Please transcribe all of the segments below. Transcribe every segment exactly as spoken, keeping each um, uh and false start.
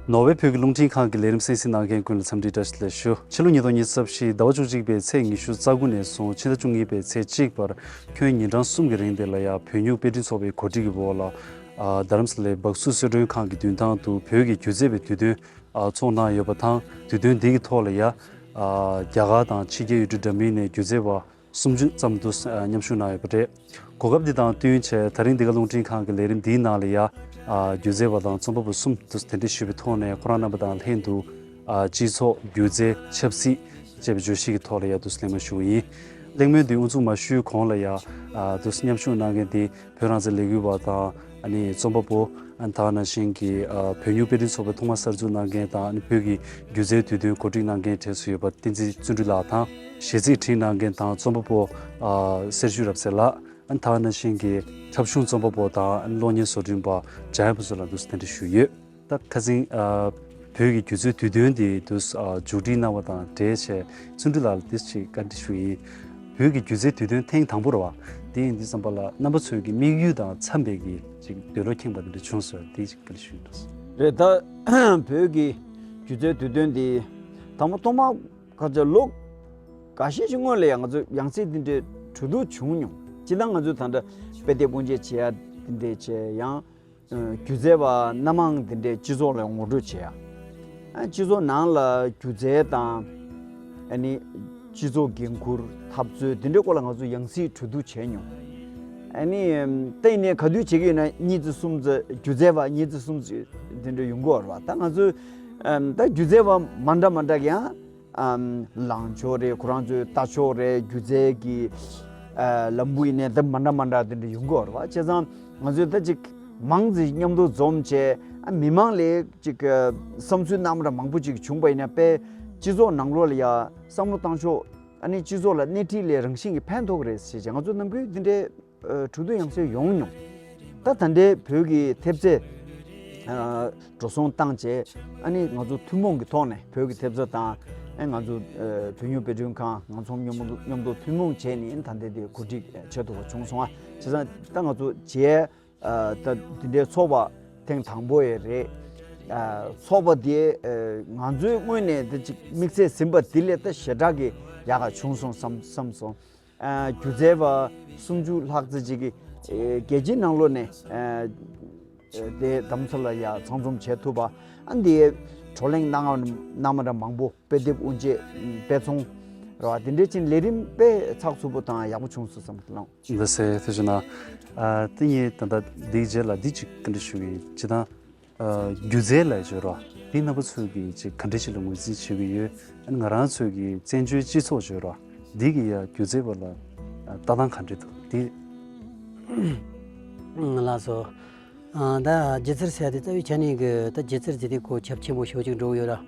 ནོར་ཝེ་བོད་ཀྱི་རླུང་འཕྲིན་ཁང་གི་ལས་རིམ་གསན་གཟིགས་གནང་མཁན་ཀུན་ལ་འཚམས་འདྲི་བཀྲ་ཤིས་བདེ་ལེགས་ཞུ། ཕྱི་ལོ་ཉིས་སྟོང་ཉི་ཤུ་རྩ་བཞི་ཟླ་བ་བཅུ་གཅིག་པའི་ཚེས་ཉི་ཤུ་རྩ་དགུ་ནས་བཟུང་ཕྱི་ཟླ་བཅུ་གཉིས་པའི་ཚེས་གཅིག་བར་ཁྱོན་ཉིན་གྲངས་གསུམ་གྱི་རིང་དེ་ལ་ཡ་བོད་ཡིག་དཔེ་སྐྲུན་ཚོགས་པའི་གོ་སྒྲིག་གི་འོག་ལ་ཨ་རྡ་རམ་ས་ལའི་སྦག་སུ་གསོལ་མགྲོན་ཁང་གི་མདུན་ཐང་དུ་བོད་ཀྱི་སྒྱུ་རྩལ་བའི་དུས་སྟོན་ཨ་འཚོགས་གནང་ཡོད་པ་དང་། དུས་སྟོན་འདི་གི་ཐོག་ལ་ཡ་ཨ་རྒྱ་གར་དང་ཕྱི་རྒྱལ་ཡུལ་གྲུ་འདྲ་མིན་ནས་སྒྱུ་རྩལ་བ་སུམ་ཅུ་ཙམ་དུ་མཉམ་ཞུགས་གནང་ཡོད་པ་རེད། གོ་སྐབས་འདི་དང་བསྟུན་བྱས་ད་རིང་འདི་ག་རླུང་འཕྲིན་ཁང་གི་ལས་རིམ་འདིའི་ནང་ལ་ཡ་སྒྱུ་རྩལ་བ་དང་རྩོམ་པ་པོ་གསུམ་དུ་གདན་འདྲེན་ཞུས་པའི་ཐོག་ནས་ཁོ་རང་རྣམ་པ་དང་ལྷན་དུ་སྤྱི་ཚོགས། སྒྱུ་རྩལ། ཆབ་སྲིད་ཅེས་པའི་བརྗོད་གཞི་གི་ཐོག་ལ་ཡ་དུ་གླེང་མོལ་ཞུ་གི་ཡིན། གླེང་མོལ་འདི་དབུ་འཛུགས་མ་ཞུས་གོང་ལ་ཡ་དུ་མཉམ་ཞུགས་གནང་མཁན་འདི་བོད་རང་བཙན་ལས་འགུལ་བ་དང་ཨ་ནི་རྩོམ་པ་པོ། ཨ་ནི་ད་ག་ནང་བཞིན་གྱི་ཨ་བོད་ཉིད་དཔེ་སྐྲུན་ཚོགས་པའི་ཐོག་མ་གསར་འཛུགས་གནང་མཁན་དང་ཨ་ནི་བོད་ཀྱི་སྒྱུ་རྩལ་དུས་སྟོན་གོ་སྒྲིག་གནང་མཁན་གྲས་སུ་ཡོད་པ་བསྟན་འཛིན་བརྩོན་འགྲུས་ལགས་དང་། གཞས་ཚིག་བྲིས་གནང་མཁན་དང་རྩོམ་པ་པོ་ཨ་སེར་ཤུལ་རབ་གསལ་ལགས། ཨ་ནི་ད་ག་ནང་བཞིན་གྱི་ཁྱབ་གཞུང་རྩོམ་པ་པོ་དང་ཨ་ནི་གློག་བརྙན་བཟོ་སྐྲུན་པ་འཇམ་དབྱངས་ཕུན་ཚོགས་ལགས་འདུག་སེ་གདན་འདྲེན་ཞུས་ཡོད། ད་ཁ་སང་ཨ་བོད་ཀྱི་སྒྱུ་རྩལ་དུས་སྟོན་དེ་དུས་ཨ་མཇུག་སྒྲིལ་གནང་བ་དང་འབྲེལ་བྱས་བརྩོན་འགྲུས་ལགས་ལ་དེ་ཞིག་བཀའ་འདྲི་ཞུ་ཡིན། བོད་ཀྱི་སྒྱུ་རྩལ་དུས་སྟོན་ཐེངས་དང་པོ་རེད་བ། དེ་ཡིན་དུས་ཙམ་པ་ལ་རྣམ་པ་ཚོའི་གི་དམིགས་ཡུལ་དང་འཚམ་པའི་གི་ཅིག་འདོད་བློ་ཁེངས་པ་དེ་འདྲ་བྱུང་སོང་། དེ་ཞིག་བཀའ་འདྲི་ཞུ་ཡིན། རེད། ད་བོད་ཀྱི་སྒྱུ་རྩལ་དུས་སྟོན་དེ་དང་པོ་ཐོག་མར་ཁ་ཆེ་ལོ་འགའ་ཤས་ཤིག་སྔོན་ལ་ཡང་ང་ཚོ་ཡང་སྲིད་འདི་འདྲའི་གྲོས་བསྡུར་བྱུང་མྱོང་། སྤྱིར་བཏང་ང་ཚོས་ད་ལྟ་དཔེ་དེབ་དབུ་འབྱེད་བྱེད་ཡ་འདི་འདྲའི་བྱས་ཡང་། སྒྱུ་རྩལ་བ་སྣ་མང་འདི་འདྲའི་སྤྱི་ཚོགས་ལ་ངོ་སྤྲོད་བྱེད་ཡ། ཨ་སྤྱི་ཚོགས་ནང་ལ་སྒྱུ་རྩལ་དང་། ཨ་ནི་སྤྱི་ཚོགས་འགན་འཁུར་འཐབ་རྩོད་འདི་འདྲའི་སྐོར་ལ་ང་ཚོ་ཡང་སྲིད་གྲོས་བསྡུར་བྱས་མྱོང་། ཨ་ནི་ད་ཡིན་ནའི་ག་དུས་བྱེད་ཀྱི་ཡོད་ན་གཉིས་ཙམ་གསུམ་ཙམ་སྒྱུ་རྩལ་བ་གཉིས་ཙམ་གསུམ་ཙམ་འདི་འདྲ་ཡོང་གི་ཡོད་རེད་བ། ད་ང་ཚོས་ཨམ་ད་སྒྱུ་རྩལ་བ་མ་འདྲ་མ་འདྲ་གི་ཡང་། ཨམ་ལངས་ཕྱོགས་རེད། ཁོ་རང་ཚོའི་ལྟ་ཕྱོགས་རེད། སྒྱུ་རྩལ་གྱི་ཨ་ལམ་བུ་ཡིན་ནའི་ད་མ་འདྲ་མ་འདྲ་དེ་འདྲ་ཡོང་གི་ཡོད་རེད་བ། བྱས་ཙང་ང་ཚོས་ད་ཅིག་མང་ཙམ་མཉམ་དུ་འཛོམས་བྱས་ཨ་མི་མང་ལ་ཅིག་ཨ་བསམ་ཚུལ་སྣ་མང་མང་པོ་ཅིག་བྱུང་པ་ཡིན་ན་དཔེ་སྤྱི་ཚོགས་ནང་ལོགས་ལ་ཡ་བསམ་བློ་བཏང་ཕྱོགས་ཨ་ནི་སྤྱི་ཚོགས་ལ་སྣེ་ཁྲིད་ལས་རང་བཞིན་གྱིས་ཕན་ཐོགས་ཀྱི་རེད་ཟེར་བྱས་ང་ཚོ་ནམ་རྒྱུན་འདི་འདྲའི་ཨ་གྲོས་བསྡུར་ཡང་སེ་ཡོང་མྱོང་། ད་ད་ལྟའི་བོད་ཀྱི་ཐེབས་རྩས་ཨ་འགྲོ་སོང་བཏང་བྱས་ཨ་ནི་ང་ཚོ་ཐུན་མོང་གི་ཐོག་ནས་བོད་ཀྱི་ཐེབས་རྩ་དང་ཨ་ང་ཚོ་ཨ་བོད་མྱོང་དཔེ་སྐྲུན་ཁང་ང་ཚོ་མཉམ་དུ་མཉམ་དུ་ཐུན་མོང་བྱས་ནས་ད་ལྟའི་དེ་གོ་སྒྲིག་བྱེད་ཐུབ་པ་བྱུང་སོང་ཨ། བྱས་ཙང་ད་ང་ཚོ་རྗེས་ཨ་ད་འདི་འདྲའི་ཚོགས་པ་ཐེངས་དང་པོ་ཡང་རེད། ཨ་ཚོགས་པ་དེ་ཨ་ང་ཚོའི་ངོས་ནས་དེ་ཅིག་དམིགས་བསལ་ཟིན་པ་དེ་ལས་ད་ཞེ་དྲག་གི་ཡག་ག་བྱུང་སོང་བསམ་བསམ་སོང་། ཨ་སྒྱུ་རྩལ་བ་སུམ་ཅུ་ལྷག་ཙམ་ཅིག་གིས་ཨེ་རྒྱལ་སྤྱིའི་ནང་ལོགས་ནས་ཨ་ཨེ་དེ་རྡ་རམ་ས་ལ་ཡ་ཚང་འཛོམས་བྱེད་ཐུབ་པ། ཨ་འདི་བགྲོ་གླེང་གནང་བ་གནང་བ་འདྲ་མང་པོ་དཔེ་དེབ་དབུ་འབྱེད་དཔེ་ཚོང་རེད་བ། དེ་འདྲའི་ཅིག་ལས་རིམ་དཔེ་ཚགས་ཚུད་པོ་དང་ཡག་པོ་བྱུང་སོང་བསམ་གྱི་ལང་། ལགས་སེ་ཐུགས་རྗེ་གནང་། ཨ་དེ་ངས་ད་ལྟ་འདིའི་རྗེས་ལ་འདི་ཅིག་བཀའ་འདྲི་ཞུ་གི་ཡིན། སྤྱིར་བཏང་། ཨ་སྒྱུ་རྩལ་ལ་བརྗོད་རོགས་འདི་རྣམ་པ་ཚོས་ཀྱིས་ཅིག་ག་འདྲ་ཞིག་ལ་ངོས་འཛིན་བྱེད་ཀྱི་ཡོད། ཨ་ནི་ང་རང་ཚོས་ཀྱིས་བཙན་བྱོལ་སྤྱི་ཚོགས་བརྗོད་རོགས་འདི་གི་ཡ་སྒྱུ་རྩལ་བ་ལ་ཨ་ལྟ་སྟངས་ག་འདྲ་འདུག་འདི། ལགས་སོ། ཨ་ད་སྒྱུ་རྩལ་ཟེར་ཡ་དེ་རྩ་བའི་ཆ་ནས་ཀྱི་ད་སྒྱུ་རྩལ་ཟེར་དེ་གོ་ཁྱབ་ཆེན་པོ་ཞེ་པོ་ཅིག་འགྲོ་གི་ཡོད་ར།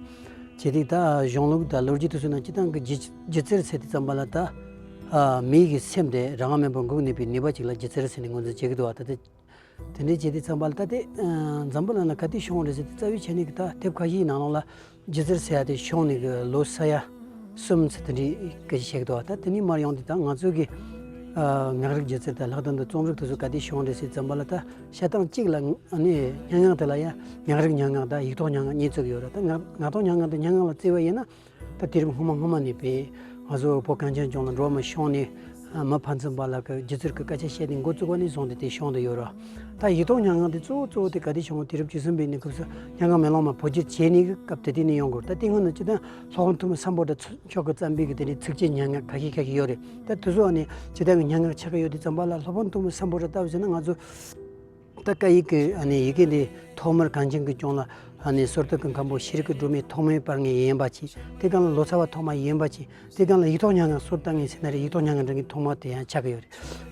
བྱས་དུས་ད་གཞུང་ལུགས་དང་ལོ་རྒྱུས་དེ་ཚོའི་ནང་སྤྱིར་བཏང་གི་སྒྱུ་སྒྱུ་རྩལ་ཟེར་དུས་ཙམ་པ་ལ་ད་ཨ་མི་གི་སེམས་དེ་རང་དབང་མེད་པར་འགུག་ནུས་པའི་ནུས་པ་ཅིག་ལ་སྒྱུ་རྩལ་ཟེར་ནས་ངོས་འཛིན་བྱེད་ཀྱི་འདུག་བ། ད་དེ། དེ་འདྲའི་བྱས་དུས་ཙམ་པ་ལ་ད་དེ་ཨ་འཛམ་བུ་གླིང་ལ་ག་དུས་བྱུང་བ་རེད་ཟེར་དུས་རྩ་བའི་ཆ་ནས་ཀྱི་ད་དེབ་ཁ་ཤས་ནང་ལོགས་ལ་སྒྱུ་རྩལ་ཟེར་ཡ་དེ་བྱུང་ནས་ཀྱི་ལོ་ས་ཡ་གསུམ་ཙམ་དེ་འདྲའི་སྐད་ཆ་བཤད་ཀྱི་འདུག་བ། ད་དེ་ནས་མར་ཡོང་དུས་ད་ང་ཚོའི་གི་ཨ་ངག་རིག་སྒྱུ་རྩལ་དང་ལྷག་དོན་དུ་རྩོམ་རིག་དེ་ཚོ་ག་དུས་བྱུང་བ་རེད་ཟེར་དུས་ཙམ་པ་ལ་ད་བཤད་སྟངས་གཅིག་ལ་ཨ་ནི་སྙན་ངག་དེ་ལ་ཡ་ངག་རིག་སྙན་ངག་དང་ཡིག་ཐོག་སྙན་ངག་གཉིས་བརྩི་གི་ཡོད་རེད། ད་ངག་ངག་ཐོག་སྙན་ངག་དང་སྙན་ངག་ལ་བརྩིས་པ་ཡིན་ན། ད་དུས་རབས་སྔོན་མ་སྔོན་མ་ནས་པས་ང་ཚོ་བོད་གངས་ཅན་ལྗོངས་ལ་འགྲོ་བ་མི་ཤོང་ནས་མི་ཕན་ཚུན་བར་ལ་གི་སྒྱུ་རྩལ་གྱི་སྐད་ཆ་བཤད་དེ་འགོ་བཙུགས་པ་ནས་བཟུང་སྟེ་དེ་བྱུང་བསྡད་ཡོད་རེད། ད་ཡིག་ཐོག་སྙན་ངག་དེ་གཙོ་བོ་གཙོ་བོ་དེ་ག་དུས་བྱུང་བ། དུས་རབས་བཅུ་གསུམ་པའི་གནས་སྐབས་སུ་སྙན་ངག་མེ་ལོང་མ་བོད་སྒྱུར་བྱས་ནས་གི་སྐབས་དེ་དུས་ནས་ཡོང་གི་རེད། ད་དེ་སྔོན་ན་སྤྱིར་བཏང་སློབ་དཔོན་ཐོན་མི་སམ་བྷོ་ཊ་མཆོག་གིས་བརྩམས་པའི་གི་དེ་འདྲའི་ཚིགས་བཅད་སྙན་ངག་ཁ་ཤས་ཁ་ཤས་ཡོད་རེད། ད་དེ་ཚོ་ཨ་ནི་སྤྱིར་བཏང་གི་སྙན་ངག་ཆགས་ཀྱི་ཡོད་དུས་ཙམ་པ་ལ་སློབ་དཔོན་ཐོན་མི་སམ་བྷོ་ཊ་ལྟ་བུ་བྱས་ན་ང་ཚོ། ད་སྐད་ཡིག་གི་ཨ་ནི་ཡི་གེ་འདི་ཐོག་མར་གངས་ཅན་གྱི་ལྗོངས་ལ་ཨ་ནི་སོར་གཏོད་ཀྱི་མཁན་པོ་ཤེས་རིག་གི་སྒྲོན་མེ་ཐོག་མའི་པར་ངོས་ཡིན་པ་ཅིག་དེ་གང་ལ་ལོ་ཙཱ་བ་ཐོག་མ་ཡིན་པ་ཅིག་དེ་གང་ལ་ཡིག་ཐོག་སྙན་ངག་སོར་བཏང་ངེས་ཟེར་ན་རེད། ཡིག་ཐོག་སྙན་ངག་འབྲི་མཁན་ཐོག་མ་དེ་ཡང་ཆགས་ཀྱི་ཡོད་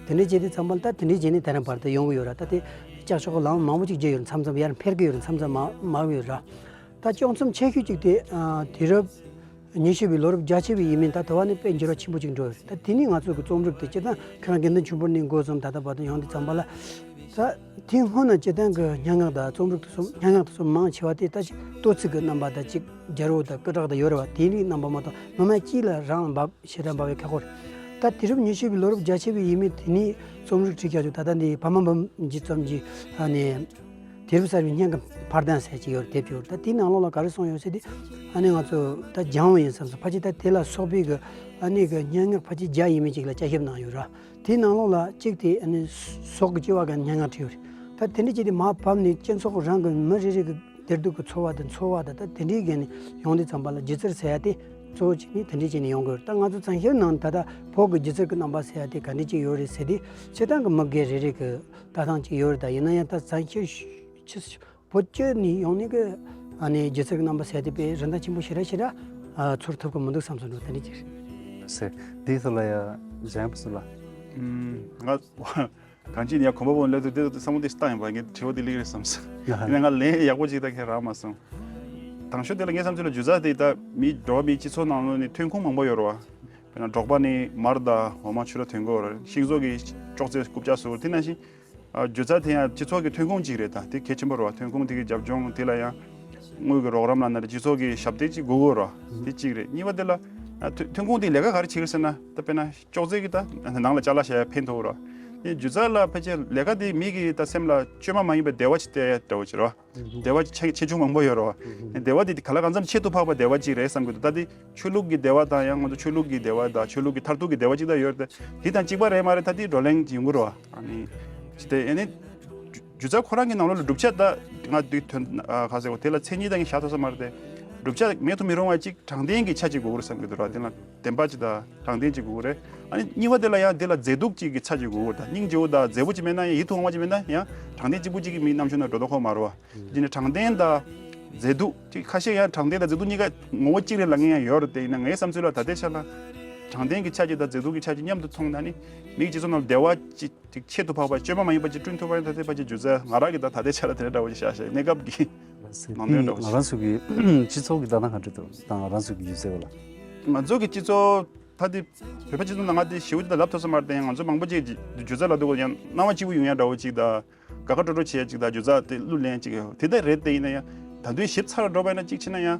རེད། དེ་འདྲའི་བྱས་དུས་ཙམ་པ་ལ་ད་དེ་འདྲའི་བྱས་ནས་ད་རིང་བར་དུ་ཡོང་གི་ཡོད་ར། ད་དེ་ལྕགས་ཤོག་གི་ལམ་མང་པོ་ཅིག་བརྒྱུད་ཡོད་རེད། མཚམས་མཚམས་ཡར་འཕེལ་གྱི་ཡོད་རེད། མཚམས་མཚམས་མ་མར་གྱི་ཡོད་ར། ད་དཔྱད་རྩོམ་ཆེ་ཤོས་ཅིག་དེ་ཨ་དུས་རབས། ཉི་ཤུ་པའི་ལོ་རབས་བརྒྱད་ཅུ་པའི་ཡས་མས་ད་དེ་བ་ནས་དཔེ་འགྱུར་བ་ཆེན་པོ་ཅིག་འགྲོ་ཡོད་རེད། ད་དེ་ནས་ང་ཚོ་གི་རྩོམ་རིག་དེ་སྤྱིར་བཏང་ཁྱེད་རང་དགེ་འདུན་ཆོས་འཕེལ་ནས་འགོ་བཟུང་ད་ལྟ་བར་དུ་ཡོང་དུས་ཙམ་པ་ལ། ད་དེ་སྔོན་ན་སྤྱིར་བཏང་གི་སྙན་ངག་དང་རྩོམ་རིག་དེ་ཚོ་སྙན་ངག་དེ་ཚོ་མང་ཆེ་བ་དེ་ད་ཅིག་བསྟོད་ཚིག་གི་རྣམ་པ་དང་ཅིག་རྒྱལ་པོ་དང་སྐུ་དྲག་དང་ཡོད་རེད་བ། དེའི་རིགས་རྣམ་པ་མ་གཏོགས་མི་མང་གཅིག་ལ་རང་ལ་འབབ་ཞེ་དྲག་འབབ་པའི་ཁག་པོ་རེད། ད་དུས་རབས་ཉི་ཤུ་པའི་ལོ་རབས་བརྒྱད་ཅུ་པའི་ཡས་མས་དེ་ནས་རྩོམ་རིག་བྲིས་ཀྱང་ཆོག་ད་ལྟ་འདི་བ་མ་འབུམ་འཇིགས་ཙམ་གྱི་ཨ་ནི། དུས་རབས་གསར་པའི་སྙན་ངག་འཕར་ལྡང་ཟེར་གྱི་ཡོད་རེད། དེབ་ཅིག་ཡོད་རེད། ད་དེའི་ནང་ལོགས་ལ་ག་རེ་གསུངས་ཡོད་ཟེར་དུས། ཨ་ནི་ང་ཚོ་ད་སྦྱང་བ་ཡིན་བསམ་སོང་། ཕལ་ཆེར་ད་དེ་ལ་སོགས་པའི་གི་ཨ་ནི་གི་སྙན་ངག་ཕལ་ཆེར་བརྒྱ་ཡས་མས་ཅིག་ལ་དཔྱད་ཞིབ་གནང་ཡོད་ར། དེའི་ནང་ལོགས་ལ་གཅིག་དེ་ཨ་ནི་སྲོག་གི་གཅོད་པ་གི་སྙན་ངག་བྲིས་ཡོད་རེད། ད་དེ་འདྲ་བྱས་ཏེ་མར་བབས་ནས་སྤྱི་ཚོགས་རང་གི་མི་རེ་རེ་གི་བདེ་སྡུག་གི་ཚོར་བ་དང་ཚོར་བ་དང་། ད་དེ་འདྲའི་སྒང་ནས་ཡོང་དུས་ཙམ་པ་ལ་སྒྱུ་རྩལ་ཟེར་ཡ་དེ་གཙོ་བོ་གཅིག་ནི་དེ་འདྲ་བྱས་ནས་ཡོང་གི་ཡོད་རེད། ད་ང་ཚོ་བཙན་བྱོལ་ནང་ད་ལྟ་བོད་ཀྱི་སྒྱུ་རྩལ་གྱི་རྣམ་པ་ཟེར་ཡ་དེ་ག་འདྲ་ཅིག་ཡོད་རེད་ཟེར་དུས། སྤྱིར་བཏང་གི་མི་སྒེར་རེ་རེ་གི་ལྟ་སྟངས་ཅིག་ཡོད་རེད། ད་ཡིན་ན་ཡང་ད་བཙན་བྱོལ་ཕྱི་བོད་སྤྱི་ནས་ཡོང་ནས་གི་ཨ་ནི་སྒྱུ་རྩལ་གྱི་རྣམ་པ་ཟེར་དེ་དཔེ་རིན་ཐང་ཆེན་པོ་ཞེ་དྲག་ཞེ་དྲག་ཨ་ཚོར་ཐུབ་ཀྱི་མི་འདུག་བསམ་སོང་འགྲོ། དེ་འདྲ་ཅིག་རེད། ཟེར། དེའི་ཐོག་ལ་ཡ་འཇམ་པོ་སུ་ལ། ང་གང་ཅི་ཡང་གོམ་པ་བོན་སླེབས་དུས་དེ་བསམ་བློ་དེ་བཏང་ཡིན་པ། ངས་དྲི་བ་དེ་ལེགས་རེད་བསམ་སོང་། ཡིན་ན་ང་ལན་ཡག་པོ་ཅིག་ད་ཁྱེད་རག་མ་སོང་། དང་ཤོས་དེ་ལ་ངའི་བསམ་ཚུལ་ལ་སྒྱུ་རྩལ་དེ་ད་མི་འགྲོ་བ་མིའི་སྤྱི་ཚོགས་ནང་ལོགས་ནས་ཐོན་ཁུངས་མང་པོ་ཡོད་རེད་བ། དཔེར་ན་འབྲོག་པ་ནས་མར་དང་འོ་མ་ཕྱུར་ར་ཐོན་གྱི་ཡོད་རེད། ཤིང་བཟོ་གི་ཅོག་ཙེ་རྐུབ་ཀྱག་བཟོ་དེ་ནང་བཞིན། ཨ། སྒྱུ་རྩལ་དེ་ཡང་སྤྱི་ཚོགས་ཀྱི་ཐོན་ཁུངས་གཅིག་རེད། ད་དེ་གལ་ཆེན་པོ་རེད་བ། ཐོན་ཁུངས་དེ་གི་རྒྱབ་ལྗོངས་དེ་ལ་ཡང་དངུལ་གྱི་རོགས་རམ་ལབ་ན་རེད། སྤྱི་ཚོགས་ཀྱི་ཞབས་འདེགས་ཅིག་དགོས་ཀྱི་ཡོད་རེད་བ། དེ་གཅིག་རེད། གཉིས་པ་དེ་ལ་ཨ་ཐོན་ཐོན་ཁུངས་དེ་ལས་ཀ་ག་རེ་བྱེད་ཀྱི་ཟེར་ན། ད་དཔེར་ན་ཅོག་ཙེ་གི་ད་ནང་ལ་ཅ་ལག་བཞག་ཡ་ཕན་ཐོགས་རེད་བ། དེ་སྒྱུ་རྩལ་ལ་ཕལ་ཆེར་ལས་ཀ་དེ་མི་གི་ད་སེམས་ལ་བཅོས་མ་མ་ཡིན་པའི་བདེ་བ་ཅིག་སྟེར་ཡ་འདྲ་བོ་ཅིག་རེད་བ། བདེ་བ་ཆེ་ཆེ་ཆུང་མང་པོ་ཡོད་རེད་བ། བདེ་བ་དེ་ག་ལ་གང་འཚམ་ཆེད་དུ་འཕགས་པ་བདེ་བ་ཅིག་རེད་བསམ་གྱི་འདུག་ད་དེ་ཆོས་ལུགས་ཀྱི་བདེ་བ་དང་། ཡང་ང་ཚོ་ཆོས་ལུགས་ཀྱི་བདེ་བ་དང་ཆོས་ལུགས་ཀྱི་མཐར་ཐུག་གི་བདེ་བ་ཅིག་ད་ཡོད་རེད། དེ་དང་གཅིག་པ་རེད་མ་རེད། ད་དེ་བགྲོ་གླེང་ཅིག་ཡོང་གི་རེད་བ། ཨ་ནི་ཅི་སྟེ་ཨ་ནི་སྒྱུ་རྩལ་ཁོ་རང་གི་ནང་ལོགས་ལ་གྲུབ་ཆ་ད་ང་དེ་དོན་ཨ་ག་ཟེར་བ་དེ་ལ་མཚན་ཉིད་ད་ངས་བཞག་ཐུབ་ས་མ་རེད་དེ། གྲུབ་ཆ་མེད་དུ་མི་རུང་བ་ཅིག་དྲང་བདེན་གྱི་ཆ་ཅིག་དགོས་ཀྱི་རེད་བསམ་གྱི་འདུག་ར། དེ་ལ་བདེན་པ་ཅིག་དང་དྲང་བདེན་ཅིག་དགོས་ཀྱི་རེད། ཨ་ནི་གཉིས་པ་དེ་ལ་ཡང་དེ་ལ་མཛེས་སྡུག་ཅིག་གི་ཆ་ཅིག་དགོས་ཀྱི་རེད། ད་སྙིང་རྗེ་བོ་དང་མཛེས་པོ་ཅིག་མེད་ན་ཡང་། ཡིད་དུ་འོང་བ་ཅིག་མེད་ན་ཡང་། དྲང་བདེན་གཅིག་པུ་ཅིག་གིས་མིའི་རྣམ་དཔྱོད་ནང་འགྲོ་མདོག་ཁ་པོ་མ་རེད་བ། དེ་ནི་དྲང་བདེན་དང་མཛེས་སྡུག་ཅིག་ཁ་ཤས་ཡང་དྲང་བདེན་དང་མཛེས་སྡུག་གཉིས་ཀ་ངོ་བོ་གཅིག་རེད་ལབ་མཁན་ཡང་ཡོད་རེད་དེ། ཡིན་ན་ངའི་བསམ་ཚུལ་ལ་ད་ལྟའི་ཆ་ལ་དྲང་བདེན་གྱི་ཆ་ཅིག་དང་མཛེས་སྡུག་གི་ཆ་ཅིག་མཉམ་དུ་མཐོང་ན་ནི་མིའི་སྤྱི་ཚོགས་ནང་ལ་བདེ་བ་ཅིག་ཅིག་ཆེད་དུ་འཕགས་པ་བཅོས་མ་མ་ཡིན་པ་ཅིག་བསྐྲུན་ཐུབ་པ་ཡིན། ད་ལྟའི་ཕལ་ཆེར་སྒྱུ་རྩལ་ང་རང་གི་ད་ད་ལྟའི་ཆ་ལ་དེ་འདྲ་འདྲ་བོ་ཞིག་ཤར་ཤར། གནས་སྐབས་ཀྱི་ནང་དོན་འདྲ་བོ་ཞིག་ང་རང་ཚོ་གི་སྤྱི་ཚོགས་ཀྱི་ལྟ་སྟངས་ག་འདྲ་འདུག་ད་ང་རང་ཚོ་གི་སྒྱུ་རྩལ་བ་ལ། ང་ཚོ་གི་སྤྱི་ཚོགས་ད་དེ་བོད་པའི་སྤྱི་ཚོགས་ནང་ང་དེ་ཞེ་པོ་ཅིག་ད་ལབ་ཐུབ་ས་མ་རེད་དེ། ང་ཚོ་མང་པོ་ཅིག་སྒྱུ་རྩལ་ལབ་དུས་ཡང་སྣང་བ་སྐྱིད་པོ་ཡོང་ཡ་འདྲ་བོ་ཅིག་དང་། དགའ་དགའ་སྤྲོ་སྤྲོ་བྱེད་ཡ་ཅིག་དང་། སྒྱུ་རྩལ་དེ་གླུ་ལེན་ཅིག་ཡོད་དེ་ད་རེད་དེ། ཡིན་ན་ཡང་ད་དུང་ཞིབ་ཚགས་ལ་འགྲོ་བ་ཡིན་ན་ཅིག་བྱས་ན་ཡང་།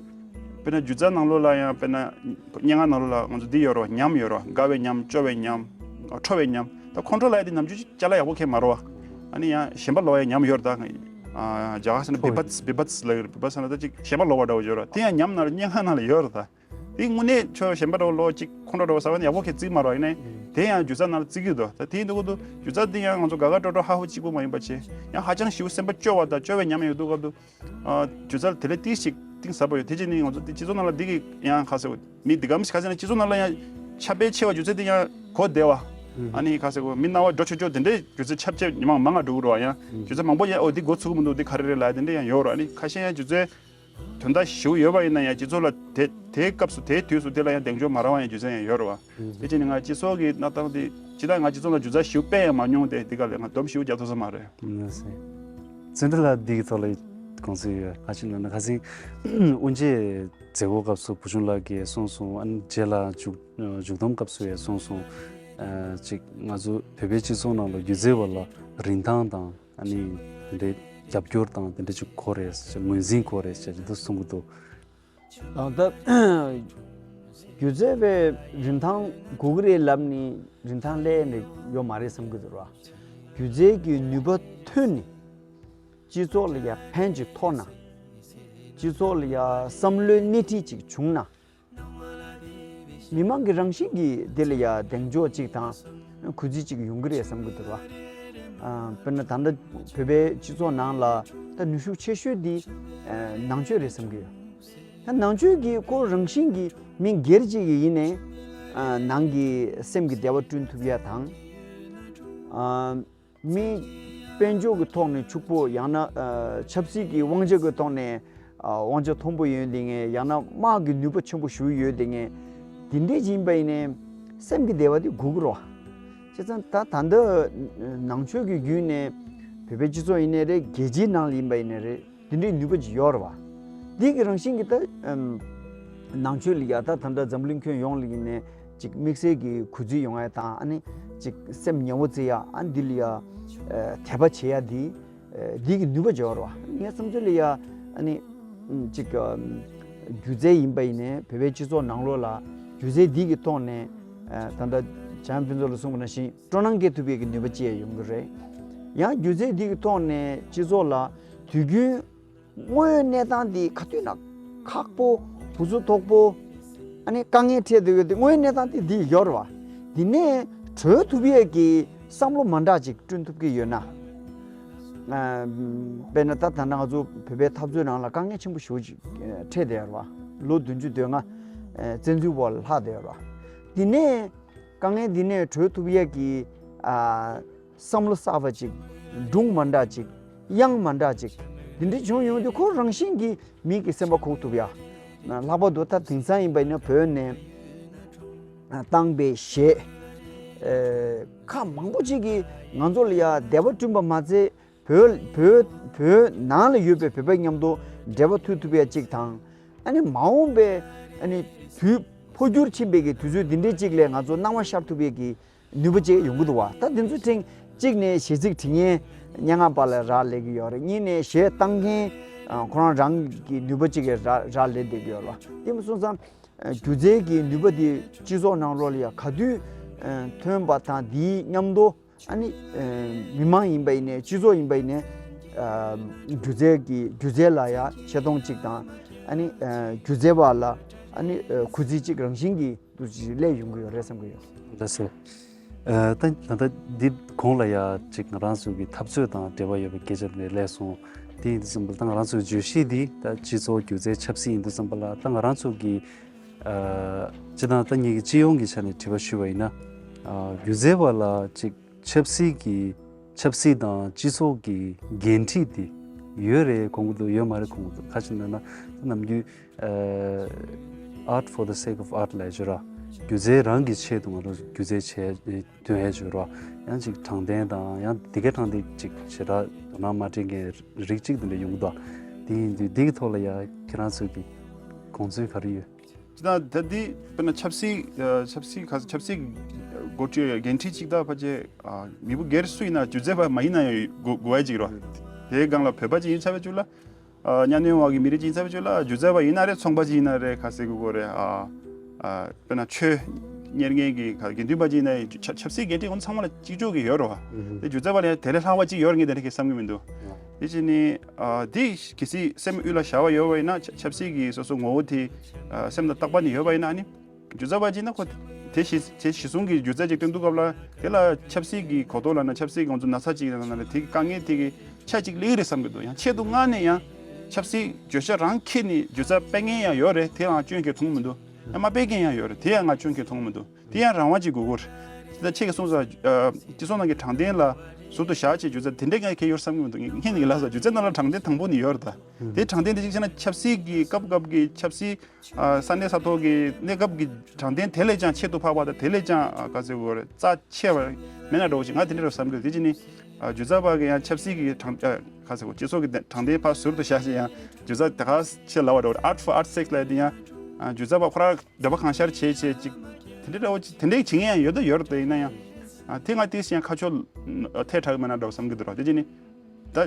དཔེར་ན་སྒྱུ་རྩལ་ནང་ལོགས་ལ་ཡང་། དཔེར་ན་སྙན་ངག་ནང་ལོགས་ལ་ང་ཚོ་འདི་ཡོད་རེད་བ། ཉམས་ཡོད་རེད་བ། དགའ་བའི་ཉམས། སྐྱོ་བའི་ཉམས། ཁྲོ་བའི་ཉམས། ད་ཁོང་ཁྲོ་ལབ་ཡ་དེ་ནམ་རྒྱུན་ཅིག་ཅ་ལག་ཡག་པོ་ཁྱེར་མ་རེད་བ། ཨ་ནི་ཡང་ཞེན་པ་ལོག་ཡ་ཉམས་ཡོད་རེད་ད། ཨ། རྒྱ་གར་ཟེར་ན་བི་བྷ་ཙི། བི་བྷ་ཙི་ལབ་ཡོད་རེད། བི་བྷ་ཙི་ཟེར་ན་ད་ཅིག་ཞེན་པ་ལོག་པ་འདྲ་བོ་ཡོད་རེད། དེ་ཡང་ཉམས་ནང་ལ་སྙན་ངག་ནང་ལ་ཡོད་རེད་ད། དེ་དངོས་གནས་ཁྱོད་ཞེན་པ་འདྲ་བོ་ལོག་ཅིག་ཁོང་ཁྲོ་འདྲ་བོ་ཟ་བ་ནི་ཡག་པོ་ཁྱེར་བརྩི་གི་མ་རེད་བ། ཡིན་ནའི་དེ་ཡང་སྒྱུ་རྩལ་ནང་ལ་བརྩི་གི་འདུག་ད་དེ་ཡིན་དུས་སྒང་དུ་སྒྱུ་རྩལ་དེ་ཡང་ང་ཚོ་དགའ་དགའ་སྤྲོ་སྤྲོ་ཧ་ཧུ་གཅིག་པུ་མ་ཡིན་པ་བྱས། ཡང་ཧ་ཅང་ཞེ་པོ་སེམས་པ་སྐྱོ་བ་དང་སྐྱོ་བའི་ཉམས་ཡོད་དུས་སྐབས་དུ། ཨ། སྒྱུ་རྩལ་དེ་ལས་ཏིག་ཞིག་གཏིང་ཟབ་པོ་ཡོད། དེ་བྱས་ནས་ང་ཚོ་དེ་སྤྱི་ཚོགས་ནང་ལ་འདི་གི་ཡང་ག་ཟེར་བ། མི་འདི་ག་མི་ག་ཟེར་ན་སྤྱི་ཚོགས་ནང་ལ་ཡང་ཁྱབ་སྤེལ་ཆེ་བ་སྒྱུ་རྩལ་དེ་ཡང་གོ་བདེ་བ། ཨ་ནི་ག་ཟེར་བ། མི་སྣང་བ་འགྲོ་ཆོག་ཆོག་དེ་འདྲའི་སྒྱུ་རྩལ་ཁྱབ་ཆེ་མང་མང་ང་འགྲོ་གི་རེད་བ། ཡང་སྒྱུ་རྩལ་མང་པོ་ཡང་ཨོ་འདི་གོ་ཚུགས་ཀྱི་མི་འདུག་འདི་ག་རེ་རེད་ལབ་དེ་འདྲ་ཡང་ཡོད་རེད་བ། ཨ་ནི་ཁ་ཤས་ཡང་སྒྱུ་རྩལ་དོན་དག་ཞེ་པོ་ཡོད་པ་ཡིན་ན་ཡང་སྤྱི་ཚོགས་ལ་དེ་དེའི་སྐབས་སུ་དེའི་དུས་སུ་དེ་ལ་ཡང་གདེང་འཇོག་མ་རག་པ་ཡང་སྒྱུ་རྩལ་ཡང་ཡོད་རེད་བ། དེ་བྱས་ནས་ང་སྤྱི་ཚོགས་ཀྱི་གནས་སྟངས་དེ་སྤྱིར་བཏང་ང་སྤྱི་ཚོགས་ལ་སྒྱུ་རྩལ་ཞེ་པོ་སྤེལ་ཡང་མ་མྱོང་སྟེ། དེ་ག་ལ་ང་སྡོམ་ཞེ་པོ་རྒྱག་ཐུབ་ས་མ་རེད། ལགས་སེ། བརྩོན་འགྲུས་ལགས་འདི་གི་ཐོག་ལ་དགོངས་ཚུལ་ཡོད། ག་ཅི་ལབ་ན་ཁ་སང་དབུ་འབྱེད་མཛད་སྒོ་སྐབས་སུ་བུ་ཆུང་ལགས་ཀྱིས་གསུངས་སོང་། ཨ་ནི་རྗེས་ལ་མཇུག་མཇུག་བསྡོམས་སྐབས་སུ་ཡང་གསུངས་སོང་། ཨ། ཅིག་ང་ཚོ་བོད་པའི་སྤྱི་ཚོགས་ནང་ལ་སྒྱུ་རྩལ་བ་ལ་རིན་ཐང་དང་། ཨ་ནི་དེ་འདྲའི་རྒྱབ་སྐྱོར་དང་དེ་འདྲ་ཅིག་དགོས་རེད་ཟེར། ངོས་འཛིན་དགོས་རེད་ཟེར་ཅིག་འདུག་གསུང་གི་འདུག་ཨ། ད་སྒྱུ་རྩལ་བས་རིན་ཐང་དགོས་ཀྱི་རེད་ལབ་ནས་རིན་ཐང་སླེབས་ནས་ཡོད་མ་རེད་བསམ་གྱི་འདུག་ར། སྒྱུ་རྩལ་གྱི་ནུས་པ་ཐོན་ནས་སྤྱི་ཚོགས་ལ་ཡ་ཕན་ཅིག་ཐོགས་ན། སྤྱི་ཚོགས་ལ་ཡ་བསམ་བློའི་སྣེ་ཁྲིད་ཅིག་བྱུང་ན། མི་མང་གི་རང་བཞིན་གྱིས་དེ་ལ་ཡ་གདེང་འཇོག་ཅིག་དང་གུས་བརྩི་ཅིག་ཡོང་གི་རེད་བསམ་གྱི་འདུག་ར། ཨ། དཔེར་ན་ད་ལྟ་བོད་པའི་སྤྱི་ཚོགས་ནང་ལ་ད་ནུས་ཤུགས་ཆེ་ཤོས་འདི་ཨ་ནང་ཆོས་རེད་བསམ་གྱི་ཡོད། ད་ནང་ཆོས་ཀྱིས་ཁོ་རང་བཞིན་གྱིས་མི་སྒེར་གཅིག་གི་ཡིན་ནའི་ཨ་ནང་གི་སེམས་ཀྱི་བདེ་བ་བསྐྲུན་ཐུབ་ཡ་དང་། ཨ། མི་དཔལ་འབྱོར་གྱི་ཐོག་ནས་ཕྱུག་པོ། ཡང་ན་ཨ་ཆབ་སྲིད་ཀྱི་དབང་ཆ་གི་ཐོག་ནས་ཨ་དབང་ཆ་མཐོན་པོ་ཡོད་དེ་ངས། ཡང་ན་དམག་གི་ནུས་པ་ཆེན་པོ་ཞིག་ཡོད་དེ་ངས། དེ་འདྲས་ཡིན་པ་ཡིན་ནའི་སེམས་ཀྱི་བདེ་བ་དེ་དགོས་ཀྱི་རེད་བ། བྱས་ཙང་ད་ད་ལྟ་ནང་ཆོས་ཀྱི་བརྒྱུད་ནས་བོད་པའི་སྤྱི་ཚོགས་ཡིན་ནའི་རེད། རྒྱལ་སྤྱིའི་ནང་ལ་ཡིན་པ་ཡིན་ནའི་རེད། དེ་འདྲའི་ནུས་པ་ཅིག་ཡོད་རེད་བ། འདི་གི་རང་བཞིན་གྱིས་ད་ཨམ་ནང་ཆོས་ལ་ཡ་ད་ད་ལྟ་འཛམ་གླིང་ཁྱོན་ཡོངས་ལ་ཡིན་ནའི་ཅིག་དམིགས་བསལ་གྱི་གུས་བརྩི་ཡོང་ཡ་དང་། ཨ་ནི་ཅིག་སེམས་ཉེ་བོ་བརྩི་ཡ། ཨ་ནི་འདི་ལ་ཡ་ཨ་དད་པ་བྱེད་ཡ་འདི་ཨ་འདི་གི་ནུས་པ་ཅིག་ཡོད་རེད་བ། ངའི་བསམ་ཚུལ་ལ་ཡ་ཨ་ནི་ཨམ་ཅིག་ཨམ་སྒྱུ་རྩལ་ཡིན་པ་ཡིན་ནའི་བོད་པའི་སྤྱི་ཚོགས་ནང་ལོགས་ལ་སྒྱུ་རྩལ་འདི་གི་ཐོག་ནས་ཨ་ད་ལྟ་བྱམས་ཕུན་ཚོགས་ལ་གསུངས་པ་ནང་བཞིན་སྤྲོ་སྣང་སྐྱེ་ཐུབ་ཡས་ཀྱི་ནུས་པ་ཅིག་ཡོང་གི་རེད། ཡང་སྒྱུ་རྩལ་འདི་གི་ཐོག་ནས་སྤྱི་ཚོགས་ལ་ དུས་རྒྱུན་དངོས་ཡོད་གནས་སྟངས་འདི་ག་དུས་ན་ཁག་པོ། འུ་ཚོ་དོག་པོ། ཨ་ནི་དཀའ་ངལ་འཕྲད་བསྡད་ཡོད་དེ་དངོས་ཡོད་གནས་སྟངས་འདི་འདི་ཡོད་རེད་བ། འདི་ནས་གྲོལ་ཐུབ་ཡས་ཀྱི་བསམ་བློ་མ་འདྲ་ཅིག་བསྐྲུན་ཐུབ་ཀྱི་ཡོད་ན། ཨ། དཔེར་ན་ད་ད་ནང་ང་ཚོ་བོད་པའི་འཐབ་རྩོད་ནང་ལ་དཀའ་ངལ་ཆེན་པོ་ཞེ་པོ་ཅིག་འཕྲད་བསྡད་ཡོད་རེད་བ། ལོ་བདུན་ཅུ་དོན་ལྔ་བཙན་འཛུལ་འོག་ལ་ལྷག་བསྡད་ཡོད་རེད་བ། འདི་ནས། དཀའ་ངལ་འདི་ནས་གྲོལ་ཐུབ་ཡས་ཀྱི། ཨ། བསམ་བློ་གསར་པ་ཅིག་སྒྲུང་མ་འདྲ་ཅིག་དབྱངས་མ་འདྲ་ཅིག་འདི་འདྲ་བྱུང་ཡོང་དུས་ཁོ་རང་བཞིན་གྱིས་མི་གི་སེམས་པ་འགུག་ཐུབ་ཡ། ལྷག་པར་དུ་ད་དེང་སང་ཡིན་པ་ཡིན་ན་བོད་ནས་བཏང་པའི་གཞས། ཨེ། ཁག་མང་པོ་ཅིག་གིས་ང་ཚོ་ལ་ཡ་བདེ་བ་བསྐྲུན་པ་མ་ཚད། བོད་བོད་བོད་ནང་ལ་ཡོད་པའི་བོད་པའི་མཉམ་དུ་འབྲེལ་བ་མཐུད་ཐུབ་ཡ་གཅིག་དང་། ཨ་ནི་མ་འོངས་པའི་ཨ་ནི་དུས་འཕོ་འགྱུར་ཕྱིན་པའི་གི་དུས་ཚོད་འདི་འདྲའི་གཅིག་ལ་ང་ཚོ་སྣང་བ་ཤར་ཐུབ་ཡ་གི་ནུས་པ་ཅིག་ཡོང་གི་འདུག་བ། ད་འདི་ཚོའི་སྟེང་གཅིག་ནས་གཞས་ཚིག་འབྲི་མཁན་སྙན་ངག་པ་ལ་རག་ལས་ཀྱི་ཡོད་རེད། གཉིས་ནས་གཞས་བཏང་མཁན་ཁོ་རང་རང་གི་ནུས་པ་ཅིག་རག་རག་ལས་བསྡད་ཀྱི་ཡོད་རེད་བ། དེ་མ་སོང་ཙང་སྒྱུ་རྩལ་གྱི་ནུས་པ་འདི་སྤྱི་ཚོགས་ནང་ལོགས་ལ་ཡ་ག་དུས་ཐོན་པ་དང་དེའི་མཉམ་དུ། ཨ་ནི། ཨ། མི་མང་ཡིན་པ་ཡིན་ནའི་སྤྱི་ཚོགས་ཡིན་པ་ཡིན་ནའི། ཨ། སྒྱུ་རྩལ་གྱི་སྒྱུ་རྩལ་ལ་ཡ་ཆེ་མཐོང་གཅིག་དང་། ཨ་ནི། ཨ། སྒྱུ་རྩལ་པ་ལ་ཨ་ནི། ཨ། གུས་བརྩི་གཅིག་རང་བཞིན་གྱིས་འདུ་ཅིག་སླེབས་ཡོང་གི་ཡོད་རེད་བསམ་གྱི་ཡོད། ལགས་སོ། ཨ། ད་ད་ལྟ་འདི་གོང་ལ་ཡ་ཅིག་ང་རང་ཚོ་གི་འཐབ་རྩོད་དང་འབྲེལ་བ་ཡོད་པའི་སྐད་ཆ་རེ་སླེབས་སོང་། དེ་ཡིན་དུས་ཙམ་པ་ལ་ད་ང་རང་ཚོའི་བརྗོད་གཞི་འདི་ད་སྤྱི་ཚོགས་སྒྱུ་རྩལ་ཆབ་སྲིད་ཡིན་དུས་ཙམ་པ་ལ་ད་ང་རང་ཚོ་གི། ཨ། སྤྱིར་བཏང་ད་ངེད་ཀྱི་སྤྱི་ཡོངས་ཀྱི་ཆ་ནས་དྲི་བ་ཞུས་པ་ཡིན་ན། ཨ། སྒྱུ་རྩལ་པ་ལ་ཅིག་ཆབ་སྲིད་ཀྱི་ཆབ་སྲིད་དང་སྤྱི་ཚོགས་ཀྱི་འགན་འཁྲི་དེ་ཡོད་རེད་དགོངས་ཀྱི་འདུག་ཡོད་མ་རེད་དགོངས་ཀྱི་འདུག་ག་ཅི་ན་ན་ད་ནམ་རྒྱུན། ཨ། Art for the sake of art ལབ་ཡ་ཅིག་ཡོད་ར། སྒྱུ་རྩལ་རང་གི་ཆེད་དུ་ང་རང་སྒྱུ་རྩལ་བྱས་ཐོན་ཡ་ཅིག་ཡོད་ར། ཡང་ཅིག་དྲང་བདེན་དང་ཡང་དེ་གའི་དྲང་བདེན་ཅིག་ཞེ་དྲག་དོ་སྣང་མ་སྤྲད་མཁན་རིགས་ཅིག་དེ་འདྲ་ཡོང་གི་འདུག་དེ་ཡིན་དུས་འདི་གི་ཐོག་ལ་ཡ་ཁྱེད་རང་ཚོ་གི་དགོངས་ཚུལ་ག་རེ་ཡོད། ཅི་ད་ད་འདི་དཔེར་ན་ཆབ་སྲིད། ཨ། ཆབ་སྲིད་ག་ཆབ་སྲིད་འགོ་ཁྲིད་འགན་འཁྲི་ཅིག་ད་ཕལ་ཆེར། ཨ། མི་བུ་སྒེར་སུ་ཡིན་ན་སྒྱུ་རྩལ་པ་མ་ཡིན་ན་ཡང་དགོས་དགོས་ཡ་ཅིག་རེད། དེའི་སྒང་ལ་བོད་པ་ཅིག་ཡིན་ཚར་བའི་ཅུ་ལ། ཨ། གཉའ་གནོན་འོག་གི་མི་རིགས་ཅིག་ཡིན་ཚར་བའི་ཅུ་ལ་སྒྱུ་རྩལ་པ་ཡིན་ན་རེད། ཚོང་པ་ཅིག་ཡིན་ན་རེད། ག་ཟེར་དགོས་དགོས་རེད། ཨ། ཨ། དཔེར་ན་ཆོས་གཉེར་མཁན་གྱི་ག་དགེ་འདུན་པ་ཅིག་ཡིན་ན་ཡང་ཆ་ཆབ་སྲིད་འགན་འཁྲི་ཁོང་ཚང་མ་ལ་གཅིག་ལྕོགས་ཀྱི་ཡོད་རེད་བ། ཨུ་ཧུ། དེ་སྒྱུ་རྩལ་པ་ལ་ཡང་དེ་ལས་ལྷག་པ་ཅིག་ཡོད་རེད་ངས་དེ་འདྲ་གི་བསམ་གྱི་མི་འདུག་ཨ། དེ་བྱས་ནས། ཨ། དེ་གལ་སྲིད་སེམས་དབུས་ལ་བཞག་པ་ཡོད་པ་ཡིན་ན་ཆ་ཆབ་སྲིད་ཀྱི་སོ་སོ་ངོ་བོ་དེ། ཨ། སེམས་ལ་བཏགས་པ་ནི་ཡོད་པ་ཡིན་ན་ཨ་ནི། སྒྱུ་རྩལ་པ་ཅིག་ན་ཁོ་དེ་གཞི་དེ་གཞི་བཟུང་གི་སྒྱུ་རྩལ་ཅིག་སྟོན་དུས་སྐབས་ལ་དེ་ལ་ཆབ་སྲིད་ཀྱི་གོ་རྟོགས་ལབ་ན་ཆབ་སྲིད་ཀྱི་ང་ཚོ་ན་ཚ་ཅིག་ལབ་ན་དེ་གི་དཀའ་ངལ་དེ་གི་ཆ་ཅིག་སླེབས་ཀྱི་རེད་བསམ་གྱི་འདུག་ཡང་ཆེད་དུ་མངགས་ནས་ཡང་ཆབ་སྲིད་བརྗོད་བྱ་རང་འཁྱེར་ནས་སྒྱུ་རྩལ་སྤེལ་མཁན་ཡང་ཡོད་རེད། དེ་ལའང་སྐྱོན་གང་ཡང་མཐོང་མི་འདུག་ཡང་མ་སྤེལ་མཁན་ཡང་ཡོད་རེད། དེ་ཡང་ང་སྐྱོན་གང་ཡང་མཐོང་མི་འདུག་དེ་ཡང་རང་དབང་ཅིག་དགོས་ཀྱི་རེད། དེ་ལྟར་ཁྱེད་ཀྱིས་གསུངས་ས། ཨ། སྤྱི་ཚོགས་ནང་གི་དྲང་བདེན་ལ་ཟུར་དུ་བཞག་བྱས་སྒྱུ་རྩལ་དེ་འདྲའི་ངས་གལ་ཡོད་བསམ་གྱི་མི་འདུག་ངས་ངས་ནི་ལབ་ས་སྒྱུ་རྩལ་ནང་ལ་དྲང་བདེན་དང་པོ་ནི་ཡོད་རེད་ད། དེ་དྲང་བདེན་དེ་གཅིག་བྱས་ན་ཆབ་སྲིད་ཀྱི་སྐབས་སྐབས་ཀྱི་ཆབ་སྲིད། ཨ། ས་གནས་ས་ཐོག་གི་གནས་སྐབས་ཀྱི་དྲང་བདེན་དེ་ལས་ཀྱང་ཆེད་དུ་འཕགས་པ་དང་དེ་ལས་ཀྱང་། ཨ། ག་ཚོད་དགོས་རེད། རྩ་ཆེ་བ་མེད་ན་འདྲ་བོ་ཞིག་ང་དེ་འདྲ་རེད་བསམ་གྱི་འདུག་དེ་བྱས་ནི། ཨ། སྒྱུ་རྩལ་པ་གི་ཡང་ཆབ་སྲིད་ཀྱི་དྲང་། ཨ། ག་ཚོད་དགོས། སྤྱི་ཚོགས་ཀྱི་དྲང་བདེན་ཕར་ཟུར་དུ་བཞག་བྱས་ཡང་སྒྱུ་རྩལ་དེ་ག་ཆེ་ལབ་པ་འདྲ་བོ་རེད། Art for art's sake ལབ་ཡ་དེ་ཡང་། ཨ། སྒྱུ་རྩལ་པ་ཁོ་རང་འདོད་པ་གང་ཤར་བྱས་བྱས་ཅིག་དེ་འདྲ་འདྲ་བོ་ཅིག་དེ་འདྲའི་བྱེད་མཁན་ཡང་ཡོད་ད་ཡོད་རེད། དེ་ཡིན་ན་ཡང་། ཨ། དེ་ང་ཏིས་ཡང་ཁ་ཕྱོགས་ཐལ་དྲགས་མེད་ན་འདྲ་བོ་བསམ་གྱི་འདུག་ར། དེ་བྱས་ནི། ད་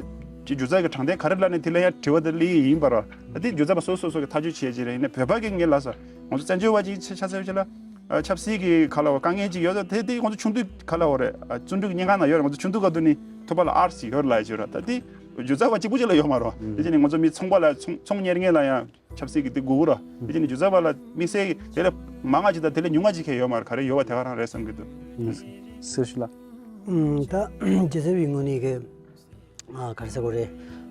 ཅིག་སྒྱུ་རྩལ་གྱི་དྲང་བདེན་ག་རེ་ལབ་ནས་དེ་ལ་ཡང་དྲི་བ་དེ་སླེབས་ཡིན་པ་ར། ད་དེ་སྒྱུ་རྩལ་པ་སོ་སོ་སོ་གི་ཐག་གཅོད་བྱེད་ཀྱི་རེད། ཡིན་ནའི་བོད་པ་གི་ངས་ལབ་ས་ང་ཚོ་བཙན་བྱོལ་བ་ཅིག་ཆ་ཆ་ཚ་བྱས་ལ། ཨ། ཆབ་སྲིད་ཀྱི་ག་ལབ་དཀའ་ངལ་ཅིག་ཡོད་ད་དེ་དེ་ང་ཚོ་ཆུང་དུས་ག་ལབ་རེད། ཨ། བརྩོན་འགྲུས་ཀྱི་སྙིང་ཁ་ན་ཡོད་རེད། ང་ཚོ་ཆུང་དུས་སྐབས་དུས་ནས་ཐོབ་པ་ལ་ཨར་སི་ཡོད་ལབ་ཡ་ཅིག་ཡོད་ར། ད་དེ་སྒྱུ་རྩལ་པ་གཅིག་པུ་ཅིག་ལ་ཡོད་མ་རེད། དེ་བྱས་ནས་ང་ཚོ་མི་ཚོང་པ་ལ་ཚོང་ཚོང་གཉེར་མཁན་ལ་ཡང་ཆབ་སྲིད་ཀྱི་དེ་དགོས་ཀྱི་ར། དེ་བྱས་ནས་སྒྱུ་རྩལ་པ་ལ་དམིགས་བསལ་དེ་ལས་མང་ང་ཅིག་དང་དེ་ལས་ཉུང་ང་ཅིག་གང་ཡོད་མ་རེད། ག་རེ་ཡོད་པ་དེ་ག་རང་རེད་བསམ་གྱི་འདུག་ཨུམ། སེར་ཤུ་ལགས། ཨུམ། ད་སྒྱུ་རྩལ་པའི་ངོས་ནས་གི། ཨ། ག་རེ་ཟེར་དགོས་རེད།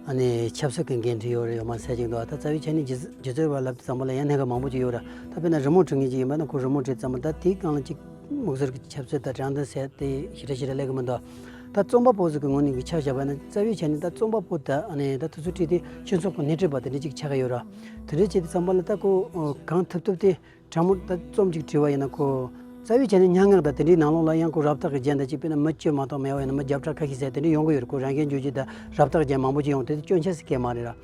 ཨ་ནི་ཆབ་སྲིད་ཀྱི་འགན་འཁྲི་ཡོད་རེད་ཡོད་མ་རེད་ཟེར་གྱི་འདུག་ད་རྩ་བའི་ཆ་ནས་སྒྱུ་སྒྱུ་རྩལ་པ་ལབ་དུས་ཙམ་པ་ལ་ཡང་སྣེ་ཁ་མང་པོ་ཅིག་ཡོད་ར། ད་དཔེར་ན་རི་མོ་འབྲི་མཁན་ཅིག་ཡིན་པ་ན་ཁོ་རི་མོ་འབྲི་དུས་ཙམ་པ་ད་དེའི་སྒང་ལ་ཅིག་དམིགས་བསལ་གྱི་ཆབ་སྲིད་དང་དྲང་བདེན་ཟེར་དེ་ཞེ་དྲག་ཞེ་དྲག་སླེབས་ཀྱི་མི་འདུག་ད་རྩོམ་པ་པོ་ཟེར་གྱི་ངོས་ནས་གི་ཆ་བཞག་པ་ན་རྩ་བའི་ཆ་ནས་ད་རྩོམ་པ་པོ་ད་ཨ་ནི་ད་དུས་ཚོད་ཁྲིད་དེ་སྤྱི་ཚོགས་ཀྱི་སྣེ་ཁྲིད་པ་དེ་འདྲ་ཅིག་ཆགས་ཀྱི་ཡོད་ར། དེ་འདྲ་བྱེད་དུས་ཙམ་པ་ལ་ད་ཁོ་གང་ཐུབ་ཐུབ་དེ། དྲང་མོ་ད་རྩོམ་ཅིག་བྲིས་པ་ཡིན་ན་ཁོ། རྩ་བའི་ཆ་ནས་སྙན་ངག་དང་དེ་འདྲའི་ནང་ལོགས་ལ་ཡང་ཁོ་རབ་བཏགས་ཀྱི་རྒྱན་དང་གཅིག་དཔེར་ན་མི་བཅུ་མ་གཏོགས་མེད་པ་ཡིན་ན་མི་བརྒྱ་ཕྲག་ཁ་ཤས་ཟེར་དེ་འདྲ་ཡོང་གི་ཡོད་རེད། ཁོ་རང་གཞན་བརྗོད་རྒྱུ་དང་རབ་བཏགས་རྒྱན་མང་པོ་ཅིག་ཡོང་དེ་དེ་སྐྱོན་ཆ་ཟེར་གྱི་མ་རེད་ར།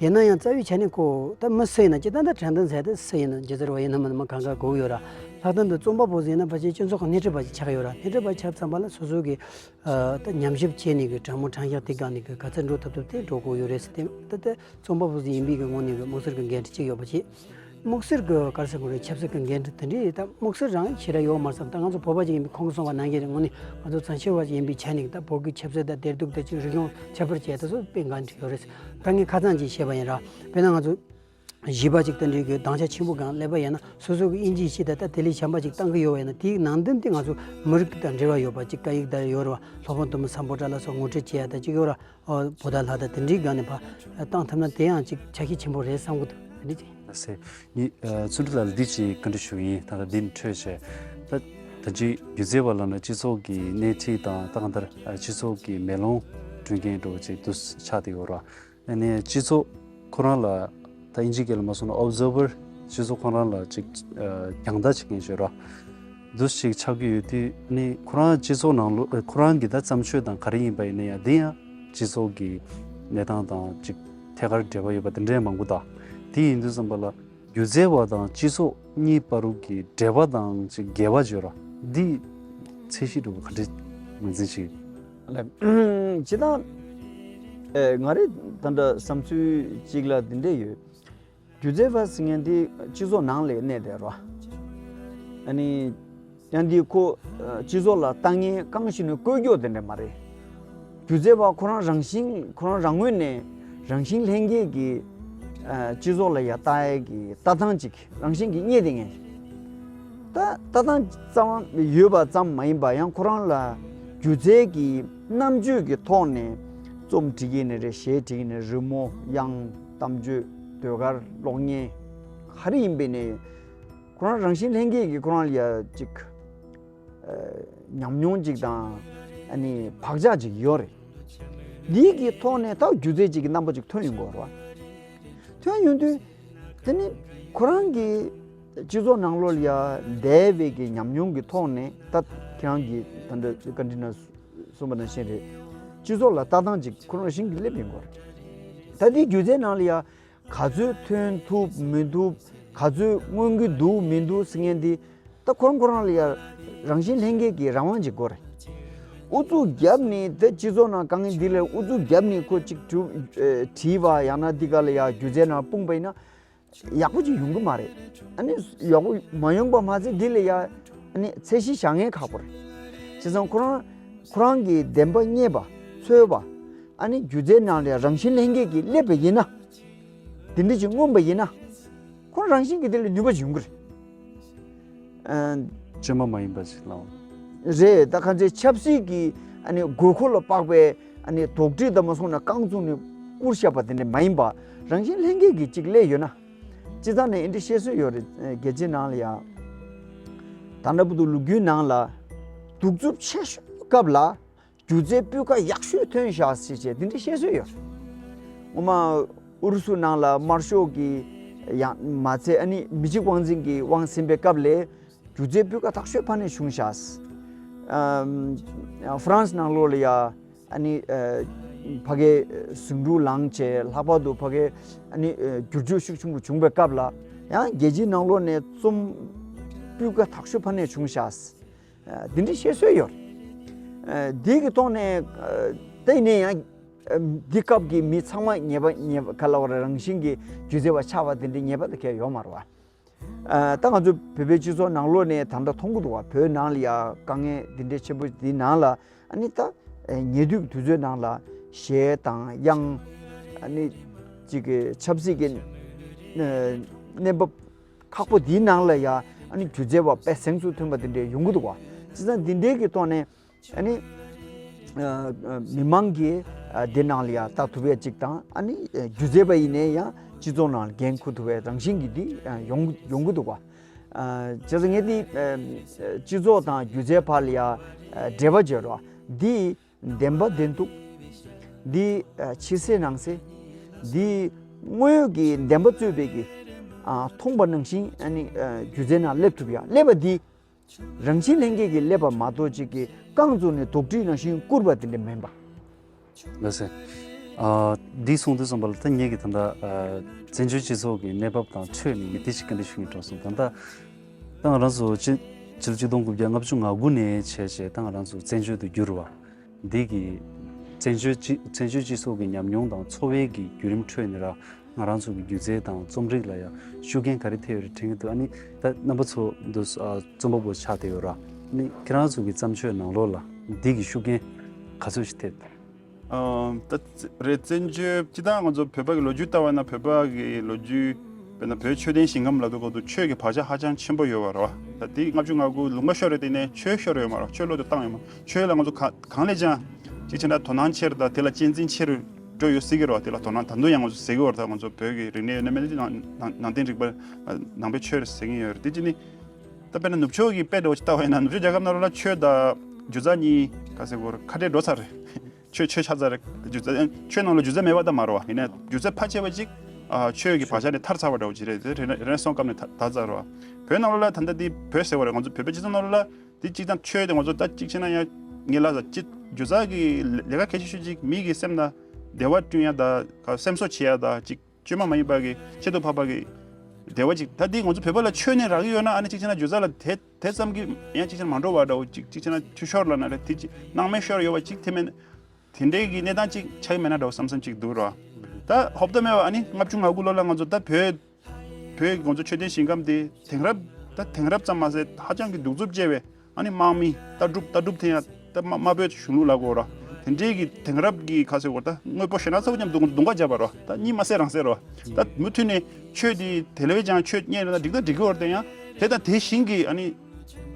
ཡིན་ན་ཡང་རྩ་བའི་ཆ་ནས་ཁོ་ད་མི་སུ་ཡིན་ན་སྤྱིར་བཏང་ད་དྲན་དང་ཟེར་དེ་སུ་ཡིན་ན་སྒྱུ་རྩལ་བ་ཡིན་ན་མིན་ན་མི་གང་ག་དགོས་ཀྱི་ཡོད་ར། ལྷག་དོན་དུ་རྩོམ་པ་པོ་ཟེར་ཡིན་ན་ཕལ་ཆེར་སྤྱི་ཚོགས་ཀྱི་སྣེ་ཁྲིད་པ་ཅིག་ཆགས་ཀྱི་ཡོད་ར། སྣེ་ཁྲིད་པ་ཆགས་ཙམ་པ་ལ་སོ་སོ་གི་ཨ་ད་ཉམས་ཞིབ་བྱས་ནས་གི་དྲང་མོ་དྲང་བཞག་དེ་སྒང་ནས་གི་ག་ཚོད་འགྲོ་ཐུབ་ཐུབ་དེ་འགྲོ་དགོས་ཡོད་རེད་ཟེར་དེ་ད་ད། རྩོམ་པ་པོ་ཟིག་ཡིན་པའི་གི་ངོས་ནས་གི་དམིགས་བསལ་གི་འགན་འཁྲི་གཅིག་ཡོད་པ་བྱས། དམིགས་བསལ་གྱི་ག་རེ་ཟེར་དགོས་རེད། ཆབ་སྲིད་ཀྱི་འགན་འཁྲི་དེ་འདྲའི་ད་དམིགས་བསལ་རང་ཞེ་དྲག་ཡོད་མ་རེད་བསམ། ད་ང་ཚོ་བོད་པ་ཅིག་ཡིན་པའི་ཁོང་གིས་གསུངས་པ་ནང་བཞིན་རེད། དངོས་གནས་ང་ཚོ་བཙན་བྱོལ་བ་ཅིག་ཡིན་པའི་ཆ་ནས་ད་བོད་ཀྱི་ཆབ་སྲིད་དང་དེར་སྡུག་དང་ཅིག་རིག་གཞུང་ཁྱད་པར་ཅན་དེ་ཚོ་དཔེ་འགན་འཁྲི་ཡོད་རེད། ད་ངས་ཁ་སང་ཅིག་བཤད་པ་ཡིན་ར། དཔེར་ན་ང་ཚོ་གཞས་པ་ཅིག་དེ་འདྲའི་གི་སྡིངས་ཆ་ཆེན་པོ་སྒང་སླེབས་པ་ཡིན་ན། སོ་སོ་གི་དབྱིན་ཇིའི་གཞས་དང་ད་དེ་ལས་གཞན་པ་ཅིག་བཏང་གི་ཡོད་པ་ཡིན་ན། དེའི་ནང་དོན་དེ་ང་ཚོ་མི་རིགས་དང་འབྲེལ་བ་ཡོད་པ་ཅིག་སྐད་ཡིག་དང་ཡོད་རེད་བ། སློབ་དཔོན་དུ་མ་སམ་བྷོ་ཊ་ལ་སོགས་ངོ་སྤྲོད་བྱེད་ཡ་ད་ཅིག་ཡོད་ར། ཨོ་བོ་ད་ལྷ་ད་དེ་འདྲའི་སྒང་ནས་ཕར་བཏང་ཐུབ་ན་དེ་ཡང་ཅིག་ཆ་ཤས་ཆེན་པོ་རེད་བསམ་གི་འདུག་དེ་འདྲ་ཅིག་ལགས་སེ། ངས་ཨ་བརྩོན་འགྲུས་ལགས་ལ་འདི་ཅིག་བཀའ་འདྲི་ཞུ་གི་ཡིན། ད་ལྟ་འདི་ནས་འཕྲོས་བྱས། ད་ད་ཅིག་སྒྱུ་རྩལ་བ་ལབ་ན་སྤྱི་ཚོགས་ཀྱི་སྣེ་ཁྲིད་དང་ད་གང་ལྟར་ཨ་སྤྱི་ཚོགས་ཀྱི་མེ་ལོང་སྒྲོན་མཁན་འདྲ་བོ་ཅིག་ཏུ་ཆགས་བསྡད་ཡོད་རེད་བ། ཨ་ནི་སྤྱི་ཚོགས་ཁོ་རང་ལ་ད་དབྱིན་ཇིའི་སྐད་ལ་མ་སོང་ན་ཨོབ་ཛར་བར། སྤྱི་ཚོགས་ཁོ་རང་ལ་ཅིག་ཨ་རྒྱང་ལྟ་བྱེད་མཁན་ཞིག་རེད་བ། འདུ་ཞིག་ཆགས་ཀྱི་ཡོད་དུས་ནི་ཁོ་རང་སྤྱི་ཚོགས་ནང་ལོགས་ཁོ་རང་གི་ད་བརྩམས་ཆོས་དང་ག་རེ་ཡིན་པ་ཡིན་ན་ཡང་དེ་ཡང་སྤྱི་ཚོགས་ཀྱི་གནས་སྟངས་དང་ཅིག་ཐད་ཀར་འབྲེལ་བ་ཡོད་པ་དེ་འདྲའི་མང་པོ་འདུག་དེ་ཡིན་དུས་ཙམ་པ་ལ་སྒྱུ་རྩལ་བ་དང་སྤྱི་ཚོགས་གཉིས་བར་དུ་གི་འབྲེལ་བ་དང་ཅིག་འགལ་བ་བརྗོད་ར། འདི་ཚད་གཞི་འདྲ་བོ་ག་འདྲས་ངོས་འཛིན་བྱེད། ལགས། སྤྱིར་བཏང་ཨེ་ང་རའི་ད་ལྟ་བསམ་ཚུལ་གཅིག་ལ་འདི་འདྲས་ཡོད། སྒྱུ་རྩལ་བ་ཟེར་མཁན་དེ་སྤྱི་ཚོགས་ནང་ལ་གནས་བསྡད་རོ། ཨ་ནི་ཡང་དེ་ཁོ་ཨ་སྤྱི་ཚོགས་ལ་ལྟ་ངན་གང་ཞིག་ནས་བཀོད་རྒྱུ་དེ་འདྲ་མ་རེད། སྒྱུ་རྩལ་བ་ཁོ་རང་རང་བཞིན་ཁོ་རང་རང་ངོས་ནས་རང་བཞིན་ལྷན་སྐྱེས་ཀྱི་ཨ་སྤྱི་ཚོགས་ལ་ཡ་ལྟ་ཡས་ཀྱི་ལྟ་སྟངས་ཅིག་རང་བཞིན་གྱིས་རྙེད་བསྡད་མཁན། ད་ལྟ་སྟངས་ཙམ་ཡོད་པ་ཙམ་མ་ཡིན་པ་ཡང་ཁོ་རང་ལ་སྒྱུ་རྩལ་གྱི་རྣམ་དཔྱོད་ཀྱི་ཐོག་ནས་རྩོམ་འབྲི་གི་ནི་རེད། གཞས་འབྲི་གི་ནི་རི་མོ་དབྱངས་གཏམ་བརྗོད་ཟློས་གར་གློག་བརྙན་ག་རེ་ཡིན་པའི་ནས་ཁོ་རང་རང་བཞིན་ལྷན་སྐྱེས་ཀྱི་ཁོ་རང་ལ་ཡ་ཅིག་ཨ་ཉམས་མྱོང་ཅིག་དང་ཨ་ནི་བག་ཆགས་ཅིག་ཡོད་རེད། འདི་གི་ཐོག་ནས་ད་སྒྱུ་རྩལ་ཅིག་གི་རྣམ་པ་ཅིག་ཐོན་ཡོང་གི་ཡོད་རེད་བ། ཐོན་ཡོང་དུས་དེ་ནི་ཁོ་རང་གི་སྤྱི་ཚོགས་ནང་ལོགས་ལ་ཡ་འདས་པའི་གི་ཉམས་མྱོང་གི་ཐོག་ནས་ད་ཁྱེད་རང་གིས་ད་འདྲ་བཀའ་འདྲི་ན་གསུངས་པ་ནང་བཞིན་རེད། སྤྱི་ཚོགས་ལ་ལྟ་སྟངས་ཅིག་ཁོ་རང་བཞིན་གྱིས་སླེབས་ཡོང་གི་ཡོད་རེད། ད་འདི་སྒྱུ་རྩལ་ནང་ལ་ཡ་ག་ཚོད་ཐོན་ཐུབ་མི་ཐུབ། ག་ཚོད་མངོན་གྱི་འདུག་མི་འདུག་ཟེར་མཁན་འདི་ད་ཁོ་རང་ཁོ་རང་ལ་ཡ་རང་བཞིན་ལྷན་སྐྱེས་ཀྱི་རང་དབང་ཅིག་དགོས་རེད། ཨུ་ཚུགས་བརྒྱབ་ནས་ད་སྤྱི་ཚོགས་ནང་དཀའ་ངལ་འདི་ལ་ཨུ་ཚུགས་བརྒྱབ་ནས་ཁོ་ཅིག་གྲུབ་ཨེ་བྲིས་པ་ཡང་ན་འདི་ག་ལ་ཡ་སྒྱུ་རྩལ་ནང་སྤུངས་པ་ཡིན་ན་ཡག་པོ་ཅིག་ཡོང་གི་མ་རེད། ཨ་ནི་ཡག་པོ་མ་ཡོང་པ་མ་ཚད་འདི་ལ་ཡ་ཨ་ནི་ཚད་གཞི་བཞག་མཁན་ཁག་པོ་རེད། བྱས་ཙང་ཁོ་རང་ཁོ་རང་གི་བདེན་པ་རྙེད་པ་འཚོལ་བ་ཨ་ནི་སྒྱུ་རྩལ་ནང་ལ་ཡ་རང་བཞིན་ལྷན་སྐྱེས་ཀྱིས་སླེབས་པ་ཡིན་ན། དེ་འདྲ་ཅིག་མངོན་པ་ཡིན་ན། ཁོ་རང་བཞིན་གྱིས་དེ་ལ་ནུས་པ་ཅིག་ཡོང་གི་རེད། ཨ། བཅོས་མ་མ་ཡིན་པ་ཅིག་ལའང་། རེད། ད་ག་ཚོད་ཆབ་སྲིད་ཀྱི་ཨ་ནི་དགོས་མཁོ་ལ་དཔག་པའི་ཨ་ནི་དོགས་འདྲི་དང་མ་སོང་ན་རྐང་བཙུགས་ནས་བསྐུར་བཞག་པ་དེ་འདྲ་མ་ཡིན་པ། རང་བཞིན་ལྷན་སྐྱེས་ཀྱིས་ཅིག་སླེབས་ཡོད་ན། སྤྱིར་བཏང་ནས་འདི་འདྲ་བཤད་སྲོལ་ཡོད་རེད། རྒྱལ་སྤྱིའི་ནང་ལ་ཡང་། ད་ལྟ་བར་དུ་ལོ་རྒྱུས་ནང་ལ་གདུག་རྩུབ་ཆེ་ཤོས་སྐབས་ལ། སྒྱུ་རྩལ་སྤུས་ཀ་ཡག་ཤོས་ཐོན་ཤག་ཟེར་བྱས་འདི་འདྲ་བཤད་སྲོལ་ཡོད་རེད། ངོ་མ་ཨུ་རུ་སུ་ནང་ལ་དམར་ཤོག་གི་ཡང་མ་ཚད་ཨ་ནི་མི་གཅིག་དབང་འཛིན་གྱི་དབང་ཟིན་པའི་སྐབས་ལ་སྒྱུ་རྩལ་སྤུས་ཀ་དག་ཤོས་ཕར་ནས་བྱུང་ཤག་ཨམ། ཧྥ་རན་སི་ནང་ལོགས་ལ་ཡ་ཨ་ནི་ཨ་ཕ་གའི་ཟིང་འཁྲུག་ལངས་བྱས་ལྷག་པར་དུ་ཕ་གའི་ཨ་ནི་ཨ་འགྱུར་བཅོས་ཤུགས་ཆེན་པོ་བྱུང་པའི་སྐབས་ལ་ཡང་རྒྱལ་སྤྱིའི་ནང་ལོགས་ནས་རྩོམ་སྤུས་ཀ་དག་ཤོས་ཕར་ནས་བྱུང་ཤག་ཨ་འདི་འདྲའི་བཤད་སྲོལ་ཡོད། ཨ་འདི་གི་ཐོག་ནས་ཨ་ད་ཡིན་ན་ཡང་ཨ་འདི་སྐབས་ཀྱི་མི་ཚང་མ་ཉེས་པ་ཉེས་པ་ག་ལ་བ་རང་བཞིན་གྱི་སྒྱུ་རྩལ་བ་ཆགས་པ་དེ་འདྲའི་ཉེས་པ་དེ་གས་ཡོད་མ་རེད་བ། ཨ་ད་ང་ཚོ་བོད་པའི་སྤྱི་ཚོགས་ནང་ལོགས་ནས་ད་ལྟ་མཐོང་གི་འདུག་བ། བོད་ནང་ལ་ཡ་དཀའ་ངལ་འདི་འདྲའི་ཆེན་པོ་འདི་ནང་ལ་ཨ་ནི་ད་ཨ་ཉེ་དུས་ཀྱི་དུས་ཚོད་ནང་ལ་གཞས་དང་དབྱངས་ཨ་ནི་ཅིག་གི་ཆབ་སྲིད་ཀྱི་ཨ་གནས་བབ་ཁག་པོ་འདིའི་ནང་ལ་ཡ་ཨ་ནི་སྒྱུ་རྩལ་བ་དཔེ་གཟེངས་སུ་ཐོན་པ་འདི་འདྲའི་ཡོང་གི་འདུག་བ། བྱས་ཙང་འདི་འདྲའི་གི་ཐོག་ནས་ཨ་ནི་ཨ་ཨ་མི་མང་གིས་ཨ་འདི་ནང་ལ་ཡ་ལྟ་ཐུབ་ཡ་གཅིག་དང་ཨ་ནི་ཨ་སྒྱུ་རྩལ་བ་ཡིན་ནའི་ཡང་སྤྱི་ཚོགས་ནང་ལ་འགན་འཁུར་ཐུབ་པའི་རང་བཞིན་གྱི་འདི་ཨ་ཡོང་ཡོང་གི་འདུག་བ། ཨ་བྱས་ཙང་ངས་འདི་ཨ་སྤྱི་ཚོགས་དང་སྒྱུ་རྩལ་བར་ལ་ཡ་ཨ་འབྲེལ་བ་བྱེད་རོགས། འདི་བདེན་པ་བདེན་ཐུག་འདི་ཨ་ཕྱི་གསལ་ནང་གསལ། འདི་དངོས་ཡོད་ཀྱི་བདེན་པ་རྩོད་པའི་གི་ཨ་མཐོང་པ་ནང་བཞིན་ཨ་ནི་ཨ་སྒྱུ་རྩལ་ནང་སླེབས་ཐུབ་ཡ་སླེབས་པ་འདི་རང་བཞིན་ལྷན་སྐྱེས་ཀྱིས་སླེབས་པ་མ་གཏོགས་ཅིག་གིས་རྐང་བཙུགས་ནས་དོགས་འདྲི་ནང་བཞིན་བསྐུར་བ་དེ་འདྲ་མིན་པ། ལགས་སེ། ཨ་འདི་གསུངས་དུས་ཙམ་པ་ལ་ད་ངེད་ཀྱི་ད་ལྟ་ཨ་བཙན་བྱོལ་སྤྱི་ཚོགས་ཀྱི་གནས་བབ་དང་འཕྲོས་ནས་ངས་འདི་ཞིག་བཀའ་འདྲི་ཞུ་སྙིང་བྲོ་སོང་། ད་ལྟ་ད་ང་རང་ཚོ་ཕྱི་ཕྱི་ལོ་ཆིག་སྟོང་དགུ་བརྒྱ་ལྔ་བཅུ་ང་དགུ་ནས་བྱས་བྱས་ད་ང་རང་ཚོ་བཙན་བྱོལ་དུ་གྱུར་བ། འདི་གི་བཙན་བྱོལ་སྤྱི་བཙན་བྱོལ་སྤྱི་ཚོགས་ཀྱི་ཉམས་མྱོང་དང་འཚོ་བའི་གི་བརྒྱུད་རིམ་ཁྲོད་ནས་ར་ ང་རང་ཚོ་གི་སྒྱུ་རྩལ་དང་རྩོམ་རིག་ལ་ཡང་ཤུགས་རྐྱེན་ག་རེ་ཐེབས་ཡོད་རེད་དྲན་གྱི་འདུག་ཨ་ནི་ད་རྣམ་པ་ཚོ་འདུག་ཨ་རྩོམ་པ་པོ་ཆགས་བསྡད་ཡོད་ར། ཨ་ནི་ཁྱེད་རང་ཚོ་གི་བརྩམས་ཆོས་ནང་ལོགས་ལ་འདི་གི་ཤུགས་རྐྱེན་ག་ཚོད་ཞིག་ཐེབས། ཨ་ད་རེད། བཙན་བྱོལ་སྤྱི་བཏང་ང་ཚོ་བོད་པ་གི་ལོ་རྒྱུས་ལྟ་བ་ན་བོད་པ་གི་ལོ་རྒྱུས་དཔེར་ན་བོད་ཆོས་ལྡན་ཞིང་ཁམས་ལབ་དུས་སྐབས་སུ་ཆོས་ཀྱི་བག་ཆགས་ཧ་ཅང་ཆེན་པོ་ཡོད་པ་རེད་བ། ད་དེ་ལྔ་བཅུ་ང་དགུ་ལུང་པ་ཤོར་རེད། དེ་ནས་ཆོས་ཤོར་ཡོད་མ་རེད། ཆོས་བློ་དེ་བཏང་ཡོད་མ་རེད། ཆོས་ལ་ང་ཚོ་ག་གང་ལས་ཀྱང་གཅིག་བྱས་ན་དོ་སྣང་ཆེ་རུ་དང་དེ་ལ་གཅེས་འཛིན་ཆེ་རུ་འགྲོ་ཡོད་སྲིད་ཀྱི་རེད་བ། དེ་ལ་དོ་སྣང་ད་དུང་ཡང་ང་ཚོ་ཟེར་གྱི་ཡོད་རེད། ད་ང་ཚོ་བོད་ཀྱི་རིག་གནས་ཡོད་ན་མེད་ན་ནང་ནང་བསྟན་རིག་པ་ནང་པའི་ཆོས་རེད་ཟེར་གྱི་ཡོད་རེད། དེ་གཅིག་ནི་ད་དཔེར་ན་ནུབ་ཕྱོགས་ཀྱི་དཔེ་འདྲ་བོ་ཅིག་ལྟ་བ་ཡིན་ན་ནུབ་ཕྱོགས་རྒྱལ་ཁབ་ནང་ལོགས་ལ་ཆོས་དང་སྒྱུ་རྩལ་གཉིས་ག་ཟེར་དགོས་རེད། ཁ་བྲལ་འགྲོ་ཚར་རེད། ཆོས་ཆོས་ཆགས་ཚར་རེད། སྒྱུ་རྩལ་ཆོས་ནང་ལ་སྒྱུ་རྩལ་མེད་པ་ད་མ་རེད་བ། ཡིན་ནའི་སྒྱུ་རྩལ་ཕལ་ཆེ་བ་ཅིག་ཨ་ཆོས་ཀྱི་བག་ཆགས་ནས་ཐར་ཚར་བ་འདྲ་བོ་ཅིག་རེད། དེ་རེ་ནས་རེ་ནས་སོང་སྐབས་ནས་ད་ད་ཚར་བ། བོད་ནང་ལོགས་ལ་ད་ལྟ་དེ་བོད་ཟེར་བ་རེད། ང་ཚོ་བོད་པའི་སྤྱི་ཚོགས་ནང་ལོགས་ལ་དེ་གཅིག་དང་ཆོས་དེ་ང་ཚོ་ད་གཅིག་བྱས་ན་ཡང་ངེད་ལ་ད་སྤྱི་སྒྱུ་རྩལ་གྱི་ལས་ཀ་གལ་ཆེ་ཤོས་ཅིག་མི་གི་སེམས་ན་བདེ་བ་བསྐྲུན་ཡ་ད་ག་སེམས་གསོ་བྱེད་ཡ་ད་ཅིག་བཅོས་མ་མ་ཡིན་པ་གི་ཁྱད་དུ་འཕགས་པ་གི་བདེ་བ་ཅིག་ད་འདི་ང་ཚོ་བོད་པ་ལ་ཆོས་ནས་རག་གི་ཡོད་ན་ཨ་ནི་གཅིག་བྱས་ན་སྒྱུ་རྩལ་ལ་དེ་དེ་ཙམ་གྱི་ཡང་གཅིག་བྱས་ན་མ་འགྲོ་བ་འདྲ་བོ་ཅིག་གཅིག་བྱས་ན་འཐུས་ཤོར་ལབ་ན་རེད། དེ་ཅིག་སྣང་མེད་ཤོར་ཡོད་པ་ཅིག་དེ་མིན་དེ་འདྲའི་གི་གནས་སྟངས་ཅིག་ཆགས་ཀྱི་མེད་ན་འདྲ་བོ་བསམ་བསམ་ཅིག་འདུག་ར། ད་ཧོབ་ཏེ་མེད་པ་ཨ་ནི་ལྔ་བཅུ་ང་དགུ་ལོ་ལ་ང་ཚོ་ད་བོད་བོད་ང་ཚོ་ཆོས་ལྡན་ཞིང་ཁམས་དེ་དེང་རབས་ད་དེང་རབས་ཙམ་མ་ཟད་ཧ་ཅང་གི་གདུག་རྩུབ་ཆེ་བའི་ཨ་ནི་དམག་མི་ལྟ་གྲུབ་ལྟ་གྲུབ་དེ་ཡང་ད་དམའ་དམའ་བོའི་གཞུང་ལུགས་ལ་གོ་ར། དེ་འདྲའི་གི་དེང་རབས་ཀྱི་ཁ་ཟེར་བ་ད་དངོས་པོ་ཞེ་ན་ཚ་བོ་མཉམ་དུ་རྡུང་རྡུང་ག་བརྒྱབ་པ་ར། ད་གཉིས་མ་སྲེ་རང་སྲེ་ར། ད་མུ་མཐུད་ནས་ཆོས་དེ་དེ་ལས་ཀྱང་ཆོས་རྙེད་ན་འགྲིག་ད་འགྲིག་གི་བར་དུ་ཡང་དེ་དང་དེ་བཞིན་གྱི་ཨ་ནི་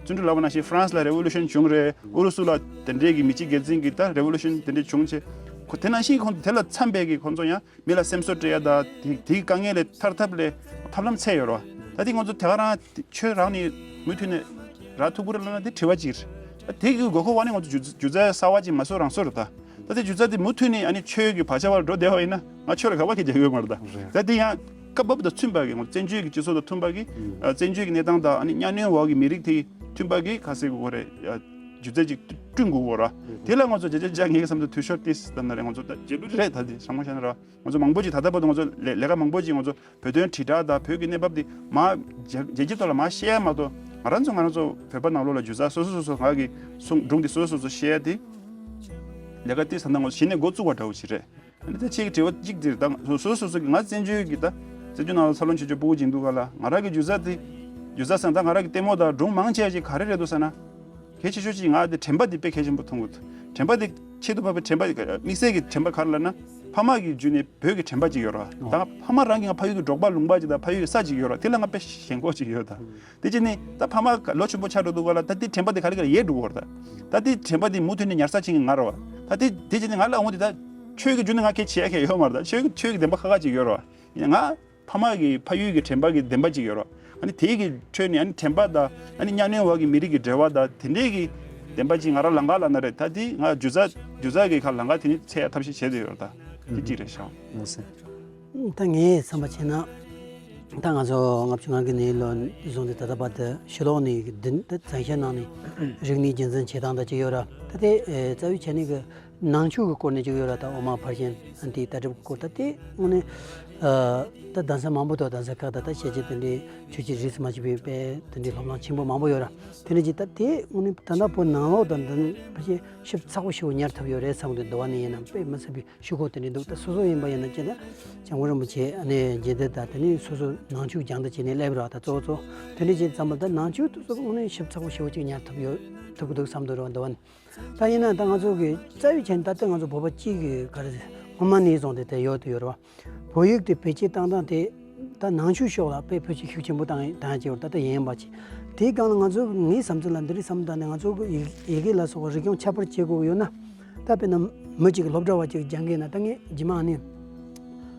བརྩོན་འགྲུས་ལབ་པ་ནང་བཞིན་ཧྥ་རན་སི་ལ་རེ་ཝོ་ལུ་ཤན་བྱུང་རེད། ཨུ་རུ་སུ་ལ་དེ་འདྲའི་གི་མི་གཅིག་སྒེར་འཛིན་གྱི་ད་རེ་ཝོ་ལུ་ཤན་དེ་འདྲའི་བྱུང་བྱས་ཁོ་དེ་ནང་བཞིན་ཁོང་དེ་ལ་འཚམ་པའི་གི་ཁོང་ཚོ་ཡང་མི་ལ་སེམས་གསོ་སྤྲད་ཡ་ད་དེ་དེའི་དཀའ་ངལ་ལས་ཐར་ཐབས་ལས་ཐབས་ལམ་འཚོལ་ཡོད་རེད་བ། ད་དེ་ང་ཚོ་དེ་ག་རང་ཆོས་རང་ནས་མུ་མཐུད་ནས་རག་ཐུབ་ཀྱི་རེད་ལབ་ན་དེ་དྲི་བ་ཅིག་རེད། ད་དེ་གི་དགོས་མཁོ་བ་ནི་ང་ཚོ་སྒྱུ་སྒྱུ་རྩལ་གསར་བ་ཅིག་མ་བཟོ་རང་བཟོ་རེད་ད། ད་དེ་སྒྱུ་རྩལ་དེ་མུ་མཐུད་ནས་ཨ་ནི་ཆོས་ཀྱི་བག་ཆགས་བར་འགྲོ་བསྡད་པ་ཡིན་ན་ང་ཆོས་ལ་དགག་པ་གང་ཡང་ཡོད་མ་རེད་ད། རེད། ད་དེ་ཡང་སྐབས་བབ་དང་མཐུན་པ་གི་ང་ཚོ་བཙན་བྱོལ་གྱི་སྤྱི་ཚོགས་དང་མཐུན་པ་གི་ཨ་བཙན་བྱོལ་གྱི་གནས་སྟངས་དང་ཨ་ནི་གཉའ་གནོན་འོག་གི་མི་རིགས་དེ་མཐུན་པ་གི་ག་ཟེར་དགོས་རེད། ཨ་སྒྱུ་རྩལ་ཅིག་བསྐྲུན་དགོས་ར། དེ་ལ་ང་ཚོ་བརྗེ་ཆ་རྒྱག་ངེས་བསམ་དུ་འཐུས་ཤོར་ཏིས་ད་ན་རེ་ང་ཚོ་ད་རྗེས་ལུས་རེད། ད་དེ་ཚང་མ་བཤད་ན་ར་ང་ཚོ་མང་པོ་ཅིག་ད་ལྟ་བར་དུ་ང་ཚོ་ལས་ལས་ཀ་མང་པོ་ཅིག་ང་ཚོ་བོད་དོན་དྲིལ་བསྒྲགས་དང་བོད་ཀྱི་གནས་བབ་དེ་མ་རྒྱལ་རྒྱལ་སྤྱིའི་ཐོག་ལ་མ་བཤད་ཡ་མ་གཏོགས་ང་རང་ཚོ་ང་རང་ཚོ་བོད་པ་ནང་ལོགས་ལ་སྒྱུ་རྩལ་སོ་སོ་སོ་སོ་ང་གི་གསུང་སྒྲུང་དེ་སོ་སོ་སོ་སོ་བཤད་ཡ་དེ་ལས་ཀ་དེ་ད་ལྟ་ང་ཚོ་གཞི་ནས་འགོ་བཙུགས་པ་འདྲ་བོ་ཞིག་རེད། ཨ་ནི་ད་ཁྱེད་ཀྱི་དྲི་བ་གཅིག་དེ་རེད། ད་སོ་སོ་སོ་སོ་གི་ང་བཙན་བྱོལ་གྱི་ད་བཙན་བྱོལ་ནང་ལ་འཚར་ལོངས་བྱེད་ཆོག་ཕྲུ་གུ་ཅིག་འདུག་ག་ལ་ང་རང་གི་སྒྱུ་རྩལ་དེ་སྒྱུ་རྩལ་ཟེར་ན་ད་ང་རང་གི་ལྟད་མོ་དང་སྒྲུང་མང་ཆེ་བ་ཅིག་ག་རེ་རེད་འདུག་ཟེར་ན། གལ་ཆེ་ཤོས་ཅིག་ང་དེ་དྲན་པ་དེ་དཔེ་གལ་ཆེན་པོ་མཐོང་གི་འདུག་དྲན་པ་དེ་ཆེད་དུ་བབས་པའི་དྲན་པ་དེ་དམིགས་བསལ་གྱི་དྲན་པ་ག་རེ་ལབ་ན་ཕ་མ་གི་བརྒྱུད་ནས་བོད་ཀྱི་དྲན་པ་ཅིག་ཡོད་རེད་བ། ད་ཕ་མ་རང་གི་ང་ཕ་ཡུལ་གྱི་འབྲོག་པ་ལུང་པ་ཅིག་དང་ཕ་ཡུལ་གྱི་ས་ཅིག་ཡོད་རེད། དེ་ལ་ང་དཔེ་ཞེན་ཁོག་ཅིག་ཡོད་ད། དེ་ཅི་ནི་ད་ཕ་མ་ལོ་ཆེན་པོ་ཆགས་འགྲོ་འདུག་ག་ལ་ད་དེ་དྲན་པ་དེ་ག་ལེ་ག་ལེ་ཡལ་འགྲོ་གི་ཡོད་རེད་ད། ད་དེ་དྲན་པ་དེ་མུ་མཐུད་ནས་ཉར་ཚགས་བྱེད་མཁན་ང་རེད་བ། ད་དེ་དེ་ཅི་ནི་ང་ལ་འོང་དེ་ད་ཆོས་ཀྱི་རྒྱུད་ནས་ང་གལ་ཆེ་ཡ་གལ་ཡོད་མ་རེད་ད། ཆོས་ཀྱི་ཆོས་ཀྱི་བདེན་པ་ཁག་ཁག་ཅིག་ཡོད་རེད་བ། ཡིན་ན་ང་ཕ་མ་གི་ཕ་ཡུལ་གྱི་དྲན་པ་གི་བདེན་པ་ཅིག་ཡོད་རེད། ཨ་ནི་དེའི་གི་ཁྲོད་ནས་ཨ་ནི་དྲན་པ་དང་ཨ་ནི་གཉའ་གནོན་འོག་གི་མི་རིགས་ཀྱི་འབྲེལ་བ་དང་དེ་འདྲའི་གི་བདེན་པ་ཅིག་ང་རང་ལང་ག་ལ་ན་རེད། ད་དེ་ང་སྒྱུ་རྩལ་སྒྱུ་རྩལ་གི་ཁ་ལང་ག་དེ་ནི་འཚོལ་ཡ་ཐབས་ཤེས་བྱས་བསྡད་ཡོད་རེད། ད་དེ་གཅིག་རེད་ཤག་ལགས་སེ། ད་ངས་བསམ་པ་བྱས་ན་ད་ང་ཚོ་ལྔ་བཅུ་ང་དགུ་ནས་ལོ་བཟུང་སྟེ་ད་ལྟ་བར་དུ་ཕྱི་ལོགས་ནས་གི་འདི་ད་བཙན་བྱོལ་ནང་ནས་རིག་གནས་རྒྱུན་འཛིན་བྱེད་སྟངས་ད་ཅིག་ཡོད་ར། ད་དེ་རྩ་བའི་ཆ་ནས་གི་ནང་ཆོས་ཀྱི་སྐོར་ནས་ཅིག་ཡོད་ར། ད་འོག་མ་ཕར་ཕྱིན་འདིའི་ལྟ་གྲུབ་ཀྱི་སྐོར་ད་དེ་དངོས་གནས་ཨ་ད་གདན་ས་མང་པོ་དང་གདན་ས་ཁག་ད་ད་བཤད་རྒྱུ་དེ་འདྲའི་ཆོས་ཀྱི་རིས་སུ་མ་ཆད་པའི་དཔེ་དེ་འདྲའི་སློབ་གླིང་ཆེན་པོ་མང་པོ་ཡོད་ར། དེ་འདྲ་ཅིག་ད་དེ་དངོས་གནས་ད་ལྟ་བོད་ནང་ལོགས་དང་འདི་ཕལ་ཆེར་ཞིབ་ཚགས་པོ་ཞིག་ཉར་ཐུབ་ཡོད་རེད་བསམ་གི་འདུག་འདི་བ་ནས་ཡིན་ན་དཔེ་མི་སྲིད་པའི་ཤུགས་ཁོག་དེ་འདྲ་འདུག་ད་སོ་སོ་ཡིན་པ་ཡིན་ན་ཅི་ད་སྐྱབས་མགོན་རིན་པོ་ཆེ་ཨ་ནེ་རྗེ་འདི་ད་དེ་ནས་སོ་སོ་ནང་ཆོས་སྦྱང་བརྡར་བྱས་ནས་སླེབས་ར། ད་གཙོ་བོ་གཙོ་དེ་འདྲ་ཅིག་ཙམ་པ་ད་ནང་ཆོས་དེ་ཚོ་དངོས་གནས་ཞིབ་ཚགས་པོ་ཞིག་ཅིག་ཉར་ཐུབ་ཡོད་ཐུབ་གི་འདུག་བསམ་འདུག་ར། འདི་བ་ནས། ད་ཡིན་ན་ད་ང་ཚོ་གི་རྩ་བའི་ཆ་ནས་ད་ལྟ་ང་ཚོ་བོད་པ་གཅིག་གི་ག་རེ་ཟེར་སྔོན་མ་ནས་བཟུང་སྟེ་དེ་ཡོད་དེ་ཡོད་རེད་བ། བོད་ཡིག་དེ་བེད་སྤྱོད་བཏང་སྟངས་དེ་ད་ནང་ཆོས་ཕྱོགས་ལ་དཔེ་བེད་སྤྱོད་ཤུགས་ཆེན་པོ་བཏང་བཏང་ཡ་ཅིག་ཡོད་རེད། ད་ལྟ་ཡིན་པ་ཅིག་དེའི་སྒང་ལ་ང་ཚོ་ངའི་བསམ་ཚུལ་ལ་འདི་འདྲའི་བསམ་བཏང་ནས་ང་ཚོ་གི་ཡི་ཡི་གེ་ལ་སོགས་པ་རིག་གཞུང་ཁྱད་པར་བྱེད་དགོས་ཀྱི་ཡོད་ན། ད་དཔེར་ན་མི་གཅིག་གི་སློབ་གྲྭ་བ་གཅིག་སྦྱང་གི་ཡིན་ན་ད་ངས་རྗེས་མ་ཨ་ནི་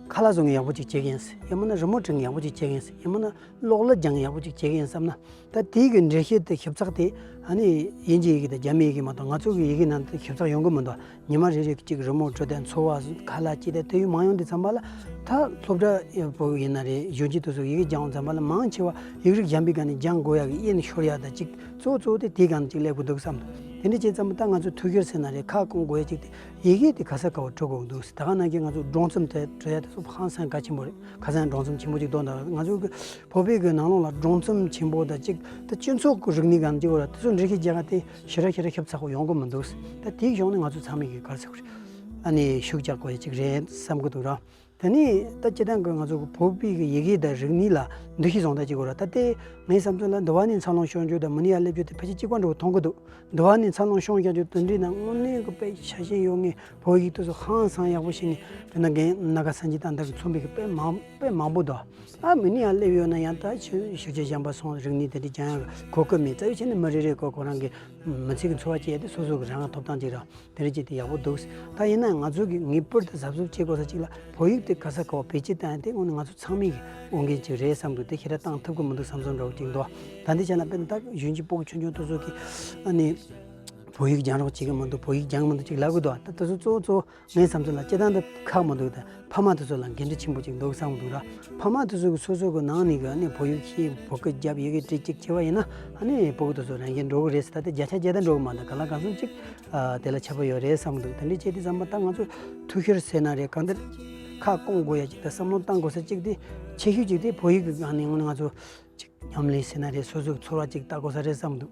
ཁ་ལག་བཟོ་མཁན་ཡག་པོ་ཅིག་བྱེད་ཀྱི་ཡིན་ཟེར། ཡང་མིན་ན་རི་མོ་འབྲི་མཁན་ཡག་པོ་ཅིག་བྱེད་ཀྱི་ཡིན་ཟེར། ཡང་མིན་ན་གློག་ཀླད་སྦྱང་མཁན་ཡག་པོ་ཅིག་བྱེད་ཀྱི་ཡིན་བསམ་ན། ད་དེའི་གི་འགྲེལ་བཤད་དེ་ཞིབ་ཚགས་དེ་ཨ་ནི་དབྱིན་ཇིའི་ཡི་གེ་དང་རྒྱ་མིའི་ཡི་གེ་མ་གཏོགས་ང་ཚོ་གི་ཡི་གེ་ནང་དུ་ཞིབ་ཚགས་ཡོང་གི་མི་འདུག་ཉི་མ་རེ་རེ་གཅིག་རི་མོ་བྲིས་ཏེ་འཚོ་བ་ཁ་ལག་ཅི་དེ་དེ་ཡོད་མ་ཡོང་དུས་ཙམ་པ་ལ་ད་སློབ་གྲྭ་བོད་ཡིན་ན་རེད། གཞོན་སྐྱེས་དེ་ཚོ་ཡི་གེ་སྦྱང་ཙམ་པ་ལ་མང་ཆེ་བ་ཡིག་རིགས་གཞན་པའི་སྒང་ནས་སྦྱང་དགོས་ཡག་གི་དབྱེ་ནས་ཤོར་ཡག་ད་ཅིག་གཙོ་བོ་གཙོ་བོ་དེ་དེའི་སྒང་ནས་ཅིག་སླེབས་དགོས་འདུག་བསམ་འདུག་དེ་འདྲ་བྱས་ཙམ་པ་ད་ང་ཚོ་ཐུགས་ཁུར་ཟེར་ན་རེད། ཁ་སྐོང་དགོས་ཡག་ཅིག་དེ་ཡི་གེ་དེ་ག་ས་ག་བར་འབྲི་དགོས་འདུག་ད་ག་ནང་བཞིན་ང་ཚོ་སྒྲུང་རྩོམ་དེ་འབྲི་ཡག་དེ་ཚོ་ཧང་སང་གལ་ཆེན་པོ་རེད། ཁ་སང་སྒྲུང་རྩོམ་ཆེན་པོ་ཅིག་བཏོན་དང་ང་ཚོ་གི་བོད་པའི་གི་ནང་ལོགས་ལ་སྒྲུང་རྩོམ་ཆེན་པོ་དང་གཅིག་ད་སྤྱི་ཚོགས་ཀྱི་རིག་གནས་སྒང་གཅིག་བར་དེ་ཚོ་འགྲེལ་བཤད་རྒྱག་ཡ་དེ་ཞེ་དྲག་ཞེ་དྲག་ཞིབ་ཚགས་པོ་ཡོང་གི་མི་འདུག་ད་དེའི་གཞུག་ནས་ང་ཚོ་ཚང་མས་གི་ག་རེ་ཟེར་དགོས་རེད། ཨ་ནི་ཤུགས་རྒྱག་དགོས་ཡ་གཅིག་རེད་བསམ་གི་འདུག་ར། ཨ་ནི་ད་སྤྱིར་བཏང་གི་ང་ཚོ་གི་བོད་པའི་གི་ཡི་གེ་དང་རིག་གནས་ལ་འདུ་ཤེས་བཟུང་ཐབས་ཅིག་དགོས་ར། ད་དེ་ངའི་བསམ་ཚུལ་ལ་འདི་བ་ནས་འཚར་ལོངས་བྱུང་རྒྱུ་དང་མི་ནི་ཡར་སླེབས་རྒྱུ་དེ་ཕལ་ཆེར་གཅིག་པ་འདྲ་བོ་མཐོང་གི་འདུག་འདི་བ་ནས་འཚར་ལོངས་བྱུང་རྒྱུ་དེ་འདྲའི་ནང་དངོས་གནས་གི་དཔེ་ཆ་ཤས་ཡོད་ངེས། བོད་ཡིག་དེ་ཚོ་ཧང་སང་ཡག་པོ་ཤེས་ངེས། དཔེར་ན་རྒན་སྣ་དཀར་སངས་རྒྱས་དང་ད་གི་མཚོན་པའི་གི་དཔེ་མང་དཔེ་མང་པོ་འདུག་ཨ་མི་ནི་ཡར་སླེབས་ཡོད་ན་ཡང་ད་ཆོས་ཞུ་བྱེད་གཞན་པ་སོང་རིག་གནས་དེ་འདྲ་སྦྱང་ཡག་གི་གོ་སྐབས་མེད། རྩ་བའི་ཆ་ནས་མི་རེ་རེ་གོ་ཁོ་རང་གི་མི་ཚེ་གི་འཚོ་བ་སྐྱེལ་ཡ་དེ་སོ་སོ་གི་རང་ཐོབ་ཐང་ཅིག་ར། དེ་འདྲ་ཅིག་དེ་ཡག་པོ་འདུག་ད་ཡིན་ན་ང་ཚོ་གི་ངེས་པར་དུ་གཟབ་གཟབ་བྱེད་དགོས་ས་ཅིག་ལ་བོད་ཡིག་དེ་ག་ས་ག་བ་བེད་སྤྱོད་བཏང་ཡ་དེ་དངོས་གནས་ང་ཚོ་ཚང་མའི་གི་འོས་འགན་ཅིག་རེད་བསམ་གི། དེ་ཞེ་དྲག་བཏང་ཐུབ་གི་མི་འདུག་བསམ་བསམ་འདྲ་བོ་ཅིག་འདུག་ད་འདི་བྱས་ན་དཔེར་ན་ད་གཞོན་སྐྱེས་ཕྲུ་གུ་ཆུང་ཆུང་དེ་ཚོ་གི་ཨ་ནི་བོད་ཡིག་སྦྱང་རོགས་བྱེད་གི་མི་འདུག་བོད་ཡིག་སྦྱང་གི་མི་འདུག་ཅིག་ལབ་གི་འདུག་ད་དེ་ཚོ་གཙོ་བོ་གཙོ་བོ་ངའི་བསམ་ཚུལ་ལ་སྤྱིར་བཏང་དུ་ཁག་མི་འདུག་ད་ཕ་མ་དེ་ཚོ་ལ་འགན་འཁྲི་ཆེན་པོ་ཅིག་འདུག་བསམ་གི་འདུག་ར། ཕ་མ་དེ་ཚོ་གི་སོ་སོ་གི་ནང་ནས་གི་ཨ་ནི་བོད་ཡིག་ཤེས། བོད་སྐད་རྒྱབ། ཡི་གེ་འབྲི་གཅིག་བྱས་པ་ཡིན་ན་ཨ་ནི་ཕྲུ་གུ་དེ་ཚོ་རང་གིས་འགྲོ་གི་རེད་ཟེར། ད་དེ་བརྒྱ་ཆ་བརྒྱ་ད་འགྲོ་གི་མ་འདུག་གང་ལ་གང་འཚམ་ཅིག་ཨ་དེ་ལ་ཁྱབ་པ་ཡོད་རེད་བསམ་གི་འདུག་དེ་འདྲ་བྱས་དུས་ཙམ་པ་ད་ང་ཚོ་འཐུས་ཤོར་ཟེར་ན་རེད། གང་ལྟར་ཁ་སྐོང་དགོས་ཡ་ཅིག་དང་བསམ་བློ་བཏང་དགོས་ས་ཅིག་དེ་ཆེ་ཤོས་ཅིག་དེ་བོད་ཡིག་གི་སྒང་ནས་དངོས་གནས་ང་ཚོ་ཅིག་ཉམས་ལེན་ཟེར་ན་རེད། སོ་སོའི་ཚོར་བ་ཅིག་ལྟ་དགོས་ས་རེད་བསམ་འདུག་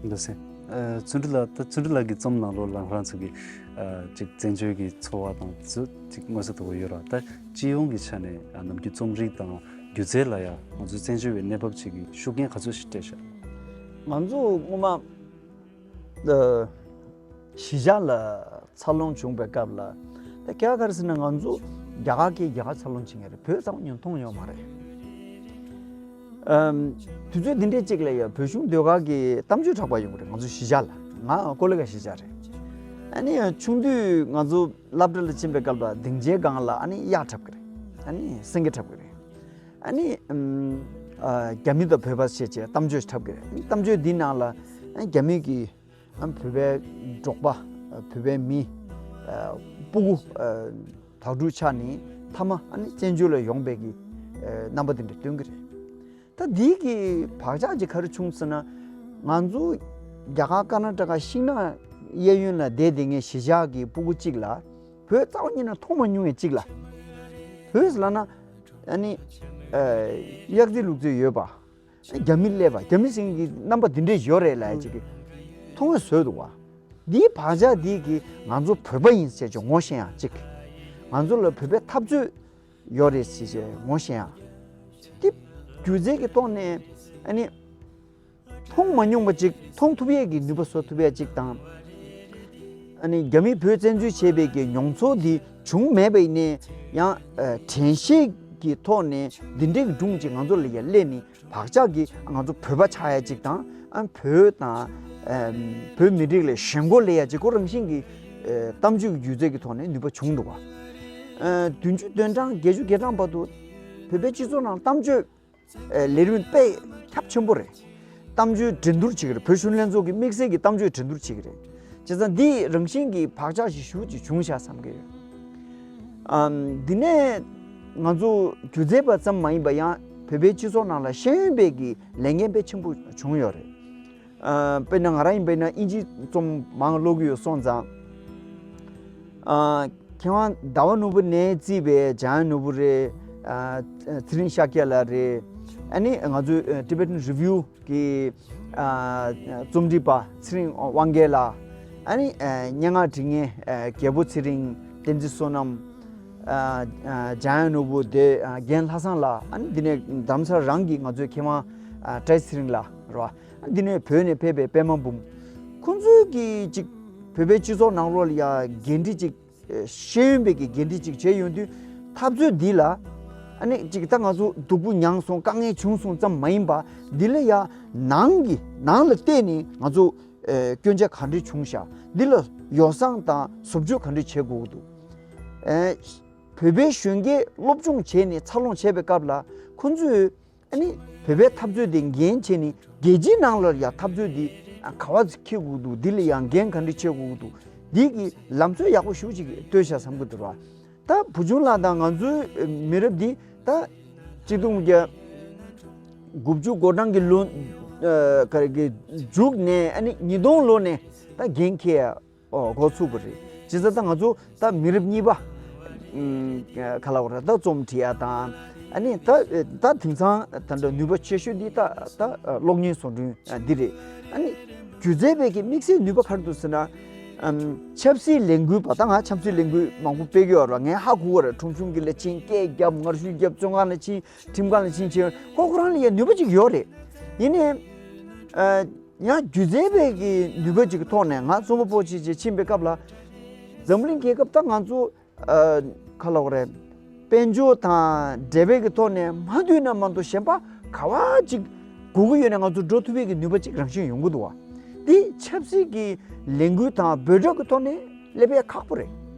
འདུག་སེ། ཨ་བརྩོན་འགྲུས་ལགས། ད་བརྩོན་འགྲུས་ལགས་ཀྱི་རྩོམ་ནང་ལོགས་ལ་ང་རང་ཚོ་གི་ཨ་ཅིག་བཙན་བྱོལ་གྱི་འཚོ་བ་དང་དེ་ཚོ་ཅིག་མངོན་གསལ་དོད་པོ་ཡོད་ར། ད་སྤྱི་ཡོངས་ཀྱི་ཆ་ནས་ཨ་ནམ་རྒྱུན་རྩོམ་རིག་དང་སྒྱུ་རྩལ་ལ་ཡ་ང་ཚོ་བཙན་བྱོལ་བའི་གནས་བབ་ཅིག་གི་ཤུགས་རྐྱེན་ག་ཚོད་ཞིག་སྤྲད་ཤག་ང་ཚོ་སྔོན་མ་ཨ་གཞིས་ཆགས་ལ་འཚར་ལོངས་བྱུང་བའི་སྐབས་ལ། ད་རྒྱ་གར་ཟེར་ན་ང་ཚོ་རྒྱ་གར་གྱིས་རྒྱ་གར་འཚར་ལོངས་བྱེད་མཁན་རེད། བོད་རྩ་བ་ཉིད་ནས་མཐོང་ཡོད་མ་རེད། ཨམ། དུས་ཚོད་འདི་འདྲའི་གཅིག་ལ་ཡ་བོད་གཞུང་ཟློས་གར་གྱི་གཏམ་བརྗོད་གྲགས་པ་ཡོང་གི་རེད། ང་ཚོ་གཞིས་ཆགས་ལ། ང་ཀོ་ལི་གྷལ་གཞིས་ཆགས་རེད། ཨ་ནི་ཆུང་དུས་ང་ཚོ་སློབ་གྲྭ་ལ་ཕྱིན་པའི་སྐབས་ལ་སྡིངས་ཆའི་སྒང་ལ་ཨ་ནི་གཡག་འཁྲབ་ཀྱི་རེད། ཨ་ནི་སེང་གེ་འཁྲབ་ཀྱི་རེད། ཨ་ནི་ཨམ། ཨ་རྒྱ་མི་དང་བོད་པ་བྱས་བྱས་གཏམ་བརྗོད་འཁྲབ་ཀྱི་རེད། ཨ་ནི་གཏམ་བརྗོད་འདིའི་ནང་ལ་ཨ་རྒྱ་མི་གི་ཨ་བོད་པའི་འབྲོག་པ། བོད་པའི་མི། ཨ་སྤུ་གུ། ཨ་དྭགས་འབྲུག་ཆགས་ནས་མཐའ་མ་ཨ་ནི་བཙན་བྱོལ་ལ་ཡོང་པའི་གི་ཨ་རྣམ་པ་དེ་འདྲ་སྟོན་གྱི་རེད། ད་འདི་གི་བག་ཆགས་ཅིག་ག་རེ་བྱུང་ཟེར་ན། ང་ཚོ་རྒྱ་གར་ཀར་ན་ཊ་ཀ་ཤིང་ནགས་གཡས་གཡོན་ལ་བསྡད་བསྡད་མཁན་གཞིས་ཆགས་ཀྱི་སྤུ་གུ་གཅིག་ལ། བོད་རྩ་བ་ཉིད་ནས་མཐོང་མ་མྱོང་བའི་གཅིག་ལ། བོད་ཟེར་ལབ་ན་ཨ་ནི་ཨ་གཡག་རྩེད་ལུག་རྩེད་ཡོད་པ། རྒྱ་མི་སླེབས་པ། རྒྱ་མི་ཟེར་མཁན་གྱི་རྣམ་པ་འདི་འདྲས་ཡོད་རེད་ལབ་ཡ་ཅིག་གི་མཐོང་བ་བཟོས་འདུག་བ། འདིའི་བག་ཆགས་འདི་གིས་ང་ཚོ་བོད་པ་ཡིན་ཟེར་ཅིག་ངོ་ཤེས་ཡ་ཅིག་ང་ཚོ་ལ་བོད་པའི་འཐབ་རྩོད་ཡོད་རེད་ཟེར་ཅིག་ངོ་ཤེས་ཡ། འདི་སྒྱུ་རྩལ་གྱི་ཐོག་ནས་ཨ་ནི་མཐོང་མ་མྱོང་བ་ཅིག་མཐོང་ཐུབ་ཡས་ཀྱི་ནུས་པ་བཟོ་ཐུབ་ཡས་ཅིག་དང་། ཨ་ནི་རྒྱ་མིས་བོད་བཙན་འཛུལ་བྱས་པའི་གི་མྱོང་ཚོར་འདི་བྱུང་མེད་པ་ཡིན་ནའི་ཡང་ཨ་དྲན་ཤེས་ཀྱི་ཐོག་ནས་འདི་འདྲའི་གི་སྒྲུང་ཅིག་ང་ཚོ་ལ་ཡ་སླེབས་ནས་བག་ཆགས་ཀྱིས་ང་ཚོ་བོད་པ་ཆགས་ཡ་ཅིག་དང་། ཨ་བོད་དང་ཨ་བོད་མི་རིགས་ལ་ཞེན་ཁོག་སླེབས་ཡ་ཅིག་ཁོ་རང་བཞིན་གྱི་ཨ་གཏམ་བརྗོད་ཀྱི་སྒྱུ་རྩལ་གྱི་ཐོག་ནས་ནུས་པ་བྱུང་འདུག་བ། ཨ་བདུན་ཅུ་དོན་གྲངས་བརྒྱད་ཅུ་གྱ་གྲངས་བར་དུ་བོད་པའི་སྤྱི་ཚོགས་ནང་གཏམ་བརྗོད་ཨེ་ལས་རིམ་དཔེ་ཁྱབ་ཆེན་པོ་རེད། གཏམ་བརྗོད་འགྲན་བསྡུར་བྱེད་ཀྱི་རེད། བོད་གཞོན་ནུ་ལྷན་ཚོགས་ཀྱི་དམིགས་བསལ་གྱི་གཏམ་བརྗོད་འགྲན་བསྡུར་བྱེད་ཀྱི་རེད། བྱས་ཙང་འདི་རང་བཞིན་གྱི་བག་ཆགས་ཤིག་ཞེ་པོ་ཅིག་བྱུང་ཤག་བསམ་གྱི་ཡོད། ཨམ། འདི་ནས་ང་ཚོ་སྒྱུ་རྩལ་པ་ཙམ་མ་ཡིན་པ་ཡང་བོད་པའི་སྤྱི་ཚོགས་ནང་ལ་ཤེས་ཡོན་པའི་གི་ལས་འགན་དཔེ་ཆེན་པོ་བྱུང་ཡོད་རེད། ཨ། དཔེར་ན་ང་རང་ཡིན་པས་ན་དབྱིན་ཇིའི་རྩོམ་མང་ཀློག་གི་ཡོད་སོང་ཙང་། ཨ། མཁས་དབང་ཟླ་བ་ནོར་བུ་ནས་བརྩིས་པའི་འཇམ་དབྱངས་ནོར་བུ་རེད། ཨ། ཚེ་རིང་ཤཱཀྱ་ལགས་རེད། ཨ་ནི་ང་ཚོའི་Tibetan Review གི་ཨ་རྩོམ་སྒྲིག་པ་ཚེ་རིང་དབང་རྒྱལ་ལགས། ཨ་ནི་ཨ་སྙན་ངག་འབྲི་མཁན་ཨ་རྒྱལ་པོ་ཚེ་རིང་། བསྟན་འཛིན་བསོད་ནམས། ཨ་ཨ་འཇམ་དབྱངས་ནོར་བུ་དེ། ཨ་རྒན་ལྷ་བཟང་ལགས། ཨ་ནི་འདི་ནས་རྡ་རམ་ས་ལ་རང་གི་ང་ཚོའི་མཁས་དབང་ཨ་བཀྲ་ཤིས་ཚེ་རིང་ལགས་རེད་བ། འདི་ནས་བོད་ནས་ཕེབས་པའི་པད་མ་འབུམ། ཁོང་ཚོས་ཀྱིས་ཅིག་བོད་པའི་སྤྱི་ཚོགས་ནང་ལོགས་ལ་ཡ་འགན་འཁྲི་ཅིག་ཨེ་ཤེས་ཡོན་པའི་གི་འགན་འཁྲི་ཅིག་བྱས་ཡོང་དུས། འཐབ་རྩོད་འདི་ལ་ཨ་ནི་ཅིག་ད་ང་ཚོ་སྡུག་པོ་མྱངས་སོང་། དཀའ་ངལ་བྱུང་སོང་ཙམ་མ་ཡིན་པ། འདི་ལ་ཡ་ནང་གི་ནང་ལ་བལྟས་ནས་ང་ཚོ་ཨེ་སྐྱོན་ཆ་ག་འདྲ་བྱུང་ཤག་འདི་ལ་ཡོ་བསྲང་དང་བཟོ་བཅོས་ག་འདྲ་བྱེད་དགོས་ཀྱི་འདུག་ཨེ་བོད་པའི་གཞོན་སྐྱེས་སློབ་སྦྱོང་བྱས་ནས་འཚར་ལོངས་བྱས་པའི་སྐབས་ལ་ཁོ་ཚོས། ཨ་ནི་བོད་པའི་འཐབ་རྩོད་དེ་འགན་བྱས་ནས་རྒྱལ་སྤྱིའི་ནང་ལ་ཡང་འཐབ་རྩོད་འདི་ག་བ་འཁྱེར་དགོས་འདུག་འདི་ལ་ཡང་འགན་ག་འདྲ་འཁྱེར་དགོས་འདུག་འདི་གི་ལམ་སྲོལ་ཡག་པོ་ཞེ་པོ་ཅིག་བཏོད་ཤག་བསམ་གྱི་འདུག་ར། ད་བུ་ཆུང་ལགས་དང་ང་ཚོའི་མི་རབས་འདི་ད་གཅིག་སྟོང་དགུ་བརྒྱ་དགུ་བཅུ་གོ་གྲངས་ཀྱི་ལོ་ཨ་ག་རེ་གི་མཇུག་ནས་ཨ་ནི་ཉིས་སྟོང་ལོ་ནས་ད་འགན་འཁྱེར་ཡ། ཨོ། འགོ་ཚུགས་པ་རེད། བྱས་ཙང་ད་ང་ཚོ་ད་མི་རབས་གཉིས་པ། ཨུམ། ག་ལབ་དགོས་རེད། ད་རྩོམ་འབྲི་ཡ་དང་། ཨ་ནི་ད་ད་དེང་སང་ད་འདྲ་ནུས་པ་ཆེ་ཤོས་འདི་ད་ད་གློག་བརྙན་བཟོ་སྐྲུན་འདི་རེད། ཨ་ནི་སྒྱུ་རྩལ་པའི་གི་དམིགས་བསལ་ནུས་པ་ག་རེ་འདུག་ཟེར་ན། ཨམ། ཆབ་སྲིད་ལས་འགུལ་པ། ད་ང་ཆབ་སྲིད་ལས་འགུལ་མང་པོ་སྤེལ་གྱི་ཡོད་རེད། ངས་ཧ་གོ་གི་རེད། ཁྲོམ་གཞུང་གི་ལས་བྱེད་སྐད་རྒྱབ། ངར་ཤུགས་རྒྱབ། བཙོན་ཁང་ལ་ཕྱིན། ཁྲིམས་ཁང་ལ་ཕྱིན་བྱས་ཁོ་ཁོ་རང་ལ་ཡང་ནུས་པ་ཅིག་ཡོད་རེད། ཡིན་ནའི། ཨ། ཡང་སྒྱུ་རྩལ་པའི་གི་ནུས་པ་ཅིག་གི་ཐོག་ནས། ང་རྩོམ་པ་པོ་ཅིག་ཅིག་ཕྱིན་པའི་སྐབས་ལ། འཛམ་གླིང་རྒྱལ་ཁབ་ད་ང་ཚོ། ཨ། ག་ལབ་དགོས་རེད། དཔལ་འབྱོར་དང་འབྲེལ་བའི་གི་ཐོག་ནས་མ་འདུས་ན་མ་གཏོགས་གཞན་པ་ག་བ་ཅིག་དགོས་ཀྱི་ཡོད་ན་ང་ཚོ་འགྲོ་ཐུབ་པའི་གི་ནུས་པ་ཅིག་རང་བཞིན་ཡོང་གི་འདུག་བ། འདི་ཆབ་སྲིད་ཀྱི་ལས་འགུལ་དང་འབོད་སྒྲ་གི་ཐོག་ནས་སླེབས་ཡ་ཁག་པོ་རེད།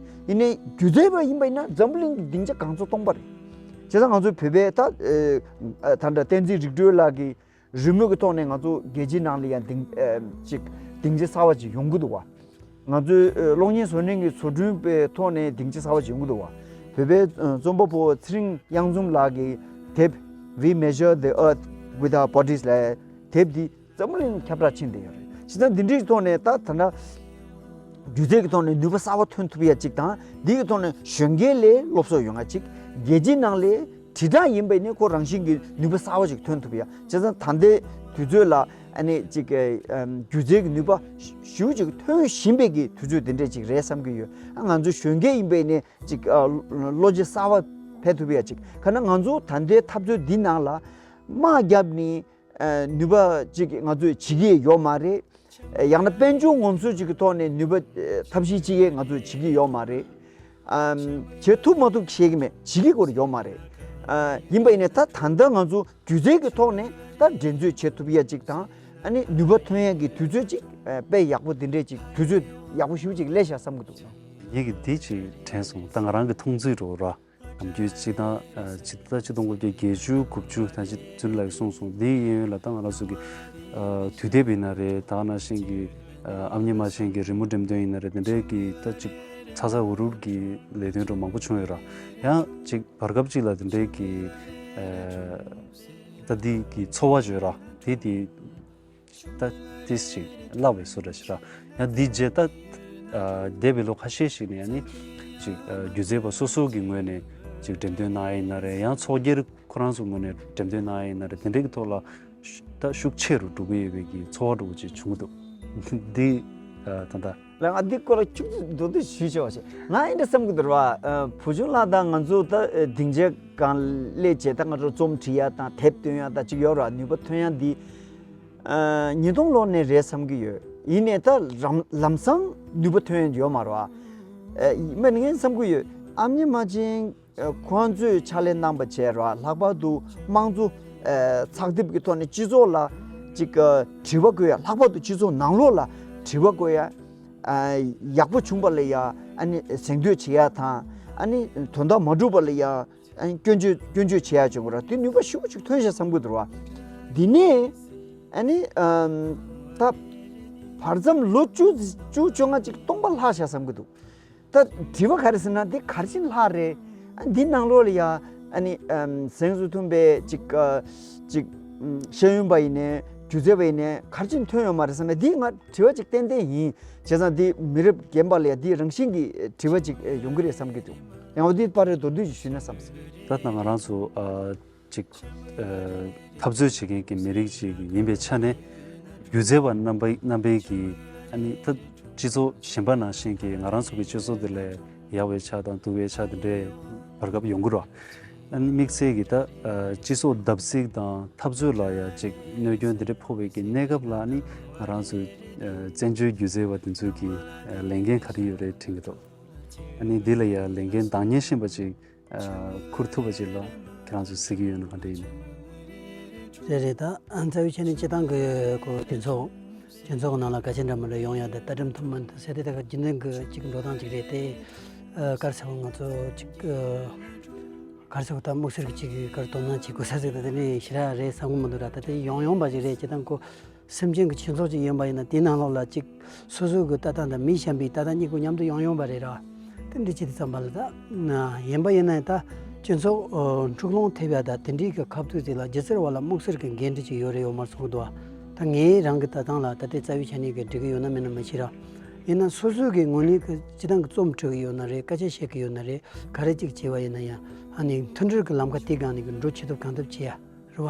ཡིན་ནའི་སྒྱུ་རྩལ་པ་ཡིན་པ་ཡིན་ན་འཛམ་གླིང་གི་སྡིངས་ཆ་གང་ཚོ་སྟོང་པ་རེད། བྱས་ཙང་ང་ཚོ་བོད་པའི་ད། ཨ། ད་ལྟ་བསྟན་འཛིན་རིག་གྲོལ་ལགས་ཀྱི་རི་མོ་གི་ཐོག་ནས་ང་ཚོ་རྒྱལ་སྤྱིའི་ནང་ལ་ཡང་སྡིངས། ཨ། ཅིག་སྡིངས་ཆ་གསར་བ་ཅིག་ཡོང་གི་འདུག་བ། ང་ཚོའི། ཨ། གློག་བརྙན་བཟོ་སྣེ་གི་བཟོ་སྐྲུན་པའི་ཐོག་ནས་སྡིངས་ཆ་གསར་བ་ཅིག་ཡོང་གི་འདུག་བ། བོད་པའི། ཨ། རྩོམ་པ་པོ་ཚེ་རིང་གཡང་འཛོམས་ལགས་ཀྱི་དེབ། We Measure the Earth with Our Bodies ལབ་དེབ་འདི་འཛམ་གླིང་ཁྱབ་བསྒྲགས་ཕྱིན་བསྡད་ཡོད་རེད། བྱས་ཙང་འདི་འདྲའི་ཐོག་ནས་ད་ད་ལྟ་སྒྱུ་རྩལ་གྱི་ཐོག་ནས་ནུས་པ་གསར་བ་ཐོན་ཐུབ་ཡ་གཅིག་དང་། འདི་གི་ཐོག་ནས་གཞོན་སྐྱེས་ལ་སློབ་གསོ་ཡོང་ཡ་གཅིག་རྒྱལ་སྤྱིའི་ནང་ལ་དྲིལ་བསྒྲགས་ཡིན་པ་ཡིན་ནའི་ཁོ་རང་བཞིན་གྱི་ནུས་པ་གསར་བ་ཅིག་ཐོན་ཐུབ་ཡ། བྱས་ཙང་ད་ལྟའི་དུས་ཚོད་ལ་ཨ་ནི་ཅིག་ཨམ། སྒྱུ་རྩལ་གྱི་ནུས་པ་ཞེ་པོ་ཅིག་ཐོན་བཞིན་པའི་གི་དུས་ཚོད་འདི་འདྲས་ཅིག་རེད་བསམ་གྱི་ཡོད། ཨ། ང་ཚོ་གཞོན་སྐྱེས་ཡིན་པ་ཡིན་ནའི་ཅིག་ཨ། བློ་སྤྱོད་གསར་བ་འཕེལ་ཐུབ་ཡ་ཅིག་ག་ན་ང་ཚོ་ད་ལྟའི་འཐབ་རྩོད་འདི་ནང་ལ་དམག་བརྒྱབ་ནས། ཨ། ནུས་པ་ཅིག་ང་ཚོས་བྱེད་ཀྱི་ཡོད་མ་རེད། ཡང་ན་དཔལ་འབྱོར་ངོམ་སོ་ཅིག་གི་ཐོག་ནས་ནུས་པ། ཨ། ཐབས་ཤེས་ཅིག་ཡང་ང་ཚོས་བྱེད་ཀྱི་ཡོད་མ་རེད། ཨམ། བྱེད་ཐུབ་མ་ཐུབ་བཤད་ཀྱི་མེད། བྱེད་ཀྱི་སྐོར་ཡོད་མ་རེད། ཨ། ཡིན་པ་ཡིན་ནའི་ད་ད་ལྟ་ང་ཚོ་སྒྱུ་རྩལ་གྱི་ཐོག་ནས་ད་འགྲན་རྩོད་བྱེད་ཐུབ་ཡ་ཅིག་དང་། ཨ་ནི་ནུས་པ་ཐོན་ཡ་གི་དུས་ཚོད་ཅིག་ཨ། དཔེ་ཡག་པོ་འདི་འདྲས་ཅིག་དུས་ཚོད་ཡག་པོ་ཞེ་པོ་ཅིག་སླེབས་ཤག་བསམ་གྱི་འདུག་ངེད་ཀྱིས་འདི་ཅིག་དྲན་སོང་། ད་ང་རང་གི་མཐོང་ཚུལ་འདྲ་བོ་ར། ནམ་རྒྱུན་སྤྱིར་བཏང་། ཨ། ཕྱི་ཟླ་ཆིག་སྟོང་དགུ་བརྒྱ་བརྒྱད་ཅུ་གོ་བཅུ་ད་ཅི་ཚུན་ལ་གསུངས་སོང་། འདི་ཡིན་ཡོད་ལ་ད་ང་རང་ཚོ་གི། ཨ། དུས་དེབ་ཡིན་ན་རེད། ད་ནང་བཞིན་གྱི། ཨ། ཨ་མྱེས་རྨ་ཆེན་གྱི་རི་མོ་འགྲེམས་སྟོན་ཡིན་ན་རེད། དེ་འདྲའི་གི་ད་ཅིག་ཚ་ཚ་འུར་འུར་གྱི་ལས་དོན་འདྲ་མང་པོ་བྱུང་ཡོད་ར། ཡང་ཅིག་བར་སྐབས་ཅིག་ལ་དེ་འདྲའི་གི། ཨ། ད་འདི་གི་ཚོར་བ་བརྗོད་ར་དེ་དེ། ད་ཏིས་ཅིག་བརླག་པའི་བཟོ་འདྲ་ཞིག་ར། ཡང་འདི་རྗེས་ད། ཨ། འདས་པའི་ལོ་ཁ་ཤས་ཤིག་ནས་ཡང་ནི་ཅིག་ཨ། སྒྱུ་རྩལ་པ་སོ་སོ་གི་ངོས་ནས་ཅིག་འགྲེམས་སྟོན་གནང་ཡ་ཡིན་ན་རེད། ཡང་ཚོགས་སྒེར་ཁོ་རང་ཚོའི་ངོས་ནས་འགྲེམས་སྟོན་གནང་ཡ་ཡིན་ན་རེད། དེ་འདྲའི་གི་ཐོག་ལ་ཤུ། ད་ཤུགས་ཆེ་རུ་འགྲོ་གི་ཡོད་པའི་གི་ཚོར་བ་འདྲ་བོ་ཅིག་བྱུང་གི་འདུག་འདི། ཨ། ད་ལྟ། ལགས། ང་འདི་སྐོར་ལ་ཅུང་ཟད་མདོར་བསྡུས་ཞུས་ཆོག་ཅེས་ང་ཨེ་འདྲ་བསམ་གྱི་འདུག་ར་བ། ཨ། བུ་ཆུང་ལགས་དང་ང་ཚོ་ད་སྡིངས་ཆའི་སྒང་སླེབས་བྱས་ད་ང་ཚོ་རྩོམ་བྲིས་ཡ་དང་དེབ་སྟོན་ཡ་ད་ཅིག་ཡོད་ར། ནུས་པ་ཐོན་ཡ་འདི། ཨ། ཉིས་སྟོང་ལོ་ནས་རེད་བསམ་གྱི་ཡོད། ཡིན་ནའི་ད་རམ། ལམ་སང་ནུས་པ་ཐོན་ཡ་ཡོད་མ་རེད་བ། ཨ། མེད་ངས་བསམ་གྱི་ཡོད། ཨ་མྱེས་རྨ་ཆེན། ཨ། ཁོང་ཚོས་ཕྱག་ལས་གནང་པ་བྱས་ར། ལྷག་པར་དུ་དམངས་གཙོ། ཨ། ཚགས་དེབ་ཀྱི་ཐོག་ནས་སྤྱི་ཚོགས་ལ་ཅིག་ཨ། དྲི་བ་བཀོད་ཡ། ལྷག་པར་དུ་སྤྱི་ཚོགས་ནང་ལོགས་ལ་དྲི་བ་བཀོད་ཡ། ཨ། ཡག་པོ་བྱུང་པ་ལ་ཡ་ཨ་ནི་གཟེངས་བསྟོད་བྱེད་ཡ་དང་། ཨ་ནི་དོན་དག་མ་འགྲུབ་པ་ལ་ཡ་ཨ་ནི་སྐྱོན་བརྗོད། སྐྱོན་བརྗོད་བྱེད་ཡ་བྱུང་བ་ར། དེ་ནུས་པ་ཞེ་པོ་ཅིག་ཐོན་ཤག་བསམ་གྱི་འདུག་ར་བ། འདི་ནས་ཨ་ནི་ཨམ། ད་བར་མཚམས་ལོ་བཅུ། བཅུ། བཅོ་ལྔ་ཅིག་སྟོང་པ་ལྷག་ཤག་བསམ་གྱི་འདུག་ད་དྲི་བ་ག་རེ་ཟེར་ན་འདི་ག་རེ་བྱས་ནས་ལྷག་རེད། ཨ། འདི་ནང་ལོགས་ལ་ཡ་ཨ་ནི་ཨམ། གཟེངས་སུ་ཐོན་པའི་ཅིག་ཨ། ཅིག་ཨམ། ཤེས་ཡོན་པ་ཡིན་ནའི་སྒྱུ་རྩལ་པ་ཡིན་ནའི་ག་རེ་བྱས་ནས་ཐོན་ཡོད་མ་རེད་བསམ་ན། འདི་ང་དྲི་བ་ཅིག་ཏན་ཏན་ཡིན། བྱས་ཙང་འདི་མི་རབས་རྒན་པ་ལ་ཡ་འདི་རང་བཞིན་གྱི་དྲི་བ་ཅིག་ཡོང་གི་རེད་བསམ་གྱི་འདུག་ཡང་འོ་འདི་པར་རེ་མདོར་བསྡུས་ཅིག་ཞུས་ན་བསམ་སོང་། ད་ལྟ་ང་རང་ཚོ་ཨ། ཅིག་ཨ། འཐབ་རྩོད་བྱེད་མཁན་གྱི་མི་རིགས་ཅིག་ཡིན་པའི་ཆ་ནས། སྒྱུ་རྩལ་པ་རྣམ་པ། རྣམ་པའི་གི་ཨ་ནི་ད་སྤྱི་ཚོགས་གཞན་པ་ནང་བཞིན་གྱི་ང་རང་ཚོ་གི་སྤྱི་ཚོགས་འདི་ལས་ཡག་པའི་ཆ་དང་སྡུག་པའི་ཆ་དེ་འདྲའི་བར་སྐབས་ཡོང་གི་རེད། ཨ་ནི་དམིགས་བསལ་གྱི་ད་ཨ། སྤྱི་ཚོགས་བརྡབ་གསིག་དང་འཐབ་རྩོད་ལ་ཡ་ཅིག་གནོད་སྐྱོན་དེ་འདྲ་ཕོག་པའི་གི་གནས་སྐབས་ལ་ནི་ང་རང་ཚོ་ཨ། བཙན་བྱོལ་སྒྱུ་རྩལ་པ་དེ་ཚོ་གི་ཨ། ལས་འགན་ག་རེ་ཡོད་རེད་དྲན་གྱི་འདུག་ཨ་ནི་འདི་ལ་ཡ་ལས་འགན་འདང་ཉེན་ཤེས་པ་ཅིག་ཨ། འཁུར་ཐུབ་པ་ཅིག་ལ་ཁྱེད་རང་ཚོས་གཟིགས་ཀྱི་ཡོད་ན་ག་འདྲ་ཡིན། རེད་རེད། ད་རྩ་བའི་ཆ་ནས་སྤྱིར་བཏང་གི་ཁོ་སྤྱི་ཚོགས། སྤྱི་ཚོགས་ནང་ལ་གལ་ཆེན་འདྲ་མི་འདྲ་ཡོང་ཡ་དེ་ལྟ་གྲུབ་མཐུན་མིན་དུ་ཟེར་དེ་ད་ག་རྒྱུན་ལྡན་གྱི་ཅིག་འགྲོ་སྟངས་ཅིག་རེད་དེ། ཨ། ག་རེ་ཟེར་བ་ང་ཚོ་ཅིག་ཨ། ག་རེ་ཟེར་བ་ད་དམིགས་བསལ་གྱི་ཅིག་གི་ག་རེ་དོ་སྣང་བྱེད་དགོས་ས་ཟིག་ད་དེ་ནས་ཞེ་དྲག་རེད་བསམ་གི་མི་འདུག་ར། ད་དེ་ཡོང་ཡོང་པ་ཅིག་རེད། སྤྱིར་བཏང་ཁོ། སེམས་ཅན་གྱི་སྤྱི་ཚོགས་ཅིག་ཡིན་པ་ཡིན་ན་དེའི་ནང་ལོགས་ལ་ཅིག་སོ་སོ་གི་ལྟ་སྟངས་དང་མིའི་བྱམས་པའི་ལྟ་སྟངས་གཉིས་ཀ་མཉམ་དུ་ཡོང་ཡོང་བ་རེད་ར། དེ་འདྲ་བྱེད་དུས་ཙམ་པ་ལ་ད་ཡིན་པ་ཡིན་ན་ད་སྤྱི་ཚོགས་འཁྲུག་སློང་ཐེབས་ཡ་ད་དེ་འདྲའི་གི་ཁ་ཐུག་ཅིག་ལ་སྒྱུ་རྩལ་བ་ལ་དམིགས་བསལ་གྱི་འགན་འཁྲི་ཅིག་ཡོད་རེད་ཡོད་མ་རེད་གསུང་གི་འདུག་ད་ངའི་རང་གི་ལྟ་སྟངས་ལ་ད་ལྟའི་རྩ་བའི་ཆ་ནས་གི་འགྲིག་གི་ཡོད་ན་མེད་ན་མི་ཤེས་ར། ཡིན་ན་སོ་སོ་གི་ངོས་ནས་གི་སྤྱིར་བཏང་གི་རྩོམ་འབྲི་གི་ཡོད་ན་རེད། སྐད་ཆ་བཤད་གི་ཡོད་ན་རེད། ག་རེ་ཅིག་བྱས་པ་ཡིན་ན་ཡང་ཨ་ནི་མཐུན་སྒྲིལ་གི་ལམ་ཁ་དེའི་སྒང་ནས་གི་འགྲོ་ཆེད་དུ་གང་ཐུབ་བྱེད་ཡ་རེད་བ།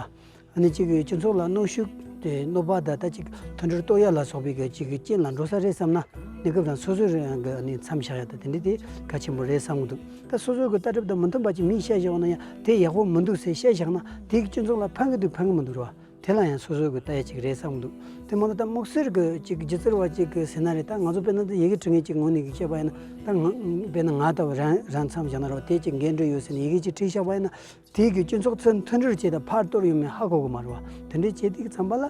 ཨ་ནི་གཅིག་གིས་སྤྱི་ཚོགས་ལ་གནོན་ཤུགས་ གནོད་པ་དང་ད་ཅིག་མཐུན་སྒྲིལ་གཏོར་ཡ་ལ་སོགས་པའི་གི་ཅིག་གི་རྐྱེན་ལ་འགྲོ་ས་རེད་བསམ་ན། གནས་སྐབས་དང་སོ་སོའི་རང་གི་ནི་མཚམས་བཞག་ཡ་ད་དེ་འདྲ་དེ་གལ་ཆེན་པོ་རེད་བསམ་གི་འདུག་ད་སོ་སོའི་གི་ལྟ་གྲུབ་དང་མི་མཐུན་པ་ཅིག་མིས་བཤད་བཞག་ན་ཡང་དེ་ཡག་པོ་མི་འདུག་ཟེར་བཤད་བཞག་ན་དེ་གི་སྤྱི་ཚོགས་ལ་ཕན་གི་འདུག་ཕན་གི་མི་འདུག་རེད་བ། དེ་ལ་ཡང་སོ་སོའི་གི་ལྟ་ཡ་ཅིག་རེད་བསམ་གི་འདུག་དེ་མ་གཏོགས་ད་དམིགས་བསལ་གི་ཅིག་སྒྱུ་རྩལ་བ་ཅིག་གི་ཟེར་ན་རེད། ད་ང་ཚོ་དཔེར་ན་ད་ཡི་གེ་འབྲི་མཁན་ཅིག་ངོས་ནས་གི་བཤད་པ་ཡིན་ན། ད་ང་དཔེར་ན་ང་ལྟ་བུ་རང་རང་མཚམས་བཞག་ན་རེད་བ། དེ་ཅིག་འགན་འཁྲི་ཡོད་ཟེར་ནས་ཡི་གེ་ཅིག་བྲིས་བཞག་པ་ཡིན་ན། དེའི་གི་སྤྱི་ཚོགས་ཚོ་མཐུན་སྒྲིལ་བྱས་ཏེ་ཕར་གཏོར་ཡོང་མིན་ཧ་གོ་གི་མ་རེད་བ། དེ་འདྲའི་བྱས་དེ་གི་མཚམས་པ་ལ།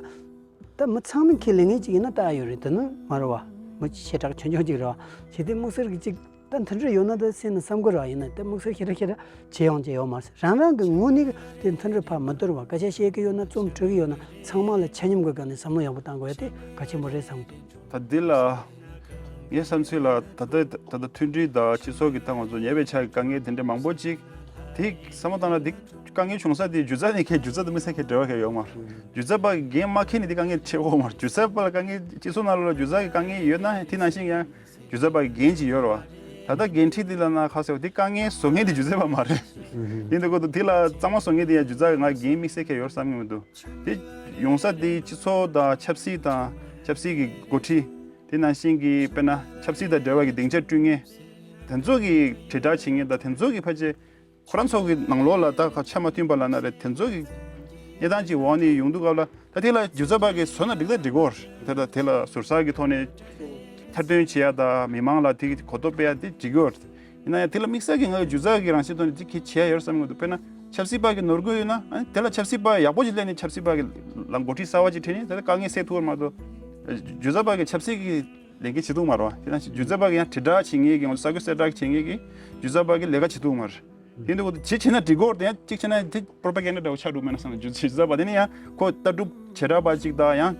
ད་མི་ཚང་མས་ཁས་ལེན་མཁན་ཅིག་ཡིན་ན་ད་ཡོད་རེད། དེ་ནི་མ་རེད་བ། མི་ཞེ་དྲག་ཆུང་ཆུང་ཅིག་རེད་བ། བྱས་དེ་དམིགས་བསལ་གི་ཅིག་ད་མཐུན་སྒྲིལ་ཡོད་ན་ད་སེམས་ནས་བསམ་གི་རེད་བ། ཡིན་ན་ད་དམིགས་བསལ་ཞེ་དྲག་ཞེ་དྲག་བྱེད་ཡོང་བྱེད་ཡོད་མ་རེད། རང་རང་གི་ངོས་ནས་དེ་མཐུན་སྒྲིལ་ཕར་མ་གཏོར་བ། སྐད་ཆ་བཤད་གི་ཡོད་ན་རྩོམ་འབྲི་གི་ཡོད་ན་ཚང་མ་ལ་ཆ་སྙོམས་གི་སྒང་ནས་བསམ་བློ་ཡག་པོ་བཏང་དགོས་ཡ་དེ་གལ་ཆེན་པོ་རེད་བསམ་གི་འདུག་ད་འདི་ལ་ངའི་བསམ་ཚུལ་ལ་ད་ལྟ་ད་ལྟ་མཐུན་སྒྲིལ་དང་སྤྱི་ཚོགས་ཀྱི་ད་ང་ཚོ་ཉེ་བའི་ཆར་གྱི་དཀའ་ངལ་དེ་འདྲ་མང་པོ་ཅིག་དེ་བསམ་བློ་བཏང་ན་དེ་དཀའ་ངལ་བྱུང་ས་དེ་སྒྱུ་རྩལ་ནས་ཁྱེད་སྒྱུ་རྩལ་དང་དམིགས་བསལ་ཁྱེད་འབྲེལ་བ་ཁྱེད་ཡོད་མ་རེད། སྒྱུ་རྩལ་པ་གི་འགན་མ་འཁྱེར་ནས་དེ་དཀའ་ངལ་ཆེ་བོ་མ་རེད། སྒྱུ་རྩལ་པ་ལ་དཀའ་ངལ་སྤྱི་ཚོགས་ནང་ལོགས་ལ་སྒྱུ་རྩལ་གྱི་དཀའ་ངལ་ཡོད་ན་དེ་ནང་བཞིན་ཡང་སྒྱུ་རྩལ་པ་གི་འགན་ཅིག་ཡོད་རེད་བ། ད་ལྟ་འགན་འཁྲི་དེ་ལ་ན་ཁ་གསལ་བ་དེ་དཀའ་ངལ་བཟོ་མཁན་དེ་སྒྱུ་རྩལ་པ་མ་རེད། དེ་འདྲ་ཀོ་ད་དེ་ལ་གཙང་མ་བཟོ་མཁན་དེ་ཡང་སྒྱུ་རྩལ་གྱི་ང་འགན་དམིགས་བསལ་ཁྱེད་ཡོད་བསམ་གྱི་མི་འདུག་དེ་ཡོང་ས་དེ་སྤྱི་ཚོགས་དང་ཆབ་སྲིད་དང་ཆབ་སྲིད་ཀྱི་འགོ་ཁྲིད། དེ་ནང་བཞིན་གྱི་དཔེར་ན་ཆབ་སྲིད་དང་འབྲེལ་བ་གྱི་སྡིངས་ཆ་བསྐྲུན་མཁན། དེ་ཚོ་གི་དྲིལ་བསྒྲགས་བྱེད་མཁན་དང་དེ་ཚོ་གི་ཕལ་ཆེར་ཁོ་རང་ཚོ་གི་ནང་ལོགས་ལ་ད་ཁ་ཆ་མ་མཐུན་པ་ལབ་ན་རེད། དེ་ཚོ་གི་གནས་སྟངས་ཅིག་འོག་ནས་ཡོང་དུས་སྐབས་ལ་ད་དེ་ལ་སྒྱུ་རྩལ་པ་གིས་བཟོས་ན་འགྲིག་ད་འགྲིག་གོ་རེད། དེ་ལ་དེ་ལ་ཟུར་ཟ་གི་ཐོག་ནས་ཐེར་འདོན་བྱེད་ཡ་དང་མི་མང་ལ་དེ་གི་གོ་རྟོགས་སྤེལ་ཡ་དེ་འགྲིག་གོ་རེད། ཡིན་ན་ཡང་དེ་ལ་དམིགས་བསལ་གྱི་ང་གི་སྒྱུ་རྩལ་གྱི་རང་བཞིན་ཐོག་ནས་དེ་གི་བྱེད་ཡ་ཡོད་བསམ་གྱི་འདུག་དཔེར་ན་ཆབ་སྲིད་པ་གི་ནོར་འཁྲུལ་ཡོད་ན་ཨ་ནི་དེ་ལ་ཆབ་སྲིད་པ་ཡག་པོ་ཅིག་སླེབས་ནས་ཆབ་སྲིད་པ་གི་ལ་འགོ་ཁྲིད་གསར་བ་ཅིག་ཁྲིད་ནས་དེ་ལ་དཀའ་ངལ་སེལ་ཐུབ་པ་མ་གཏོགས། སྒྱུ་རྩལ་པ་གི་ཆབ་སྲིད་ཀྱི་ལས་འགན་བྱེད་ཐུབ་མ་རེད་བ། དེ་ན་སྒྱུ་རྩལ་པ་གི་ཡང་དྲིལ་བསྒྲགས་བྱེད་མཁན་གྱི་ང་ཚོ་གསར་འགོད་གསལ་བསྒྲགས་བྱེད་མཁན་གྱི་སྒྱུ་རྩལ་པ་གི་ལས་ཀ་བྱེད་ཐུབ་མ་རེད། དེ་འདུག་གོ་ཅི་བྱེད་ན་འགྲིག་གོ་རེད། དེ་ཡང་གཅིག་བྱས་ན་དེ་པོ་རོ་པ་གན་ཌ་འདྲ་བོ་ཆགས་འགྲོ་མེད་ན་བསམ། སྒྱུ་རྩལ་པ་དེ་ནི་ཡང་ཁོ་ལྟ་གྲུབ་བྱེ་བྲག་པ་ཅིག་དང་ཡང་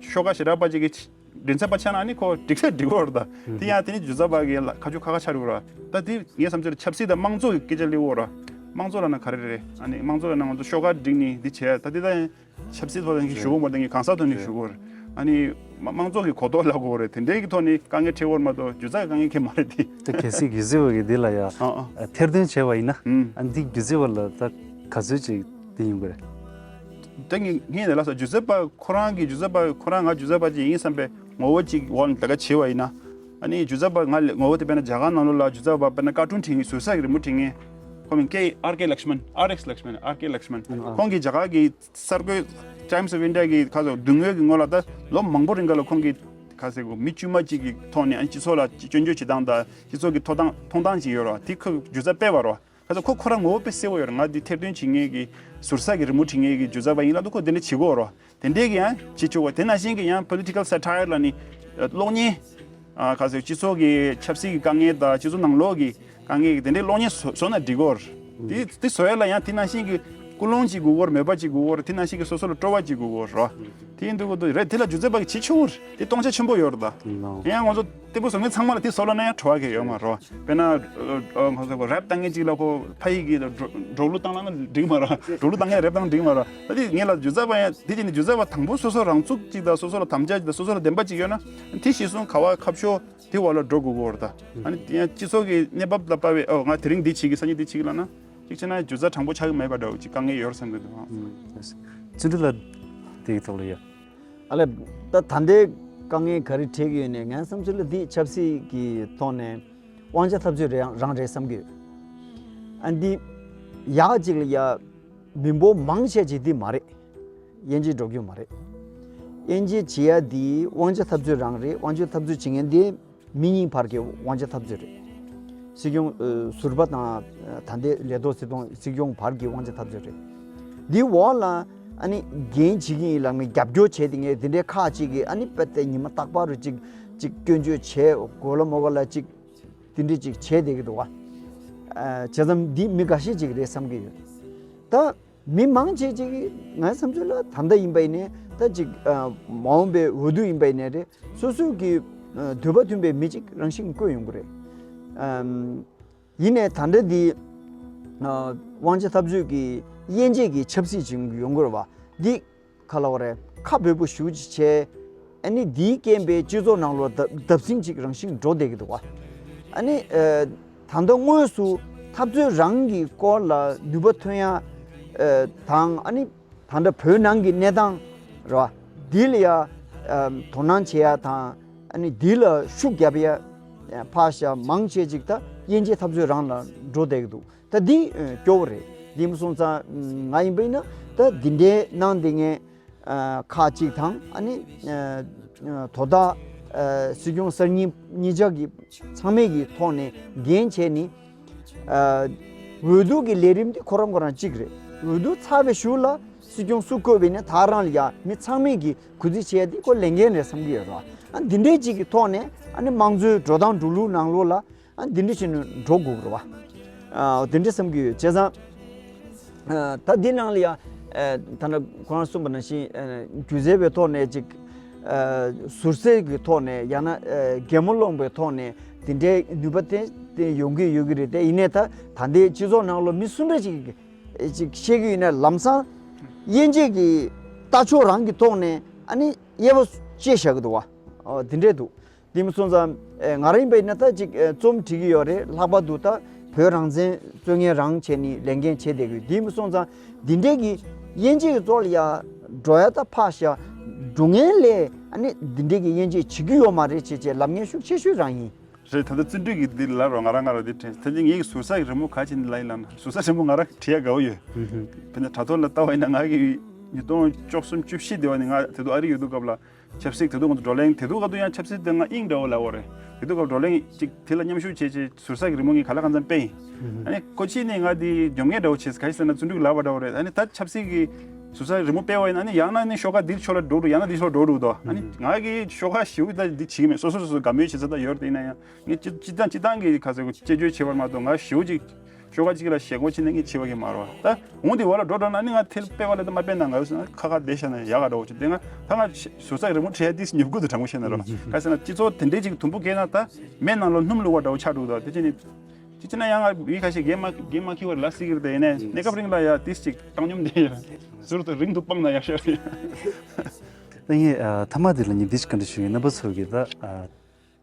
ཤོག་ཁག་བྱེ་བྲག་པ་ཅིག་གི་མགྲིན་ཚབ་པ་ཆགས་ན་ནི་ཁོ་འགྲིག་ས་འགྲིག་གོ་རེད། ད་དེ་ཡང་དེ་ནི་སྒྱུ་རྩལ་པ་གི་ལ་ཁ་ཆུ་ཁ་ཁ་ཆགས་འགྲོ་ར། ད་དེ་ངའི་བསམ་ཚུལ་ཆབ་སྲིད་དང་དམངས་གཙོ་གི་སྐད་ཆ་སླེབས་ཡོད་ར། དམངས་གཙོ་ལབ་ན་ག་རེ་རེད། ཨ་ནི་དམངས་གཙོ་ལབ་ན་ང་ཚོ་ཤོག་ཁག་བསྒྲིགས་ནས་འདི་བྱས་ད་དེ་ད་ཡང་ཆབ་སྲིད་ཐོག་ནས་ཞུ་གོ་མ་དེ་ངས་གང་ཟག་ཐོག་ནས་ཞུ་གོ་རེད། ཨ་ནི་མ་དམངས་གཙོ་གི་གོ་རྟོགས་ལབ་དགོས་རེད། དེ་འདྲའི་གི་ཐོག་ནས་དཀའ་ངལ་འཕྲད་ཡོད་མ་གཏོགས་སྒྱུ་རྩལ་གི་དཀའ་ངལ་གང་ཡང་མ་རེད་དེ། ད་གལ་སྲིད་སྒྱུ་རྩལ་པ་གི་འདི་ལ་ཡ་ཨ་ཨ་ཐེར་འདོན་བྱས་པ་ཡིན་ན། ཨ་འདི་སྒྱུ་རྩལ་པ་ལ་ད་ག་ཚོད་ཅིག་དེ་ཡོང་གི་རེད། ད་ངས་ངས་ནས་ལབ་ས་སྒྱུ་རྩལ་པ་ཁོ་རང་གི་སྒྱུ་རྩལ་པ་ཁོ་རང་ང་སྒྱུ་རྩལ་པ་ཅིག་ཡིན་བསམ་པའི་ངོ་བོ་ཅིག་འོག་ནས་ལས་ཀ་བྱས་པ་ཡིན་ན། ཨ་ནི་སྒྱུ་རྩལ་པ་ང་ལས་ངོ་བོ་དེ་དཔེར་ན་རྒྱ་གར་ནང་ལོགས་ལ་སྒྱུ་རྩལ་པ་དཔེར་ན་ཀར་ཊུན་བྲིས་མཁན་ཟུར་ས་གི་རི་མོ་བྲིས་མཁན་ཁོ་མིང་ཀེ་ཨར་ཀེ་ལགས་མན། ཨར་ཨེགས་ལགས་མན། ཨར་ཀེ་ལགས་མན། ཁོང་གིས་རྒྱ་གར་གི་གསར་འགོད་Times of India གི་ཁ་སང་བསྡུ་དངུལ་གི་སྔོན་ལ་ད་ལོ་མང་པོ་རིང་ག་ལ་ཁོང་གིས་ཁ་སང་གོ་མི་དཀྱུས་མ་གཅིག་གི་ཐོག་ནས་ཨ་ནི་སྤྱི་ཚོགས་ལ་སྐྱོན་བརྗོད་བྱེད་སྟངས་དང་སྤྱི་ཚོགས་ཀྱི་ཐོབ་ཐང་མཐོང་སྟངས་ཅིག་ཡོད་ར། དེ་ཁོ་སྒྱུ་རྩལ་སྤེལ་བ་ར། ཁ་སང་ཁོ་ཁོ་རང་ངོ་བོ་དཔེ་གསལ་བོ་ཡོད་ར། ང་འདི་ཐེར་འདོན་བྱེད་མཁན་གི་ཟུར་ས་གི་རི་མོ་བྲིས་མཁན་གི་སྒྱུ་རྩལ་པ་ཡིན་ལབ་འདུག་ཁོ་དེ་འདྲ་བྱེད་གོ་ར། དེ་འདྲས་ཀྱི་ཡང་བྱེད་ཆོག་གོ། དེ་ནང་བཞིན་གྱི་ཡང་political satire ལབ་ནི་གློག་བརྙན། ཨ་ཁ་སང་སྤྱི་ཚོགས་ཀྱི་ཆབ་སྲིད་ཀྱི་དཀའ་ངལ་དང་སྤྱི་ཚོགས་ནང་ལོགས་ཀྱི་དཀའ་ངལ་གྱི་དེ་འདྲའི་གློག་བརྙན་བཟོ་བཟོ་ན་འགྲིག་གོ་ར། དེ་དེ་བཟོ་ཡ་ལ་ཡང་དེ་ནང་བཞིན་གྱི་ཀུན་སློང་ཅིག་དགོས་གོ་ར། མོས་པ་ཅིག་དགོས་གོ་ར། དེ་ནང་བཞིན་གྱི་སོ་སོ་ལ་སྤྲོ་བ་ཅིག་དགོས་གོ་ར། དེ་ཡིན་དུས་གོ་དུ་རེད། དེ་ལ་སྒྱུ་རྩལ་པ་གི་བྱེད་ཆོག་རེད། དེ་སྟོང་ཆ་ཆེན་པོ་ཡོད་རེད་ད། ཡང་ང་ཚོ་དེ་པོ་བཟོ་མཁན་ཚང་མ་ལ་དེ་བཟོ་ལབ་ན་ཡང་བྲོ་བ་གི་ཡོད་མ་རེད། དཔེར་ན་ཨ་ང་ཚོ་རེབ་བཏང་མཁན་ཅིག་ལ་ཁོ་ཕ་ཡི་གི་འགྲོ་འགྲོ་ལུགས་བཏང་ལབ་ན་འགྲིག་མ་རེད། འགྲོ་ལུགས་བཏང་མཁན་རེབ་བཏང་འགྲིག་མ་རེད། ད་དེ་ངེད་ལ་སྒྱུ་རྩལ་པ་ཡང་དེ་བྱས་ནས་སྒྱུ་རྩལ་པ་དང་པོ་སོ་སོ་རང་ཚུགས་ཅིག་དང་སོ་སོ་ལ་དམ་བཅའ་ཅིག་དང་སོ་སོ་ལ་བདེན་པ་ཅིག་ཡོད་ན་དེ་གཞིར་བཟུང་ག་བ་ཁ་ཕྱོགས་དེ་བ་ལ་འགྲོ་དགོས་གོ་རེད་ད། ཨ་ནི་དེ་ཡང་སྤྱི་ཚོགས་ཀྱི་གནས་བབ་ལ་དཔག་པའི་ཨོ་ང་དེ་རིང་འདི་བྱེད་ཀྱི་སང་ཉིན་འདི་བྱེད་ཀྱི་ལབ་ན། གཅིག་བྱས་ན་སྒྱུ་རྩལ་དྲང་པོ་ཆགས་ཀྱི་མེད་པ་འདྲ་བོ་ཅིག་དཀའ་ངལ་ཡོད་བསམ་གྱི་འདུག་ཨང་། བརྩོན་འགྲུས་ལགས་དེའི་ཐོག་ལ་ཡ། ཨ་ལས། ད་ད་ལྟའི་དཀའ་ངལ་ག་རེ་འཕྲད་ཀྱི་ཡོད་ནས་ངའི་བསམ་ཚུལ་ལ་འདི་ཆབ་སྲིད་ཀྱི་ཐོག་ནས་དབང་ཆ་འཐབ་རྩོད་རེད་རང་རེད་བསམ་གྱི་ཡོད། ཨ་འདི་ཡག་ཅིག་ལ་ཡ་མི་འབོར་མང་ཆེ་ཅིག་འདི་མ་རེད། དབྱེ་འབྱེད་འགྲོ་རྒྱུ་མ་རེད། དབྱེ་འབྱེད་བྱེད་ཡ་འདི་དབང་ཆ་འཐབ་རྩོད་རང་རེད། དབང་ཆ་འཐབ་རྩོད་བྱེད་མཁན་འདི། མི་གཉིས་བར་གྱི་དབང་ཆ་འཐབ་རྩོད་རེད། སྲིད་སྐྱོང་ཨ་ཟུར་པ་དང་ཨ་ད་ལྟའི་ལས་ཐོག་སྲིད་སྐྱོང་སྲིད་སྐྱོང་བར་གྱི་དབང་ཆ་འཐབ་རྩོད་རེད། འདིའི་འོག་ལ་ཨ་ནི་འགན་བྱེད་ཀྱི་ཡིན་ལབ་ནས་རྒྱབ་སྐྱོར་བྱས་ཏེ་ངས་འདི་འདྲའི་ཁག་ཅིག་གིས་ཨ་ནི་དཔེ་དེ་ཉི་མ་རྟག་པར་རུ་ཅིག་ཅིག་སྐྱོན་བརྗོད་བྱས་གོ་ལ་མོ་ག་ལ་ཅིག་འདི་འདྲའི་ཅིག་བྱས་བསྡད་ཀྱི་འདུག་བ། ཨ་བྱས་ཙང་འདི་མི་འགའ་ཤས་ཅིག་རེད་བསམ་གྱི་ཡོད། ད། མི་མང་ཆེ་ཅིག་གིས་ངའི་བསམ་ཚུལ་ལ་ད་ལྟ་ཡིན་པ་ཡིན་ནའི་ད་ཅིག་ཨ་མ་འོངས་པའི་འོས་བསྡུ་ཡིན་པ་ཡིན་ནའི་རེད། སོ་སོའི་གི་ཨ་འདོད་པ་མཐུན་པའི་མི་ཅིག་རང་བཞིན་བསྐོས་ཡོང་གི་རེད། ཨམ་ཡིན་ནའི་ད་ལྟ་འདི་ཨ་དབང་ཆ་འཐབ་རྩོད་ཀྱི་དབྱེ་འབྱེད་ཀྱི་ཆབ་སྲིད་ཅིག་ཡོང་གི་རེད་བ། འདི་ག་ལབ་དགོས་རེད། ཁ་འབོལ་པོ་ཞེ་པོ་ཅིག་བྱས། ཨ་ནི་འདིའི་རྐྱེན་པས་སྤྱི་ཚོགས་ནང་ལོགས་བརྡབ་བརྡབ་གསིག་ཅིག་རང་བཞིན་འགྲོ་བསྡད་ཀྱི་འདུག་བ། ཨ་ནི་ཨ་ད་ལྟ་དངོས་སུ་འཐབ་རྩོད་རང་གི་སྐོར་ལ་ནུས་པ་ཐོན་ཡ་ཨ་དང་ཨ་ནི་ད་ལྟ་བོད་ནང་གི་གནས་སྟངས་རེད་བ། འདི་ལ་ཡ་ཨ་དོ་སྣང་བྱེད་ཡ་དང་། ཨ་ནི་འདི་ལ་ཤུགས་རྒྱབ་ཡ་ཕར་བཞག་མང་ཆེ་ཅིག་ད་དབྱེ་འབྱེད་འཐབ་རྩོད་རང་ལ་འགྲོ་བསྡད་ཀྱི་འདུག་ད་འདི་ཨ་སྐྱོ་བོ་རེད། འདི་མ་སོང་ཙང་ང་ཡིན་པ་ཡིན་ན་ད་འདི་འདྲའི་གནང་བསྡད་མཁན་ཨ་ཁག་ཅིག་དང་། ཨ་ནི་ཨ་དོ་བདག་ཨ་སྲིད་སྐྱོང་གསར་རྙིང་གཉིས་ཆ་གི་ཚང་མས་ཀྱི་ཐོག་ནས་འགན་བྱས་ནས། ཨ་འོས་བསྡུ་གི་ལས་རིམ་དེ་ཁོ་རང་ཁོ་རང་གཅིག་རེད། འོས་བསྡུ་ཚར་བའི་གཞུག་ལ་སྲིད་སྐྱོང་སུ་བསྐོས་པ་ཡིན་ན་ད་རང་ལ་ཡ་མི་ཚང་མས་ཀྱི་གུས་བརྩི་བྱས་ཏེ་ཁོ་ལས་འགན་རེད་བསམ་གྱི་ཡོད་རེད་བ། ཨ་འདི་འདྲའི་གཅིག་གི་ཐོག་ནས་ཨ་ནི་དམངས་གཙོའི་འགྲོ་སྟངས་འགྲོ་ལུགས་ནང་ལོགས་ལ་ཨ་འདི་འདྲ་བྱས་ནས་འགྲོ་དགོས་ཀྱི་རེད་བ། ཨ་འདི་འདྲ་བསམ་གྱི་ཡོད། བྱས་ཙང་ཨ་ད་འདི་ནང་ལ་ཡ་ཨ་ད་ནི་ཁོ་རང་གསུངས་པ་ནང་བཞིན་ཨ་སྒྱུ་རྩལ་བའི་ཐོག་ནས་ཅིག་ཨ་ཟུར་ཟའི་གི་ཐོག་ནས་ཡང་ན་ཨ་གད་མོ་སློང་བའི་ཐོག་ནས་དེ་འདྲའི་ནུས་པ་དེ་དེ་ཡོང་གི་ཡོད་ཀྱི་རེད། དེ་ཡིན་ནའི་ད་ད་ལྟའི་སྤྱི་ཚོགས་ནང་ལ་མི་སུ་འདྲ་ཅིག་ཅིག་བཤད་ཀྱི་ཡོད་ན་ལམ་སང་དབྱེ་འབྱེད་ཀྱི་ལྟ་ཕྱོགས་རང་གི་ཐོག་ནས་ཨ་ནི་དབྱེ་བ་ཕྱེ་བཞག་གི་འདུག་བ། ཨོ་དེ་འདྲས་འདུག་དེ་མ་སོང་ཙང་ཨེ་ང་རང་ཡིན་པ་ཡིན་ན་ད་ཅིག་ཨེ་རྩོམ་བྲིས་ཀྱི་ཡོད་རེད། ལྷག་པར་དུ་ད་བོད་རང་བཙན་རྩོད་མཁན་རང་བྱས་ནས་ལས་འགན་བྱས་བསྡད་ཀྱི་ཡོད། དེ་མ་སོང་ཙང་འདི་འདྲས་ཀྱི་དབྱེ་འབྱེད་ཀྱི་ཐོག་ལ་ཡ་འགྲོ་ཡ་ད་ཕར་བཞག་སྒྲུབ་མཁན་ལས་ཨ་ནི་འདི་འདྲས་ཀྱི་དབྱེ་འབྱེད་བྱེད་ཀྱི་ཡོད་མ་རེད་བྱས་བྱས་ལབ་མཁན་ཤུགས་ཆེ་ཤོས་རང་ཡིན། རེད། ད་ལྟ་བརྩོན་འགྲུས་ཀྱི་འདི་ལ་རོ་ང་རང་ང་རང་འདི་དྲན། ད་ཅི་ངེད་ཀྱི་ཟུར་ཟ་གི་རི་མོ་ག་ཅི་འདི་ལ་ཡིན་ལབ་ན་ཟུར་ཟ་རི་མོ་ང་རང་བྲིས་ཡ་དགའ་བོ་ཡོད། དཔེར་ན་དྲ་ཐོག་ལ་ལྟ་བ་ཡིན་ན་ང་གི་ཉིས་སྟོང་བཅུ་གསུམ་བཅུ་བཞི་དེ་བ་ནི་ང་དེ་དུས་ཨ་རི་ཡོད་དུས་སྐབས་ལ་ཆབ་སྲིད་དེ་དུས་ང་ཚོ་བགྲོ་གླེང་དེ་དུས་ག་དུས་ཡང་ཆབ་སྲིད་དེ་ང་དབྱིངས་འདྲ་བོ་ལབ་དགོས་རེད། དེ་དུས་སྐབས་བགྲོ་གླེང་ཅིག་དེ་ལ་མཉམ་ཞུགས་བྱས་བྱས་ཟུར་ཟ་གི་རི་མོ་ངས་ག་ལ་གང་འཚམ་སྤེལ་ཡིན། ཨ་ནི་ཁོ་ཕྱིས་ནས་ང་འདི་འཇོམས་མཁན་འདྲ་བོ་བྱས་ག་ཅི་ཟེར་ན་བརྩོན་འགྲུས་ལབ་པ་འདྲ་བོ་རེད། ཨ་ནི་ད་ཆབ་སྲིད་ཀྱི་ཟུར་ཟ་རི་མོ་སྤེལ་བ་ཡིན་ན་ཨ་ནི་ཡང་ན་ཨ་ནི་ཤོག་ཁ་འདི་ཕྱོགས་ལ་འགྲོ་འགྲོ་ཡང་ན་འདི་ཕྱོགས་འགྲོ་འགྲོ་འདུག་ཨ་ནི་ང་གི་ཤོག་ཁ་ཞེ་པོ་ད་འདི་བྱེད་ཀྱི་མེད། སོ་སོ་སོ་སོ་དགའ་མོས་བྱེད་ས་ད་ཡོད་རེད། ཡིན་ན་ཡང་ངས་སྤྱི་སྤྱི་བཏང་སྤྱི་བཏང་གི་ག་ཚོད་དཔྱད་བརྗོད་བྱེད་པར་མ་གཏོགས་ང་ཞེ་པོ་ཅིག་ཤོག་ཁ་གཅིག་ལ་ཞེ་པོ་བྱས་ནས་ངས་བྱེད་པ་གི་མ་རེད་བ། ད་འོང་དེ་བ་ལ་འགྲོ་འགྲོ་ན་ནི་ང་དེ་ལ་དཔེ་བ་ལ་ད་མ་དཔེ་ན་ང་ཁ་ཁ་བསྡད་བཞག་ན་ཡག་ག་འདྲ་བོ་བྱེད། དེ་ང་ད་ང་ཟུར་ཟ་རི་མོ་བྲིས་ཡ་དེ་ཉོབ་ཀུ་དུ་དྲང་པོ་བཤད་ན་རོ། ག་ཟེར་ན་སྤྱི་ཚོགས་དེ་འདྲས་ཅིག་དུམ་བུ་བཀལ་ན་ད་མེ་ནང་ལ་སྣུམ་བླུགས་པ་འདྲ་བོ་ཆགས་འགྲོ་གི་འདུག་དེ་བྱས་ནས་ཅི་ཅི་ན་ཡང་ང་མི་ཁ་ཤས་འགན་མ་འགན་མ་འཁྱེར་བར་ལ་སྲིད་ཀྱི་རེད། དེ་ཡིན་ནའི་གནས་སྐབས་རིང་ལ་ཡ་དེ་ཅིག་བཏང་སྙོམས་དེ་ཡ་ཟུར་དུ་རིང་དུ་སྤངས་ན་ཡག་ཤོས་རེད། ད་ངས་ཨ་མཐའ་མ་དེ་ལ་ཉིན་དེ་ཅིག་བཀའ་འདྲི་ཞུ་ཡིན། རྣམ་པ་ཚོ་གིས་ད་ཨ་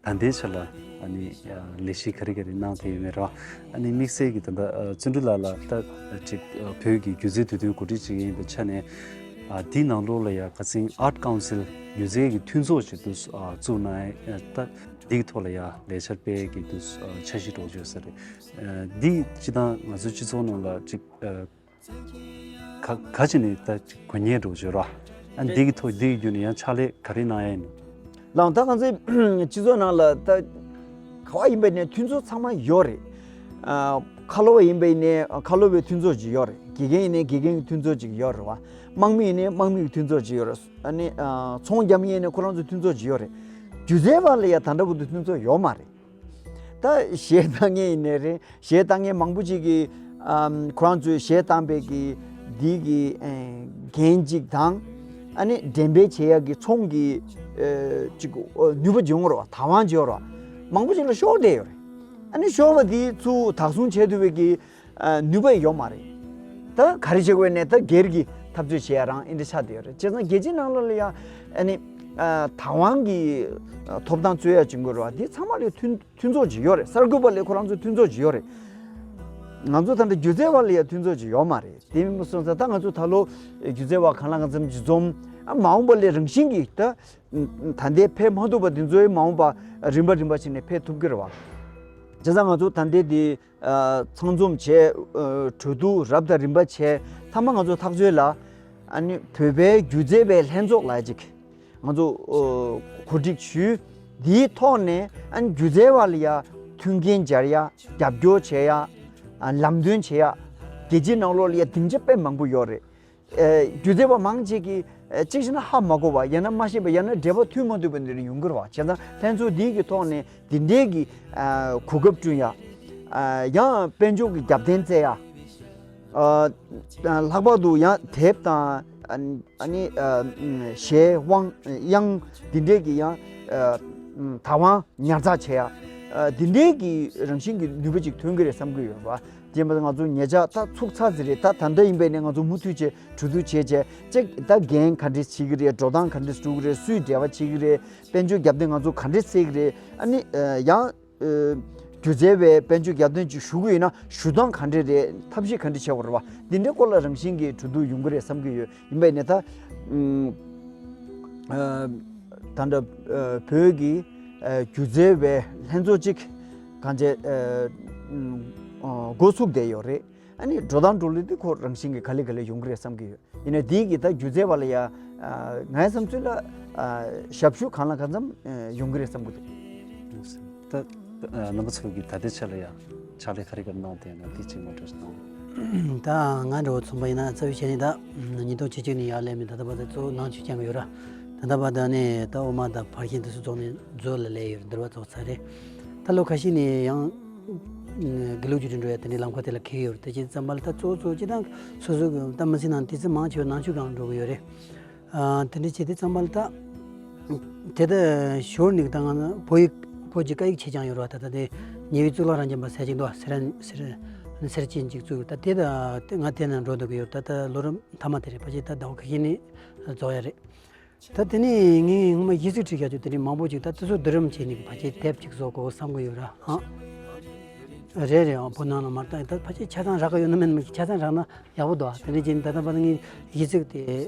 ད་ལྟའི་ཆ་ལ་ཨ་ནི་ཨ་ལས་གཞི་ག་རེ་ག་རེ་གནང་བསྡད་ཡོད་མེད་ར། ཨ་ནི་དམིགས་བསལ་གྱི་ད་ལྟ་ཨ་བརྩོན་འགྲུས་ལགས་ལ་ད་ཅིག་ཨ་བོད་ཀྱི་སྒྱུ་རྩལ་དུས་སྟོན་གོ་སྒྲིག་བྱེད་མཁན་ཡིན་པའི་ཆ་ནས་ཨ་དེའི་ནང་ལོགས་ལ་ཡ་ཁ་སང་Art Council་སྒྱུ་རྩལ་གྱི་མཐུན་ཚོགས་ཅིག་ཏུ་ཨ་བཙུགས་གནང་ཡ་ད་འདིའི་ཐོག་ལ་ཡ་ལས་འཆར་སྤེལ་གྱི་དུ་ཨ་འཆར་གཞི་འདྲ་བོ་ཅིག་ཡོད་ས་རེད། ཨ་འདི་སྤྱི་བཏང་ང་ཚོའི་སྤྱི་ཚོགས་ནང་ལ་ཅིག་ཨ་ག་ག་ཅི་ནས་ད་ཅིག་གོ་ཉན་འགྲོ་བརྗོད་ར། ཨ་འདི་གི་ཐོག་འདི་གི་བརྒྱུད་ནས་ཡང་ཕྱག་ལས་ག་རེ་གནང་ཡ་ཡིན་ནམ། ལགས་ད་ང་ཚོའི་སྤྱི་ཚོགས་ནང་ལ་ད་ག་བ་ཡིན་པ་ནས་མཐུན་ཚོགས་ཚང་མ་ཡོད་རེད། ཨ་ཁ་ལོ་བ་ཡིན་པ་ཡིན་ནས་ཁ་ལོ་བའི་མཐུན་ཚོགས་ཅིག་ཡོད་རེད། དགེ་རྒན་ཡིན་ནས་དགེ་རྒན་གྱི་མཐུན་ཚོགས་ཅིག་ཡོད་རེད་བ། དམག་མི་ཡིན་ནས་དམག་མི་གི་མཐུན་ཚོགས་ཅིག་ཡོད་རེད། ཨ་ནི་ཨ་ཚོང་རྒྱག་མི་ཡིན་ནས་ཁོ་རང་ཚོའི་མཐུན་ཚོགས་ཅིག་ཡོད་རེད། སྒྱུ་རྩལ་བ་ལ་ཡ་ད་ལྟ་བར་དུ་མཐུན་ཚོགས་ཡོད་མ་རེད། ད་གཞས་བཏང་མཁན་ཡིན་ནའི་རེད། གཞས་བཏང་མཁན་མང་པོ་ཅིག་གིས་ཨམ་ཁོ་རང་ཚོའི་གཞས་བཏང་པའི་གི་འདི་གི་ཨེ་འགན་ཅིག་དང་། ཨ་ནི་འགྲེམས་སྤེལ་བྱེད་ཡག་གི་ཚོང་གི་ཨེ་ཅིག་ཨོ་ནུས་པ་སྦྱོང་རོགས་ཐབས་དབང་སྦྱོང་རོགས་མང་པོ་ཅིག་ལ་ཤོར་བསྡད་ཡོད་རེད། ཨ་ནི་ཤོར་བ་འདི་ཚུར་བདག་བཟུང་བྱེད་ཐུབ་པའི་གི་ཨ་ནུས་པ་ཡོད་མ་རེད། ད་ག་རེ་བྱེད་དགོས་ནས་ད་སྒེར་གྱི་འཐབ་རྩོད་བྱེད་ཡ་རང་ཨེ་འདྲ་ཆགས་བསྡད་ཡོད་རེད། བྱས་ཙང་རྒྱལ་སྤྱིའི་ནང་ལོགས་ལ་ཡ་ཨ་ནི་ཨ་ཐབས་དབང་གི་ཨ་ཐོབ་ཐང་རྩོད་ཡ་བྱེད་དགོས་རེད་བ། འདི་ཚང་མ་ལ་མཐུན་མཐུན་ཚོགས་ཅིག་ཡོད་རེད། གསར་འགོད་པ་ལ་ཁོ་རང་ཚོ་མཐུན་ཚོགས་ཅིག་ཡོད་རེད། ང་ཚོ་ད་ལྟ་སྒྱུ་རྩལ་བ་ལ་ཡང་མཐུན་ཚོགས་ཅིག་ཡོད་མ་རེད། དེ་མིན་པ་སོང་ཙང་ད་ང་ཚོ་ད་ལོ་སྒྱུ་རྩལ་བ་གང་ལ་གང་འཚམ་ཅིག་འཛོམས། ཨ་མ་འོངས་པ་ལ་རང་བཞིན་གྱིས་ད་ད་ལྟའི་ཕེབས་མ་ཐུབ་པ་དེ་ཚོའི་མ་འོངས་པ་རིམ་པ་རིམ་པ་བྱས་ནས་ཕེབས་ཐུབ་ཀྱི་རེད་བ། བྱས་ཙང་ང་ཚོ་ད་ལྟའི་དེ་ཨ་ཚང་འཛོམས་བྱས། ཨ་གྲོས་བསྡུར་རབ་དང་རིམ་པ་བྱས། མཐའ་མ་ང་ཚོ་ཐག་གཅོད་ལ་ཨ་ནི་བོད་པའི་སྒྱུ་རྩལ་བའི་ལྷན་ཚོགས་ལ་ཅིག་ང་ཚོ་ཨོ་གོ་སྒྲིག་ཞུས། འདིའི་ཐོག་ནས་ཨ་ནི་སྒྱུ་རྩལ་བ་ལ་ཡ་མཐུན་རྐྱེན་སྦྱར་ཡ། རྒྱབ་སྐྱོར་བྱེད་ཡ། ཨ་ལམ་སྟོན་བྱེད་ཡ། རྒྱལ་སྤྱིའི་ནང་ལོགས་ལ་ཡ་སྡིངས་ཆ་དཔེ་མང་པོ་ཡོད་རེད། ཨེ་སྒྱུ་རྩལ་བ་མང་ཆེ་གིས་ཨེ་གཅིག་བྱས་ན་ཧ་མ་གོ་བ། ཡང་ན་མ་ཤེས་པ། ཡང་ན་འབྲེལ་བ་མཐུད་མ་ཐུབ་པ་འདི་འདྲ་ཡོང་གི་རེད་བ། བྱས་ཙང་ལྷན་ཚོགས་འདིའི་གི་ཐོག་ནས་འདི་འདྲའི་གི་ཨ་གོ་སྐབས་བསྐྲུན་ཡ། ཨ་ཡང་དཔལ་འབྱོར་གྱི་རྒྱབ་རྟེན་བཙལ་ཡ། ཨ་ལྷག་པར་དུ་ཡང་དེབ་དང་ཨ་ཨ་ནི་ཨ་གཞས་དབང་དབྱངས་འདི་འདྲའི་གི་ཡང་ཨ་ཐབས་དབང་ཉར་ཚགས་བྱེད་ཡ། ཨ་འདི་འདྲའི་གི་རང་བཞིན་གྱི་ནུས་པ་ཅིག་ཐོན་གྱི་རེད་བསམ་གྱི་ཡོད་པ། རྗེས་མ་ང་ཚོ་ཉེ་ཆར་ད་ཚུགས་ཚར་ཟིན་རེད། ད་ད་ལྟ་ཡིན་པས་ནས་ང་ཚོ་མུ་མཐུད་བྱས་གྲོས་བསྡུར་བྱས་བྱས་ཅིག་ད་འགན་ག་འདྲས་བྱེད་ཀྱི་རེད། འགྲོ་སྟངས་ག་འདྲས་འགྲོ་གི་རེད། སུས་འབྲེལ་བ་བྱེད་ཀྱི་རེད། དཔལ་འབྱོར་རྒྱབ་རྟེན་ང་ཚོ་ག་འདྲས་བཙལ་གྱི་རེད། ཨ་ནི་ཡང་སྒྱུ་རྩལ་བའི་དཔལ་འབྱོར་རྒྱབ་རྟེན་ཅིག་ཞུ་གི་ཡོད་ན་ཞུ་སྟངས་ག་འདྲས་རེད། ཐབས་ཤེས་ག་འདྲས་བྱེད་དགོས་རེད་བ། འདི་འདྲའི་སྐོར་ལ་རང་བཞིན་གྱིས་གྲོས་བསྡུར་ཡོང་གི་རེད་བསམ་གྱི་ཡོད། ཡིན་པས་ནས་ད་ཨུམ་ ཨ་ད་ལྟ་ཨ་བོད་ཀྱི་ཨ་སྒྱུ་རྩལ་བའི་ལྷན་ཚོགས་ཅིག་གང་བྱས་ཨ་ཨ་འགོ་ཚུགས་བསྡད་ཡོད་རེད། ཨ་ནི་འགྲོ་སྟངས་འགྲོ་ལུགས་དེ་ཁོ་རང་བཞིན་གྱིས་ག་ལེ་ག་ལེ་ཡོང་གི་རེད་བསམ་གྱི་ཡོད། ཡིན་ནའི་དེའི་གི་ད་སྒྱུ་རྩལ་བ་ལ་ཡ་ཨ་ངའི་བསམ་ཚུལ་ལ་ཨ་ཞབས་ཞུ་གང་ལ་གང་འཚམ་ཨ་ཡོང་གི་རེད་བསམ་གྱི་འདུག་ད་ཨ་རྣམ་པ་ཚོ་གི་ད་ལྟའི་ཆ་ལ་ཡ་ཕྱག་ལས་ག་རེ་ག་རེ་གནང་བསྡད་ན་དེ་གཅིག་ངོ་སྤྲོད་གནང་། ད་ང་འདྲ་བོ་མཚོན་པ་ཡིན་ན་རྩ་བའི་ཆ་ནས་ད་ཉིས་སྟོང་བཅུ་གཅིག་ནས་ཡར་སླེབས་ནས་ད་ལྟ་བར་དུ་གཙོ་བོ་ནང་ཆོས་སྦྱང་གི་ཡོད་ར། ད་ལྟ་བར་དུ་ནས་ད་འོག་མ་དང་བར་ཞིང་དེ་ཚོ་རྫོགས་ནས་མཛོད་ལ་སླེབས་ཡོད་རེད། འདུལ་བ་རྫོགས་ཚར་རེད། ད་ལོ་ཁ་ཤས་ནས་ཡང་དགེ་ལུགས་ཀྱི་འགྲོ་ཡ་དེ་འདྲའི་ལམ་ཁ་དེ་ལ་འཁེལ་གྱི་ཡོད་རེད། དེ་བྱས་ཙམ་པ་ལ་ད་གཙོ་བོ་གཙོ་བོ་སྤྱིར་བཏང་སོ་སོ་གི་ད་མི་ཚེ་ནང་དུས་ཚོད་མང་ཆེ་བ་ནང་ཆོས་སྒང་འགྲོ་གི་ཡོད་རེད། ཨ་དེ་འདྲ་བྱས་དུས་ཙམ་པ་ལ་ད་དེ་ད་ཞོར་ནས་ད་ང་ཚོ་བོད་ཡིག་བོད་ཀྱི་སྐད་ཡིག་ཆེད་སྦྱང་ཡོད་རེད་བ། ད་ད་དེ་ཉེ་བའི་གཙུག་ལག་རང་བྱོན་པ་ཟེར་གྱི་འདུག་བ། སེར་སེར་སེར་ཅན་ཅིག་བཙུགས། ད་དེ་ད་དེ་ང་དེ་ནང་འགྲོ་འདོད་ཀྱི་ཡོད། ད་ད་ལོ་རབས་མཐའ་མ་དེ་རེད། ཕལ་ཆེར་ད་ཟླ་བ་ཁ་ཤས་ནས་རྫོགས་ཡ་རེད། ད་དེ་ནས་ངས་ངོ་མ་གཞས་ཚིག་བྲིས་བཞག་རྒྱུ་དེ་འདྲའི་མང་པོ་ཅིག་ད་དེ་ཚོ་བསྡུ་རུབ་བྱས་ནས་ཕལ་ཆེར་དེབ་ཅིག་བཟོ་དགོས་བསམ་གྱི་ཡོད་ར། ཨང་། རེད་རེད། ཨང་། བོད་ནང་ལ་མར་བཏང་ད་ཕལ་ཆེར་ཆ་ཚང་རག་གི་ཡོད་ན་མེད་ན་མི་ཤེས། ཆ་ཚང་རག་ན་ཡག་པོ་འདུག་དེ་འདྲ་བྱས་ནས་ད་ལྟ་བར་ངས་གཞས་ཚིག་དེ་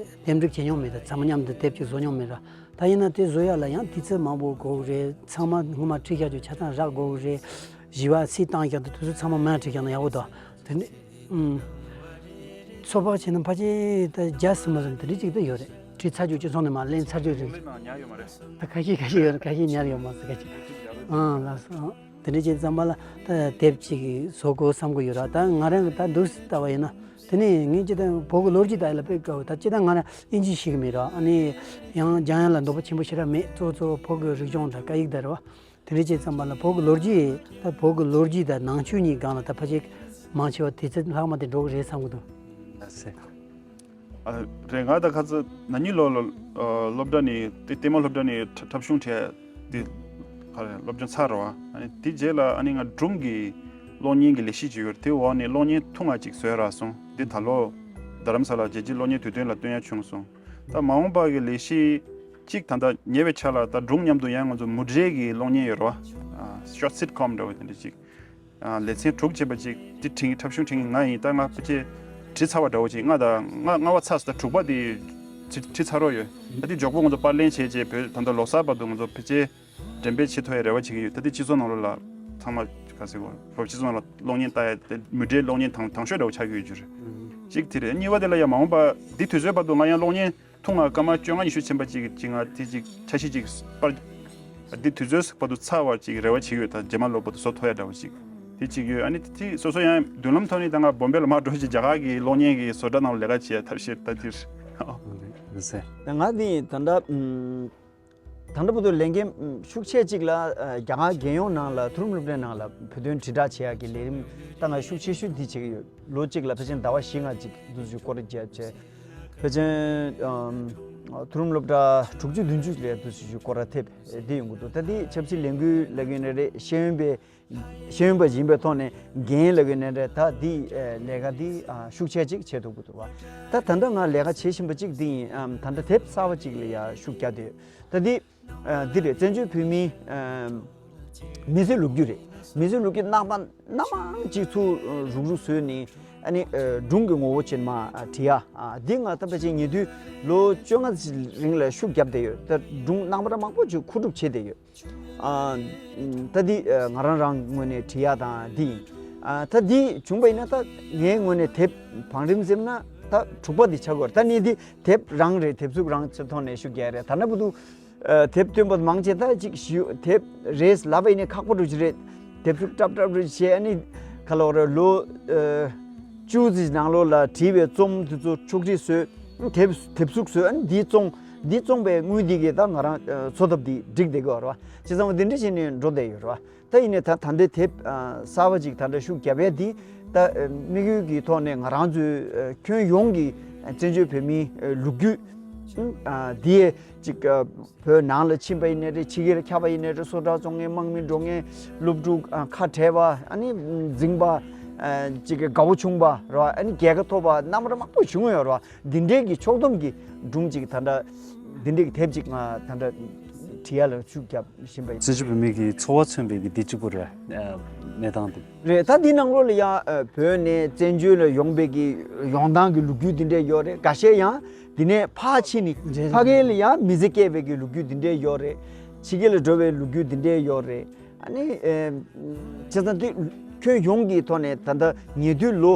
འདེམས་སྒྲུག་བྱེད་མྱོང་མེད། ད་ཚང་མ་མཉམ་དུ་དེབ་ཅིག་བཟོ་མྱོང་མེད་ར། ད་ཡིན་ན་དེ་བཟོ་ཡག་ལ་ཡང་དུས་ཚོད་མང་པོ་དགོས་ཀྱི་རེད། ཚང་མ་ངོ་མ་བྲིས་བཞག་རྒྱུ་ཆ་ཚང་རག་དགོས་ཀྱི་རེད། བཞི་པ་ཚིག་བཏང་བཞག་དུས་དུས་ཚོད་ཚང་མ་མར་བྲིས་བཞག་ན་ཡག་པོ་འདུག་དེ་འདྲ། ཨུམ། ཚོད་དཔག་བྱས་ན་ཕལ་ཆེར་ད་བརྒྱ་ཟིན་མ་ཟིན་དེ་འདྲ་ཅིག་ད་ཡོད་རེད། བྲིས་ཚར་རྒྱུ་གཅིག་སོང་ནས་མར་ལེན་ཚར་རྒྱུ་རེད། ལེན་ན་ཉར་ཡོད་མ་རེད། ད་ཁ་ཤས་ཁ་ཤས་ཡོད་རེད། ཁ་ཤས་ཉར་ཡོད་མ་རེད། ཁ་ཤས། ཨང་། ལགས་སོ། ཨང་། དེ་འདྲ་བྱས་ཙམ་པ་ལ་ད་དེབ་ཅིག་བཟོ་དགོས་བསམ་གྱི་ཡོད་ར། ད་ང་རང་གི་ད་འདུག་སེ་ལྟ་བ་ཡིན་ན། དེ་ནས་ངས་སྤྱིར་བཏང་བོད་ཀྱི་ལོ་རྒྱུས་དག་ལ་དཔེ་དགའ་བོ། ད་སྤྱིར་བཏང་ང་རང་དབྱིན་ཇི་ཤེས་ཀྱི་མེད་ར། ཨ་ནི་ཡང་སྦྱང་ཡག་ལ་འདོད་པ་ཆེན་པོ་ཞེ་དྲག་མེད། གཙོ་བོ་གཙོ་བོ་བོད་ཀྱི་རིག་གཞུང་དང་སྐད་ཡིག་དེ་རེད་བ། དེ་འདྲ་བྱས་ཙམ་པ་ལ་བོད་ཀྱི་ལོ་རྒྱུས་ད་བོད་ཀྱི་ལོ་རྒྱུས་དང་ནང་ཆོས་གཉིས་སྒང་ལ་ད་ཕལ་ཆེར་མང་ཆེ་བ་དུས་ཚོད་ལྷག་མ་དེ་འགྲོ་གི་རེད་བསམ་གྱི་འདུག་ལགས་སེ། ཨ། རེད། ང་ད་ཁ་ཚ་ན་ནིང་ལོ་ལ་ཨ་སློབ་གྲྭ་ནས་དེ་ལྟད་མོ་སློབ་གྲྭ་ནས་འཁྲབ་གཞུང་ཁྲིད་དེ་ག་རེ་སློབ་སྦྱོང་ཚར་རེད་བ། ཨ་ནི་དེ་རྗེས་ལ་ཨ་ནི་ང་སྒྲུང་གི་གློག་བརྙན་གྱི་ལས་གཞི་ཅིག་ཡོད་རེད། དེ་འོག་ནས་གློག་བརྙན་ཐུང་ང་ཅིག་བཟོས་རག་སོང་། དེ་ད་ལོ་རྡ་རམ་ས་ལ་རྒྱལ་སྤྱིའི་གློག་བརྙན་དུས་སྟོན་ལ་སྟོན་ཡ་བྱུང་སོང་། ད་མ་འོངས་པ་གི་ལས་གཞི་གཅིག་ད་ལྟ་ཉེ་བའི་ཆར་ལ་ད་སྒྲུང་མཉམ་དུ་ཡང་ང་ཚོ་མུ་འབྲེལ་གྱི་གློག་བརྙན་ཡོད་རེད་བ། ཨ། ཤོར་སིཊ་ཀོམ་འདྲ་བ་དེ་འདྲ་ཅིག་ཨ། ལེ་ཚན་དྲུག་ཅེས་པ་ཅིག་དེ་འཁྲིད། འཁྲབ་གཞུང་འཁྲིད་མཁན་ང་ཡིན། ད་ང་ཕལ་ཆེར་བྲིས་ཚར་བ་འདྲ་བོ་ཅིག་ལྔ་དང་ལྔ་ལྔ་པ་ཚར་སོང་། ད་དྲུག་པ་དེ་བྲིས་བྲིས་ཚར་རོགས་ཡོད། ད་དེ་མགྱོགས་པོ་ང་ཚོ་པར་ལེན་བྱས་རྗེས་བོད་ད་ལྟ་ལོ་གསར་བར་དུ་ང་ཚོ་ཕལ་ཆེར་འགྲེམས་སྤེལ་བྱེད་ཐུབ་ཡ་རེ་བ་བྱེད་ཀྱི་ཡོད། ད་དེ་སྤྱི་ཚོགས་ནང་ལོགས་ལ་ཚང་མ་ག་ཟེར་དགོས། བོད་སྤྱི་ཚོགས་ནང་ལ་གློག་བརྙན་ལྟ་ཡ་དེ་མུ་འབྲེལ་གློག་བརྙན་དང་དང་ཤོས་འདྲ་བོ་ཆགས་ཀྱི་ཡོད་རྒྱུ་རེད། གཅིག་དེ་རེད། གཉིས་པ་དེ་ལ་ཡ་མ་འོངས་པ་འདི་དུས་ཚོད་བར་དུ་ང་ཡང་གློག་བརྙན་ཐུང་ང་སྐར་མ་བཅོ་ལྔ་ཉི་ཤུ་ཕྱིན་པ་ཅིག་ཅིག་ང་དེ་ཅིག་འཆར་གཞི་ཅིག་པར་འདི་དུས་ཚོད་བར་དུ་ཚར་བ་ཅིག་རེ་བ་བྱེད་ཀྱི་ཡོད། ད་རྗེས་མ་ལོ་བར་དུ་བཟོ་ཐུབ་ཡ་འདྲ་བོ་ཅིག་དེ་ཅིག་ཡོད། ཨ་ནི་དེ་སོ་སོ་ཡང་མདུན་ལམ་ཐོག་ནས་ད་ང་བོམ་བེ་ལ་མར་འགྲོ་ཞིག་རྒྱ་གར་གྱི་གློག་བརྙན་གྱི་བཟོ་གྲྭ་ནང་ལ་ལས་ཀ་བྱེད་ཡ་ཐབས་ཤེས་ད་དེར། ལགས་སེ། ད་ང་ནི་ད་ལྟ་ཨུམ། ད་ལྟ་བར་དུ་ལས་འགན་ཤུགས་ཆེ་གཅིག་ལ་ཨ་རྒྱ་གར་རྒྱལ་ཡོངས་ནང་ལ་མཐོ་རིམ་སློབ་གྲྭའི་ནང་ལ་བོད་དོན་དྲིལ་བསྒྲགས་བྱེད་ཡག་གི་ལས་རིམ་ད་ང་ཤུགས་ཆེ་ཤོས་འདི་བྱེད་ཀྱི་ཡོད། ལོ་གཅིག་ལ་ཕལ་ཆེར་ཟླ་བ་བཞི་ལྔ་གཅིག་འདུག་སེ་སྐོར་ར་བརྒྱབ་བྱས། ཕལ་ཆེར་ཨམ་མཐོ་རིམ་སློབ་གྲྭ་དྲུག་ཅུ་བདུན་ཅུ་ལ་འདུག་སེ་སྐོར་ར་ཐེབས་བསྡད་ཡོང་གི་འདུག་ད་འདི་ཆབ་སྲིད་ལས་འགུལ་ལབ་ཀྱི་ཡིན་ན་རེད། ཤེས་ཡོན་པའི་ཤེས་ཡོན་པ་ཡིན་པའི་ཐོག་ནས་འགན་ལབ་ཀྱི་ཡིན་ན་རེད། ད་འདི་ཨ་ལས་ཀ་འདི་ཨ་ཤུགས་ཆེ་ཅིག་བྱེད་ཐུབ་ཀྱི་འདུག་བ། ད་ད་ལྟ་ང་ལས་ཀ་བྱེད་བཞིན་པ་ཅིག་འདི་ཡིན། ཨམ་ད་ལྟ་དེབ་གསར་པ་ཅིག་ལ་ཡ་ཤུགས་རྒྱག་བསྡད་ཡོད། ད་འདི་ཨ་འདི་རེད། བཙན་བྱོལ་བོད་མིའི་ཨ་མི་ཚེའི་ལོ་རྒྱུས་རེད། མི་ཚེའི་ལོ་རྒྱུས་རྣམ་པ་སྣ་མང་ཅིག་ཚུར་རུག་རུག་བཟོས་ནས་ཨ་ནི་ཨ་སྒྲུང་གི་ངོ་བོ་ཅན་མ་ཨ་བྲིས་ཡ། ཨ་འདི་ང་ད་ཕལ་ཆེར་ཉེ་དུས་ལོ་བཅོ་ལྔ་ཙམ་རིང་ལ་ཤུགས་བརྒྱབ་བསྡད་ཡོད། ད་སྒྲུང་རྣམ་པ་མང་པོ་ཅིག་མཁོ་སྒྲུབ་བྱས་བསྡད་ཡོད། ཨ་ད་འདི་ཨ་ང་རང་རང་ངོས་ནས་བྲིས་ཡ་དང་འདི་ཡིན། ཨ་ད་འདི་བྱུང་བ་ཡིན་ན་ད་ངའི་ངོས་ནས་དེབ་བང་རིམ་ཟེར་ན་ད་དྲུག་པ་འདི་ཆགས་ཀྱི་ཡོད་རེད། ད་ནི་འདི་དེབ་རང་རེད། དེབ་གཟུགས་རང་ཚོའི་ཐོག་ནས་ཤུགས་རྒྱག་ཡ་རེད། ད་ལྟ་བར་དུ་ཨ་དེབ་བཏོན་པ་མང་ཆེ་ད་ཅིག་ཞུ་དེབ་རེད་ལབ་པ་ཡིན་ན་ཁག་པོ་འདྲ་ཅིག་རེད། དེབ་གཟུགས་འཁྲབ་འཁྲབ་རེ་བྱས། ཨ་ནི་ག་ལབ་དགོས་རེད། ལོ་ཨ་བཅུ་ཙམ་ནང་ལོགས་ལ་བྲིས་པའི་རྩོམ་དེ་ཚོ་ཕྱོགས་སྒྲིག་བཟོས། དེབ་དེབ་གཟུགས་བཟོས། ཨ་ནི་འདིའི་བཙོང་། འདིའི་བཙོང་པའི་དངུལ་འདི་གིས་ད་ང་རང་ཨ་འཚོ་ཐབས་འདི་སྒྲིག་བསྡད་ཀྱི་ཡོད་རེད་བ། བྱས་ཙང་འདི་འདྲ་བྱས་ནས་འགྲོ་བསྡད་ཡོད་རེད་བ། ད་ཡིན་ནའི་ད་ད་ལྟའི་དེབ་ཨ་གསར་པ་ཅིག་ད་ལྟ་ཤུགས་རྒྱབ་ཡས་འདི་ད་ཨ་དམིགས་ཡུལ་གྱི་ཐོག་ནས་ང་རང་ཚོའི་ཨ་ཁྱོན་ཡོངས་ཀྱི་ཨ་བཙན་བྱོལ་བོད་མིའི་ཨ་ལོ་རྒྱུས་ཨ་འདི་ཡས་ཅིག་ཨ་བོད་ནང་ལ་ཕྱིན་པ་ཡིན་ནའི་རེད། ཕྱི་རྒྱལ་ཁྱབ་པ་ཡིན་ནའི་རེད། སོ་ཐར་བཙོང་མཁན་དམག་མི་འགྲོ་མཁན་སློབ་ཕྲུག་ཨ་ཁ་བྲལ་བ། ཨ་ནི་འཛིང་པ་ཨ་ཅིག་གི་དགའ་བོ་བྱུང་བ་རེད་བ། ཨ་ནི་རྒྱལ་ཁ་ཐོབ་པ་རྣམ་པ་མང་པོ་བྱུང་ཡོད་རེད་བ། འདི་འདྲའི་གི་ཕྱོགས་བསྡོམས་ཀྱི་སྒྲུང་ཅིག་ད་ལྟ་འདི་འདྲའི་གི་དེབ་ཅིག་ང་ད་ལྟ་ བྲིས་ཡ་ལ་ཤུགས་རྒྱབ་བཞིན་པ་ཡིན། བཙན་བྱོལ་བོད་མི་གི་འཚོ་བ་མཚོན་པའི་གི་འདི་གཅིག་པུ་རེད། ཨ། གནས་སྟངས་དེ་རེད། ད་འདི་ནང་ལོགས་ལ་ཡང་བོད་ནས་བཙན་བྱོལ་ལ་ཡོང་པའི་གི་ཡོང་སྟངས་ཀྱི་ལོ་རྒྱུས་འདི་འདྲས་ཡོད་རེད། འགའ་ཤས་ཡང་འདི་ནས་ཕར་ཕྱིན་ནས་རེད། ཕ་གི་ལ་ཡང་མི་ཚེ་སྐྱེལ་བའི་གི་ལོ་རྒྱུས་འདི་འདྲས་ཡོད་རེད། ཕྱི་རྒྱལ་ལ་འགྲོ་བའི་ལོ་རྒྱུས་འདི་འདྲས་ཡོད་རེད། ཨ་ནི་ཨེ། བྱས་ཙང་དེ་ཁྱོན་ཡོངས་ཀྱི་ཐོག་ནས་ད་ལྟ་ཉེ་དུས་ལོ་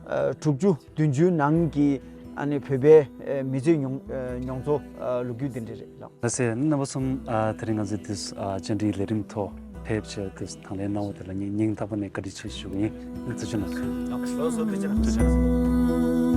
ཨ་དྲུག་ཅུ་བདུན་ཅུའི་ནང་གི་ཨ་ནི་བོད་པའི་ཨེ་མི་ཚེའི་མྱོང་ཨེ་མྱོང་ཚོར་ཨ་ལོ་རྒྱུས་འདི་འདྲ་རེད་ལགས། ལགས་སེ། རྣམ་པ་གསུམ། ཨ། དེ་རིང་ང་ཚོས་དེ་ཨ་བཅར་འདྲིའི་ལས་རིམ་ཐོག་ཕེབས་བྱས་དེ་དང་ལེན་གནང་བ་དེ་ལ་སྙིང་སྙིང་ཐག་པ་ནས་བཀའ་དྲིན་ཆེ་ཞུ་གི་ཡིན། ཐུགས་རྗེ་གནང་། ལགས་སོ། ཐུགས་རྗེ་གནང་། ཐུགས་རྗེ་གནང་།